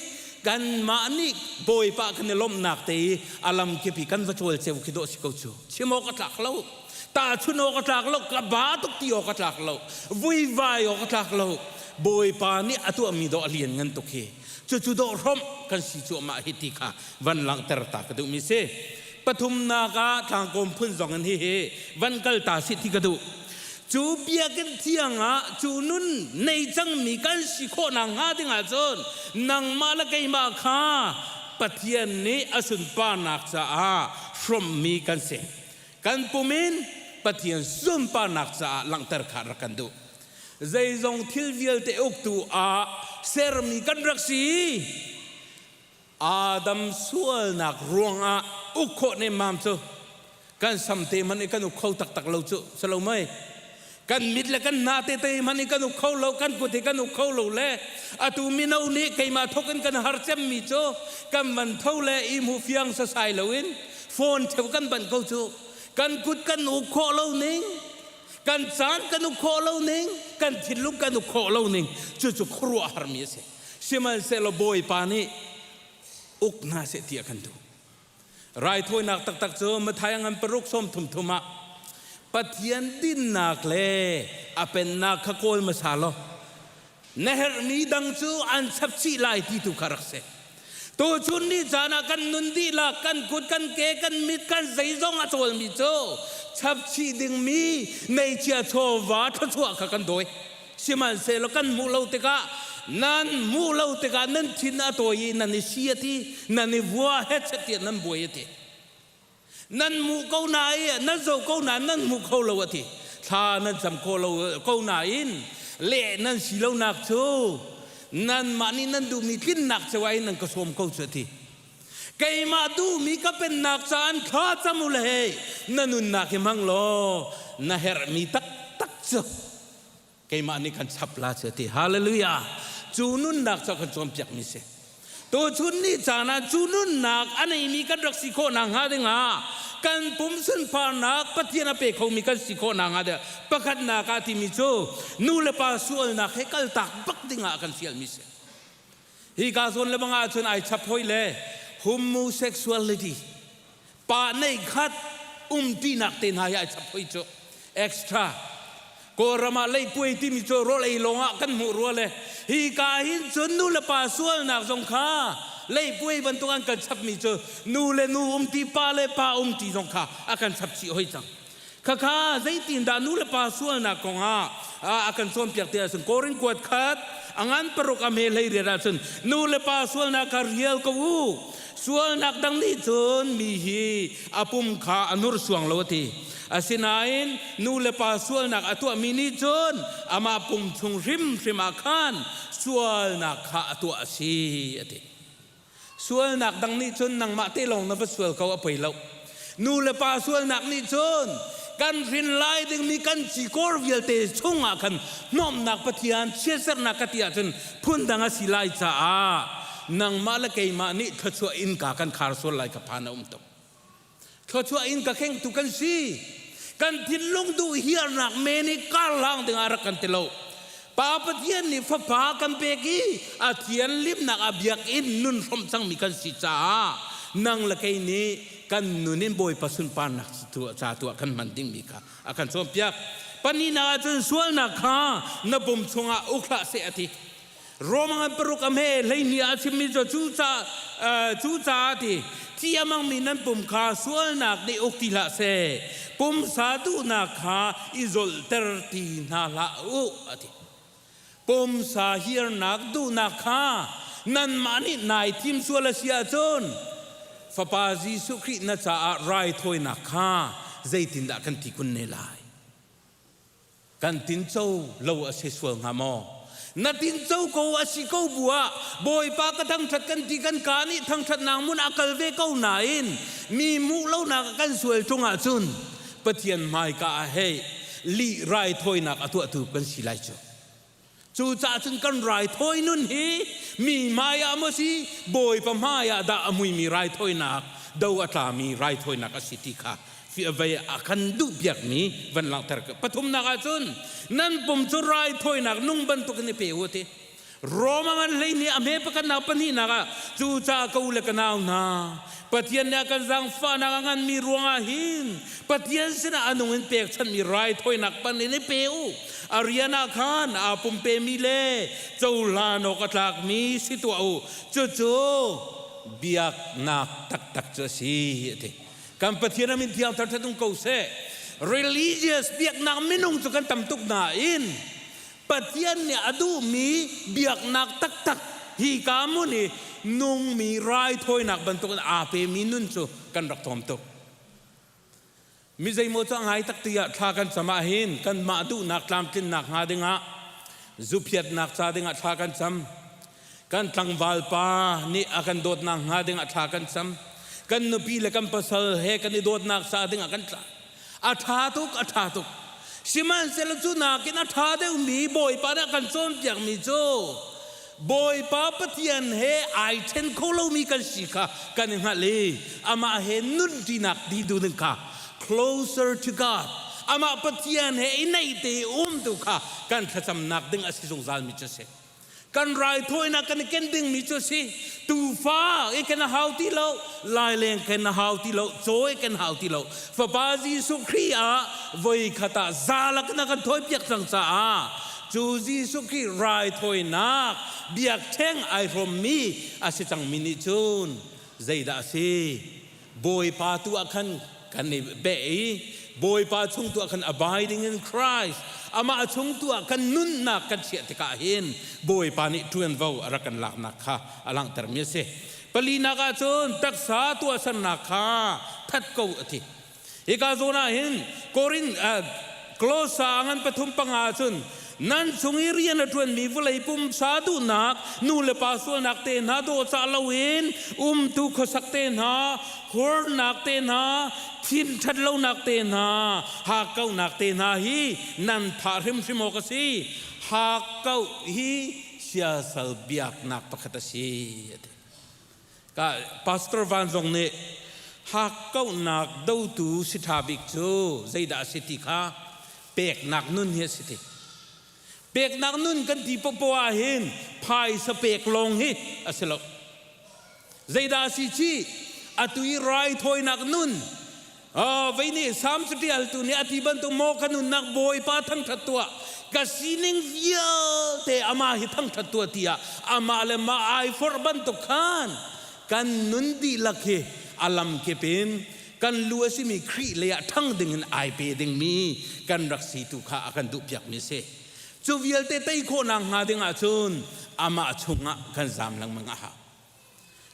kanmah nih Bawipa kan i lawmhnak te i a lamkip i kan va cawlceu khi dawh si ko cu. Chim awk a tlak lo. Tahchun awk a tlak lo. Ka ba tuk ti awk a tlak lo. Vuivai awk a tlak lo. Bawipa nih a tuahmi dawh a lianngan tuk hi. Cucu dawh hrawmh kan si cuahmah hi ti kha van langhter ta ka duhmi si. Pathumnak ah tlangkawm phun zong in hihi van kal ta sih ti ka duh. Cu biakinn thiang ah cu nun nei cangmi kan si khawhnak hnga ding ahcun nangmah le keimah kha Pathian nih a sunparnak caah hrawmmi kan si. Kan pum in Pathian sunparnak caah langhter kha rak kan duh. Zeizong thil vialte uktu ah sermi kan rak si. Adam sualnak ruangah uk khawh nemmam cu kan sam te hmanh i kan uk kho taktak lo cu si lo mei? Kan mit le kan hna te te hmanh i kan uk kho lo, kan kut hi kan uk kho lo le atu mino nih keimah thok in kan har cemmi cu kan van tho le i hmu fiang sasai loin phone theu kan banh ko cu. Kan kut kan uk khawh lo ning, kan caan kan uk khawh lo ning, kan thinlung kan uk khawh lo ning, cucu khuaruahharmi a si. Sihmanhsehlaw Bawipa nih uk hna seh ti a kan duh. Raithawinak taktak cu Matthai ngan paruk sawm thum thum ah Pathian dinnak le a pennak kha kawl hmasa law na herhmi dang cu an chap chih lai ti tu kha rak si. Tuchun ni caan ah kan nun dihlak, kan kut, kan ke, kan mit, kan zeizong a cawlmi cu chap chih dingmi neichia chawva thluachuah kha kan dawi. Sihmanhsehlaw kan hmuh lo tikah nan hmuh lo tikah nan thin a tawi i nan i si a ti, nan i vua hetchet tiah nan buai a ti. Nan hmuh ko na i nan zoh ko na nan hmu kho lo a ti. Thla nan cam kho lo ko nain leh nan si lonak cu nanmah nih nan duhmi tlinnak ceu ah hin nan ka sawm ko cu a ti. Keimah duhmi ka pennak caan thla cam u le hei na nunnak hi hmang law na herhmi taktak cu keimah nih kan chap la cu ti. Hallelujah. Cu nunnak cu kan cawnpiakmi si. Tuchun ni caan ah cu nunnak a neimi kan rak si khawh nakhnga dingah kan pum sunparnak Pathian a pe khomi kan si khawh nakhnga ding pakhatnak ah timi cu nu le pa sualnak he kaltak bak dingah kan fialmi si. Hi ka zawn le bang ahcun ai chap hoi le homosexuality pa nei khat umtinak te hna hi ai chap hoi cu extra. Kawlram ah leihpuai timi cu rawl ei lawng ah kan hmuh rua le hi ka hin cun nu le pa sualnak zong kha leihpuai bantuk an kan chapmi cu nu le nu umti pa le pa umti zong kha a kan chap chih hoi cang. Khakha zeitindah nu le pa sualnak kongah a kan cawnpiak ti ahcun Korin kuat khat a ngan paruk a hme hlei riat ahcun nu le pa sualnak kha rial ko u. Sualnak dang nih cun mi hi a pum kha a nursuang lo a ti. Asinain nu le pa sualnak a tuahmi nih cun amah pum chung hrimhrim ah khan sualnak kha a tuah a si a ti. Sualnak dang nih cun nangmah te lawng na va sual ko a poi lo. Nu le pa sualnak nih cun kan hrin lai dingmi kan cikawr vialte chungah khan hnawmnak Pathian chiatsernak ka ti ahcun phundang a si lai caah nangmah le keimah nih thluachuah innka kan khar sual lai kha phan a um tuk. Thluachuah in ka khengtu kan si. Kan thinlung duh hiarnak men i karhlang dingah rak kan ti lo. Pa Pathian nih Fapa kan pek i a thianhlimnak a biakinn nun hrawmh cangmi kan si caah nang le kei nih kan nun in Bawipa sunparnak ca tu ah kan hman dingmi kha a kan cawnpiak. Pahnihnak ah cun sualnak kha na pum chungah uk hlah seh a ti. Rome ngan paruk a hme 12 ah a chimmi cu cucaah ti thi a hmangmi nan pum kha sualnak nih uk ti hlah seh pumsa duhnak kha i zolhter ti hna hlah u a ti. Pumsa hiarnak duhnak kha nanmah nih nai thim sual a si ahcun Fapa Jesuh Khrih na caah raithawinak kha zeitindah kan ti kun ne lai? Kan tinco lo a si sual hnga maw? Na tinco ko a si ko bu ah Bawipa ka thangṭhat kan ti kan kaa nih thangṭhatnak mun a kal ve ko nain mi hmuh lonak kan sual ṭung ahcun Pathian hmaika ah hei lih raithawinak a tuahtu kan si lai cu. Cucaah cun kan raithawi nun hi mi hmai ah maw si Bawipa hmai ah dah a muimi raithawinak do a tlami raithawinak a si ti kha vei a kan duhpiakmi van langhter pathumnak ah cun nan pum cu raithawinak nung bantukin i pe u ti Roma ngan hlei nih a hme pakhatnak pahnihnak ah cucaah ka u le ka nau hna Pathian nih a kan zaangfahnak a nganmi ruangah hin Pathian sinah a nung in pekchanhmi raithawinak pan in i pe u a rian ah khan aa pumpemi le cohlan awk a tlakmi si tuah u cucu biaknak taktak cu a si a ti Kan Pathian a min thiang thar um ko seh. Religious biaknak minung cu kan tam tuk nain Pathian nih a duhmi biaknak taktak hi ka mun i nungmi raithawinak bantukin aa pemi nun cu kan rak thawm tuk. Mi zeimaw cu a ngai tak ti ah thla kan cam ah hin kanmah duhnak tlamtlinnak hnga dingah zuphiatnak ca dingah thla kan cam. Kan tlangval pa nih a kan dawtnak hnga dingah thla kan cam. Kan nupi le kan pasal he kan i dawtnak ca dingah kan tla. A ṭha tuk, a ṭha tuk. Sihmanhsehlaw cu nakin a ṭha deuhmi Bawipa nih a kan cawnpiakmi cu Bawipa Pathian he ai ṭhen kho lomi kan si kha kan i hngalh i amah he nunṭinak ti tu ding kha closer to God amah Pathian he i naih te i um tu kha kan thlacamnak ding a si zungzalmi cu a si. Kan raithawinak kan i ken dingmi cu a si. Tuufa i ken a hau ti lo, laileng ken a hau ti lo, caw i ken hau ti lo. Fapa Jesuh Khrih ah voi khat ah zalak in a kan thawipiak cang caah cu Jesuh Khrih raithawinak biakṭheng ai hrawmmi a si cangmi nih cun zeidah a si? Bawipa tu ah khan kan i beh i Bawipa chung tu ah khan abiding in Christ amah chung tu ah kan nunnak kan chiah tikah hin Bawipa nih ṭuanvo a rak kan laknak kha a langhtermi a si. Palinak ah cun taksa tuahsernak kha that ko a ti. Hika zawn ah hin Korin Kolosa ngan pathum panga cun nan chung i rian a ṭuanmi vawlei pumsa duhnak nu le pa sualnak te hna dawhcah loin umtu khuasak te hna hurnak te hna thin ṭhat lonak te hna hakkauhnak te hna hi nan thah hrimhrim awk a si hakkauh hi siasal biaknak pakhat a si a ti Ka Pastor Van zong nih hakkauhnak dotu si ṭha bik cu zeidah a si ti kha peknak nun hi a si ti. Peknak nun kan ti popoh ah hin phaisa pek lawng hi a si lo. Zeidah a si ci? Atu i raithawinak nun vei nih Salm catialtu nih a ti bantuk maw ka nunnak Bawipa thangṭhat tuah ka sining vialte amah hi thangṭhat tuah tiah amah le mah ai forh bantuk khan kan nun dihlak hi a lamkip in kan lu a simi Khrih lei ah ṭhang ding in ai pe dingmi kan rak si tu kha a kan duhpiakmi a si. Cu vialte tei khawhnak hnga ding ahcun amah chungah kan zaam lengmang a hau.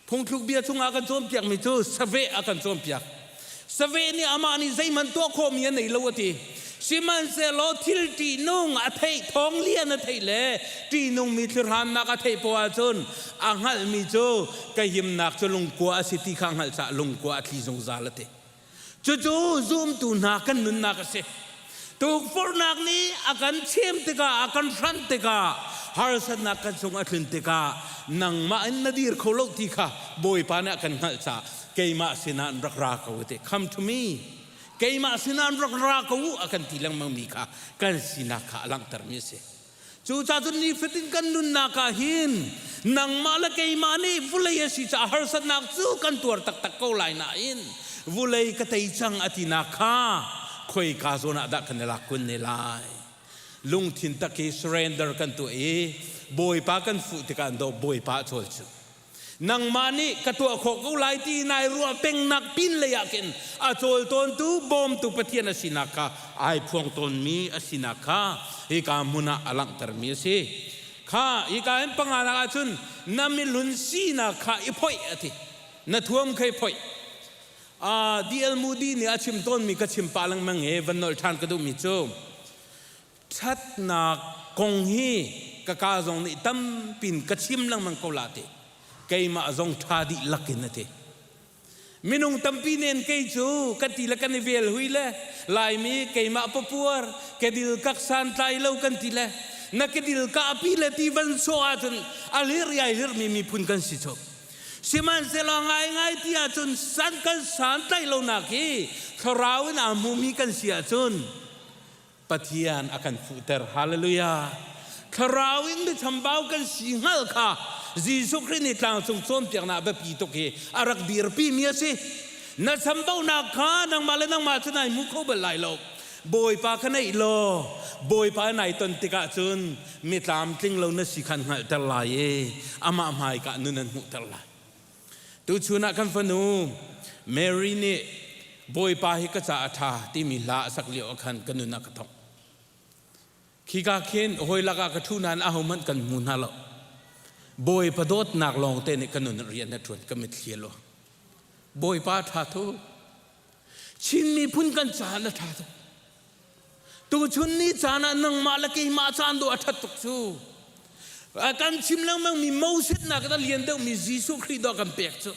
Phungthluk bia chungah kan cawnpiakmi cu saveh a kan cawnpiak. Saveh nih amah nih zeihmanh tuah khawhmi a nei lo a ti. Sihmanhsehlaw thil ṭihnung a theih thawng lian a theih le ṭihnungmi thlihrannak a theih poah ahcun a hngalhmi cu ka himnak cu lungkua a si ti kha a hngalh caah lungkua a tli zungzal a ti. Cucu zumtu hna kan nunnak a si. Tukforhnak nih a kan chem tikah, a kan hranh tikah, harsatnak kan cung a tlun tikah nangmah in na dir kho lo ti kha Bawipa nih a kan hngalh caah keimah sinah an rak ra ko ti. Come to me. Keimah sinah an rak ra ko u a kan ti lengmangmi kha kan sinak kha a langhtermi a si. Cucaah cun nifatin kan nunnak ah hin nangmah le keimah nih vulei a si caah harsatnak cu kan tuar taktak ko lai nain vulei ka tei cang a tinak kha khoika zawn ah dah kan i lak kun ne lai. Lungthin tak i surrender kan tuah i Bawipa kan fuh tikah do Bawipa a cawl cu. Nangmah nih ka tuah khawh ko lai ti nai ruah pengnak pin lei ah khin a cawl tawntu bawmtu Pathian a sinak kha ai phuang tawnmi a sinak kha hika hmun ah a langhtermi a si. Kha hika in panganak ahcun na milun sinak kha i phoih a ti. Na thuam kha i phoih. D.L. Moody nih a chim tawnmi ka chim pah lengmang i van nolh ṭhan ka duhmi cu ṭhatnak kong hi ka ka zong nih tampin ka chim lengmang ko la ti keimah zong ṭha dih lakin a ti minung tampi nen kei cu kan ti le kan i vel hui le laimi keimah papuar kedil kak san tlai lo kan ti le na kedil ka pi le ti van sawh ahcun a lir iai lirmi miphun kan si chok sihmanhsehlaw ngaingai ti ahcun san kan san tlaih lonak hi thlarau in aa hmumi kan si ahcun Pathian a kan fuhter. Hallelujah. Thlarau in mi chambau kan si hngal kha Jesuh Khrih nih tlangcung cawnpiaknak biapi tuk hi a rak dirpi mi a si. Na chambaunak kha nangmah le nangmah cu nai hmu kho bal lai lo. Bawipa kha neih law Bawipa nai ton tikah cun mi tlamtling lo na si khan hngalhter lai i amah hmaika nun an hmuhter lai. Tuchun ah kan fanu Mary nih Bawipa hi ka caah a ṭha timi hla a sak lio ah khan ka nun a ka thawk. Khika khin hawi lakah ka ṭhu nain ahohmanh kan hmu hna lo. Bawipa dawtnak lawngte nih ka nun rian a ṭuan ka mitthli a luang. Bawipa a ṭha tuk. Chin miphun kan caah na ṭha tuk. Tuchun ni caan ah nangmah le keimah caan dawh a ṭhat tuk cu. Kan chim lengmang mi Moses nakin a lian deuhmi Jesuh Khrih dawh kan pek cu.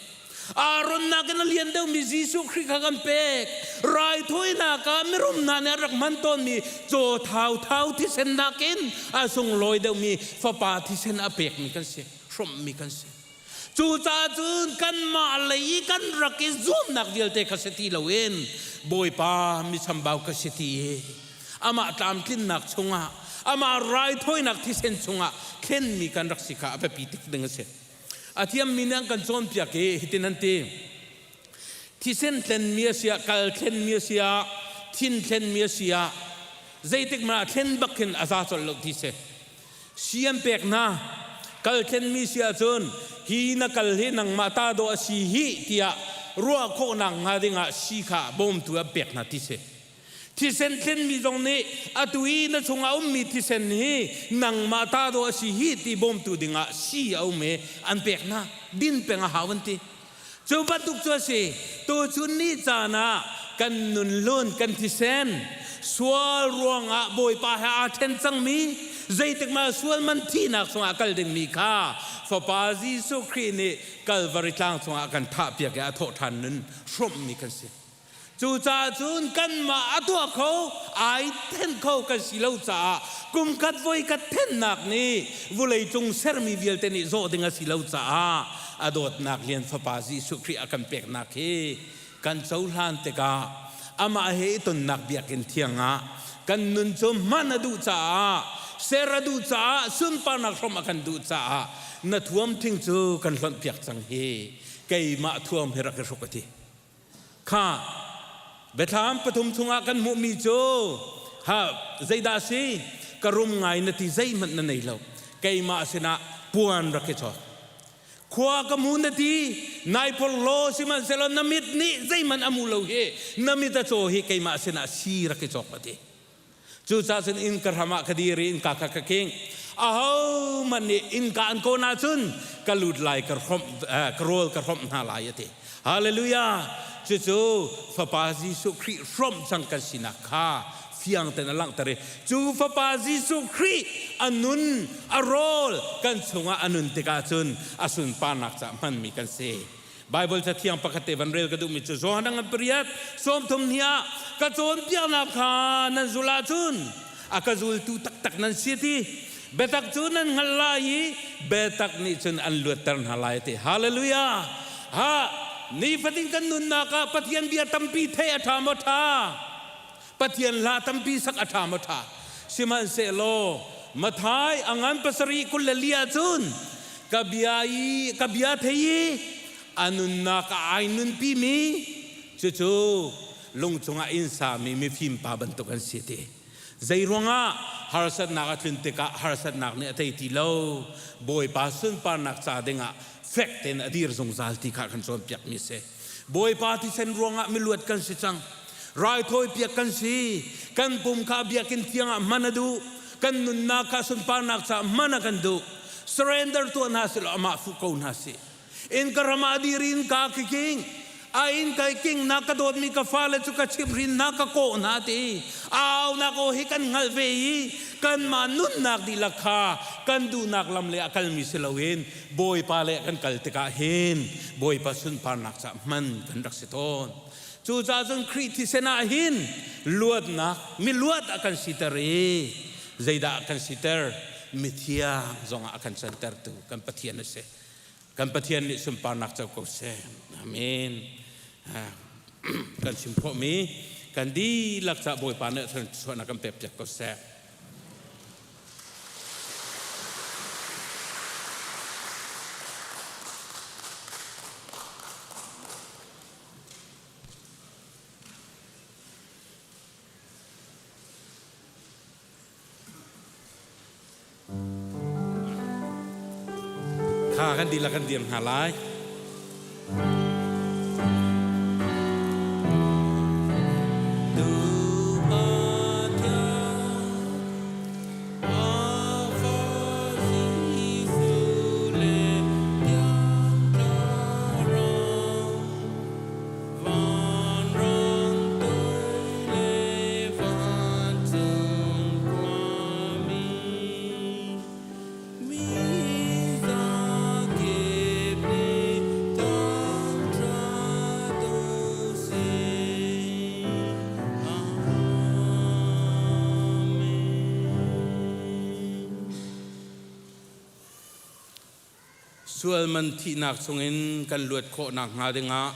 Aaron nakin a lian deuhmi Jesuh Khrih kha kan pek. Raithawinak ah mirum hna nih an rak hman tawnmi caw thau thau thisen nakin a sunglawi deuhmi fapa thisen a pekmi kan si, hrawmhmi kan si. Cucaah cun kanmah lei i kan rak i zuamnak vialte kha si ti loin Bawipa mi chambau ka si ti i amah tlamtlinnak chungah amah raithawinak thisen chungah thlenmi kan rak si kha a biapi tik ding a si. A thiammi nih an kan cawnpiak i hitin an ti. Thisen thlenmi a si ah, kal thlenmi a si ah, thin thlenmi a si ah, zeitik hmanh ah thlen bak khin a za colh lo ti si. Si an pek hna. Kal thlenmi si ahcun hi na kal hi nangmah ta dawh a si hi tiah ruah khawhnak hnga dingah si kha bawmtu an pek hna ti si. Thisen thlenmi zong nih atu i na chungah ummi thisen hi nangmah ta dawh a si hi ti bawmtu dingah si a um i an pek hna. Din peng a hau an ti. Cu bantuk cu a si. Tuchun ni caan ah kan nun hlun, kan thisen sual ruangah Bawipa he aa ṭhen cangmi, zeitik mah sual man thihnak chungah kal dingmi kha Fapa Jesuh Khrih nih Kalvari tlang chungah a kan thahpiak i a thawhṭhan nun hrawmhmi kan si. Cucaah cun kanmah a tuah kho, ai then kho kan si lo caah kum khat voi khat thennak nih vawleicung sermi vialte nih zawh ding a si lo caah a dawtnak lian Fapa Jesuh Khrih a kan peknak hi kan cohlan tikah amah he i tonnak biakinn thiang ah kan nun cu hman a duh caah ser a duh caah sunparnak hrawmh a kan duh caah na thuam thing cu kan hlonhpiak cang hi keimah thuam hi rak i hruk a ti. Kha Biathlam pathum chungah kan hmuhmi cu ha zeidah a si? Ka rum ngai na ti zeihmanh na nei lo. Keimah sinah puan rak i cawk. Khua ka mu na ti, nai porhlaw sihmanhsehlaw na mit nih zeihmanh a mu lo hi, na mit a caw hi keimah sinah si rak i cawk a ti. Cucaah cun inn ka hram ah ka dir i innka kha ka king. Ahohmanh nih innka an kawn ahcun ka lut lai ka hrawmh ka rawl ka hrawmh hna lai a ti. Hallelujah! Cucu Fapa Jesuh Khrih hrawmh cang kan sinak kha fiang tein a langhter i cu Fapa Jesuh Khrih a nun a rawl kan chungah a nun tikah cun a sunparnak caah hmanmi kan si. Bible cathiang pakhat te van rel ka duhmi cu Johan ngan pariat 30 ni ah ka cawnpiaknak kha nan zul ahcun a ka zultu taktak nan si ti biatak cu nan hngalh lai i biatak nih cun an luatter hna lai ti hallelujah ha nifatin kan nunnak ah Pathian bia tampi theih a ṭha maw ṭha Pathian hla tampi sak a ṭha maw ṭha sihmanhsehlaw. Mathai a ngan pasarih 24 ahcun ka bia i ka bia thei i a nunnak a ai nunpi mi cucu lung cungah inn sami mifim pa bantuk an si ti. Zei ruangah harsatnak a tlun tikah harsatnak nih a tei ti lo. Bawipa sunparnak ca dingah fek tein a dir zungzal ti kha kan cawnpiakmi a si. Bawipa thisen ruangah miluat kan si cang. Raithawi piak kan si. Kan pum kha biakinn thiang ah hman a duh. Kan nunnak kha sunparnak caah hman a kan duh. Surrender tuah hna sih law amah fuh ko hna sih. In ka ram ah dir in ka kiking a in kai king na ka dawtmi ka fale cu ka chimhrin hna ka kawh hna ti aunak aw hi kan hngalh ve i kanmah nunnak dihlak kha kan duhnak lam le a kalmi si loin Bawipa le kan kal tikah hin Bawipa sunparnak caah hman kan rak si tawn. Cucaah cun Khrih thisen ah hin luatnak miluat a kan siter i zeidah a kan siter? Mithiang zongah a kan cantertu kan Pathian a si. Kan Pathian nih sunparnak co ko seh. Amen. Kan chim khawhmi kan dihlak caah Bawipa nih thluachuahnak kan pek piak ko seh. Kha kan dihlak kan dir hna lai. Sual man thihnak chungin kan luat khawh nakhnga dingah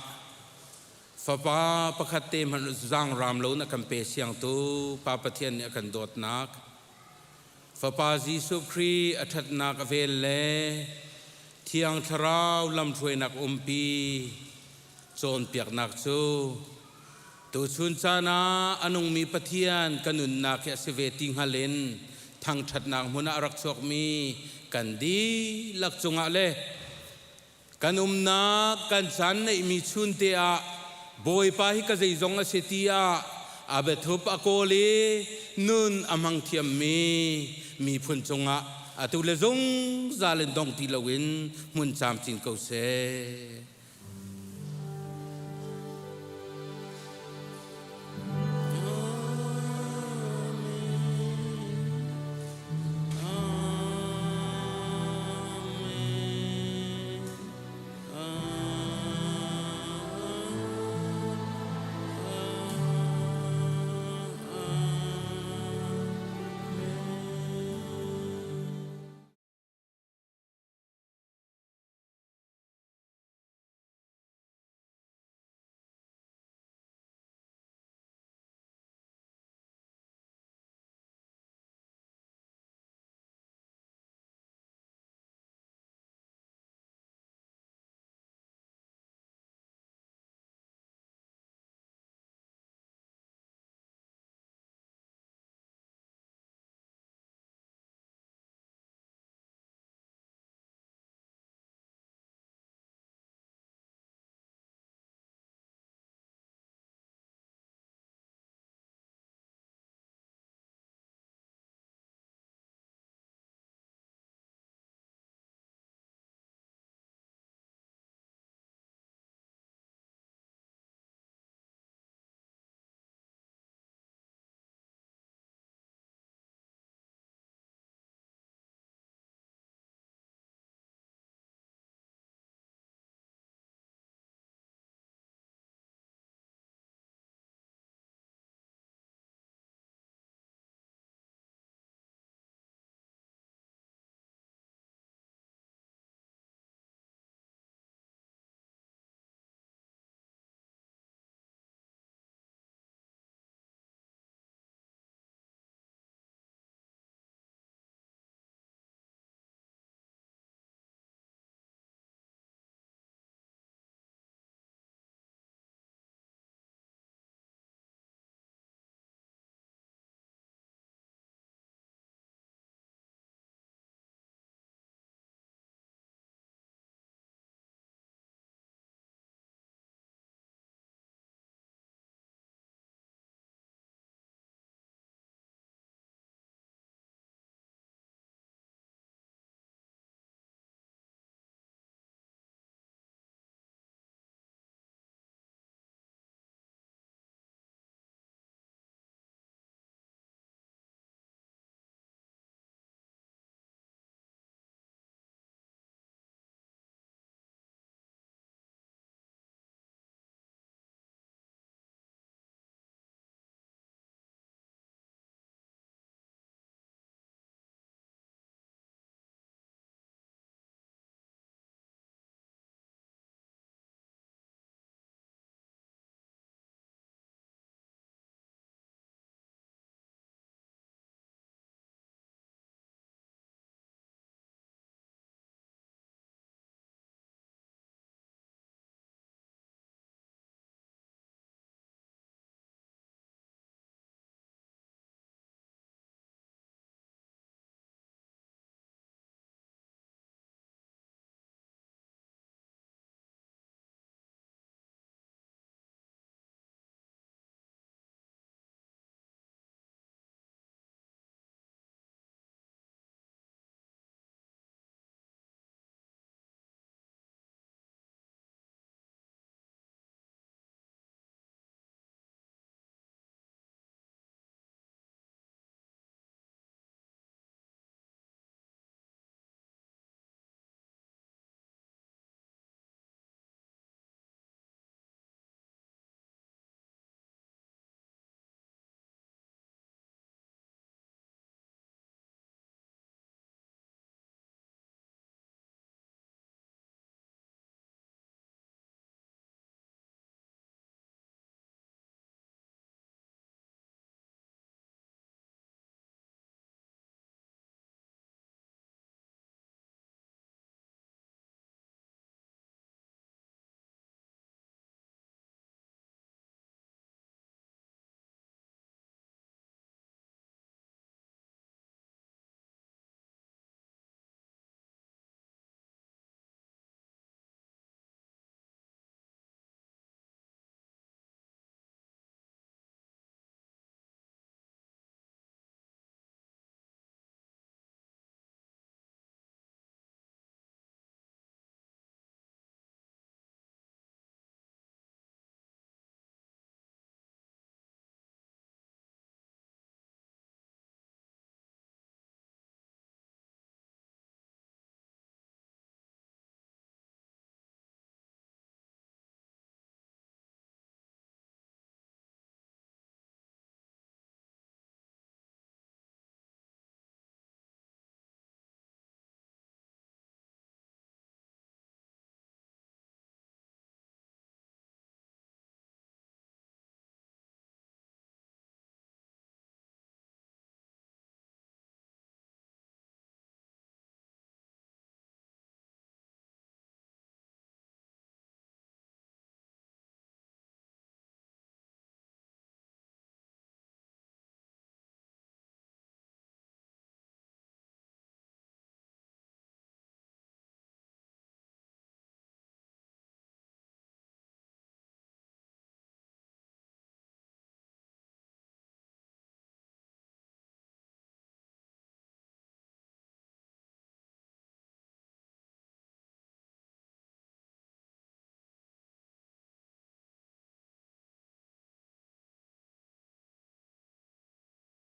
Fapa pakhat te hmanh zaangraam lo na kan pe siangtu Pa Pathian nih a kan dawtnak Fapa Jesuh Khrih a ṭhatnak a vel le Thiang Thlarau lamhruainak umpi cawnpiaknak cu tuchun caan ah a nungmi Pathian ka nunnak hi a si ve ti hngal in thangṭhatnak hmun ah a rak chuakmi kan dihlak cungah le Kan umnak kan caan neihmi chunte ah Bawipa hi ka zeizong a si tiah a biathup a kawl i nun a hmang thiammi miphun cungah atu le zungzal in dong ti loin hmun camcin ko seh.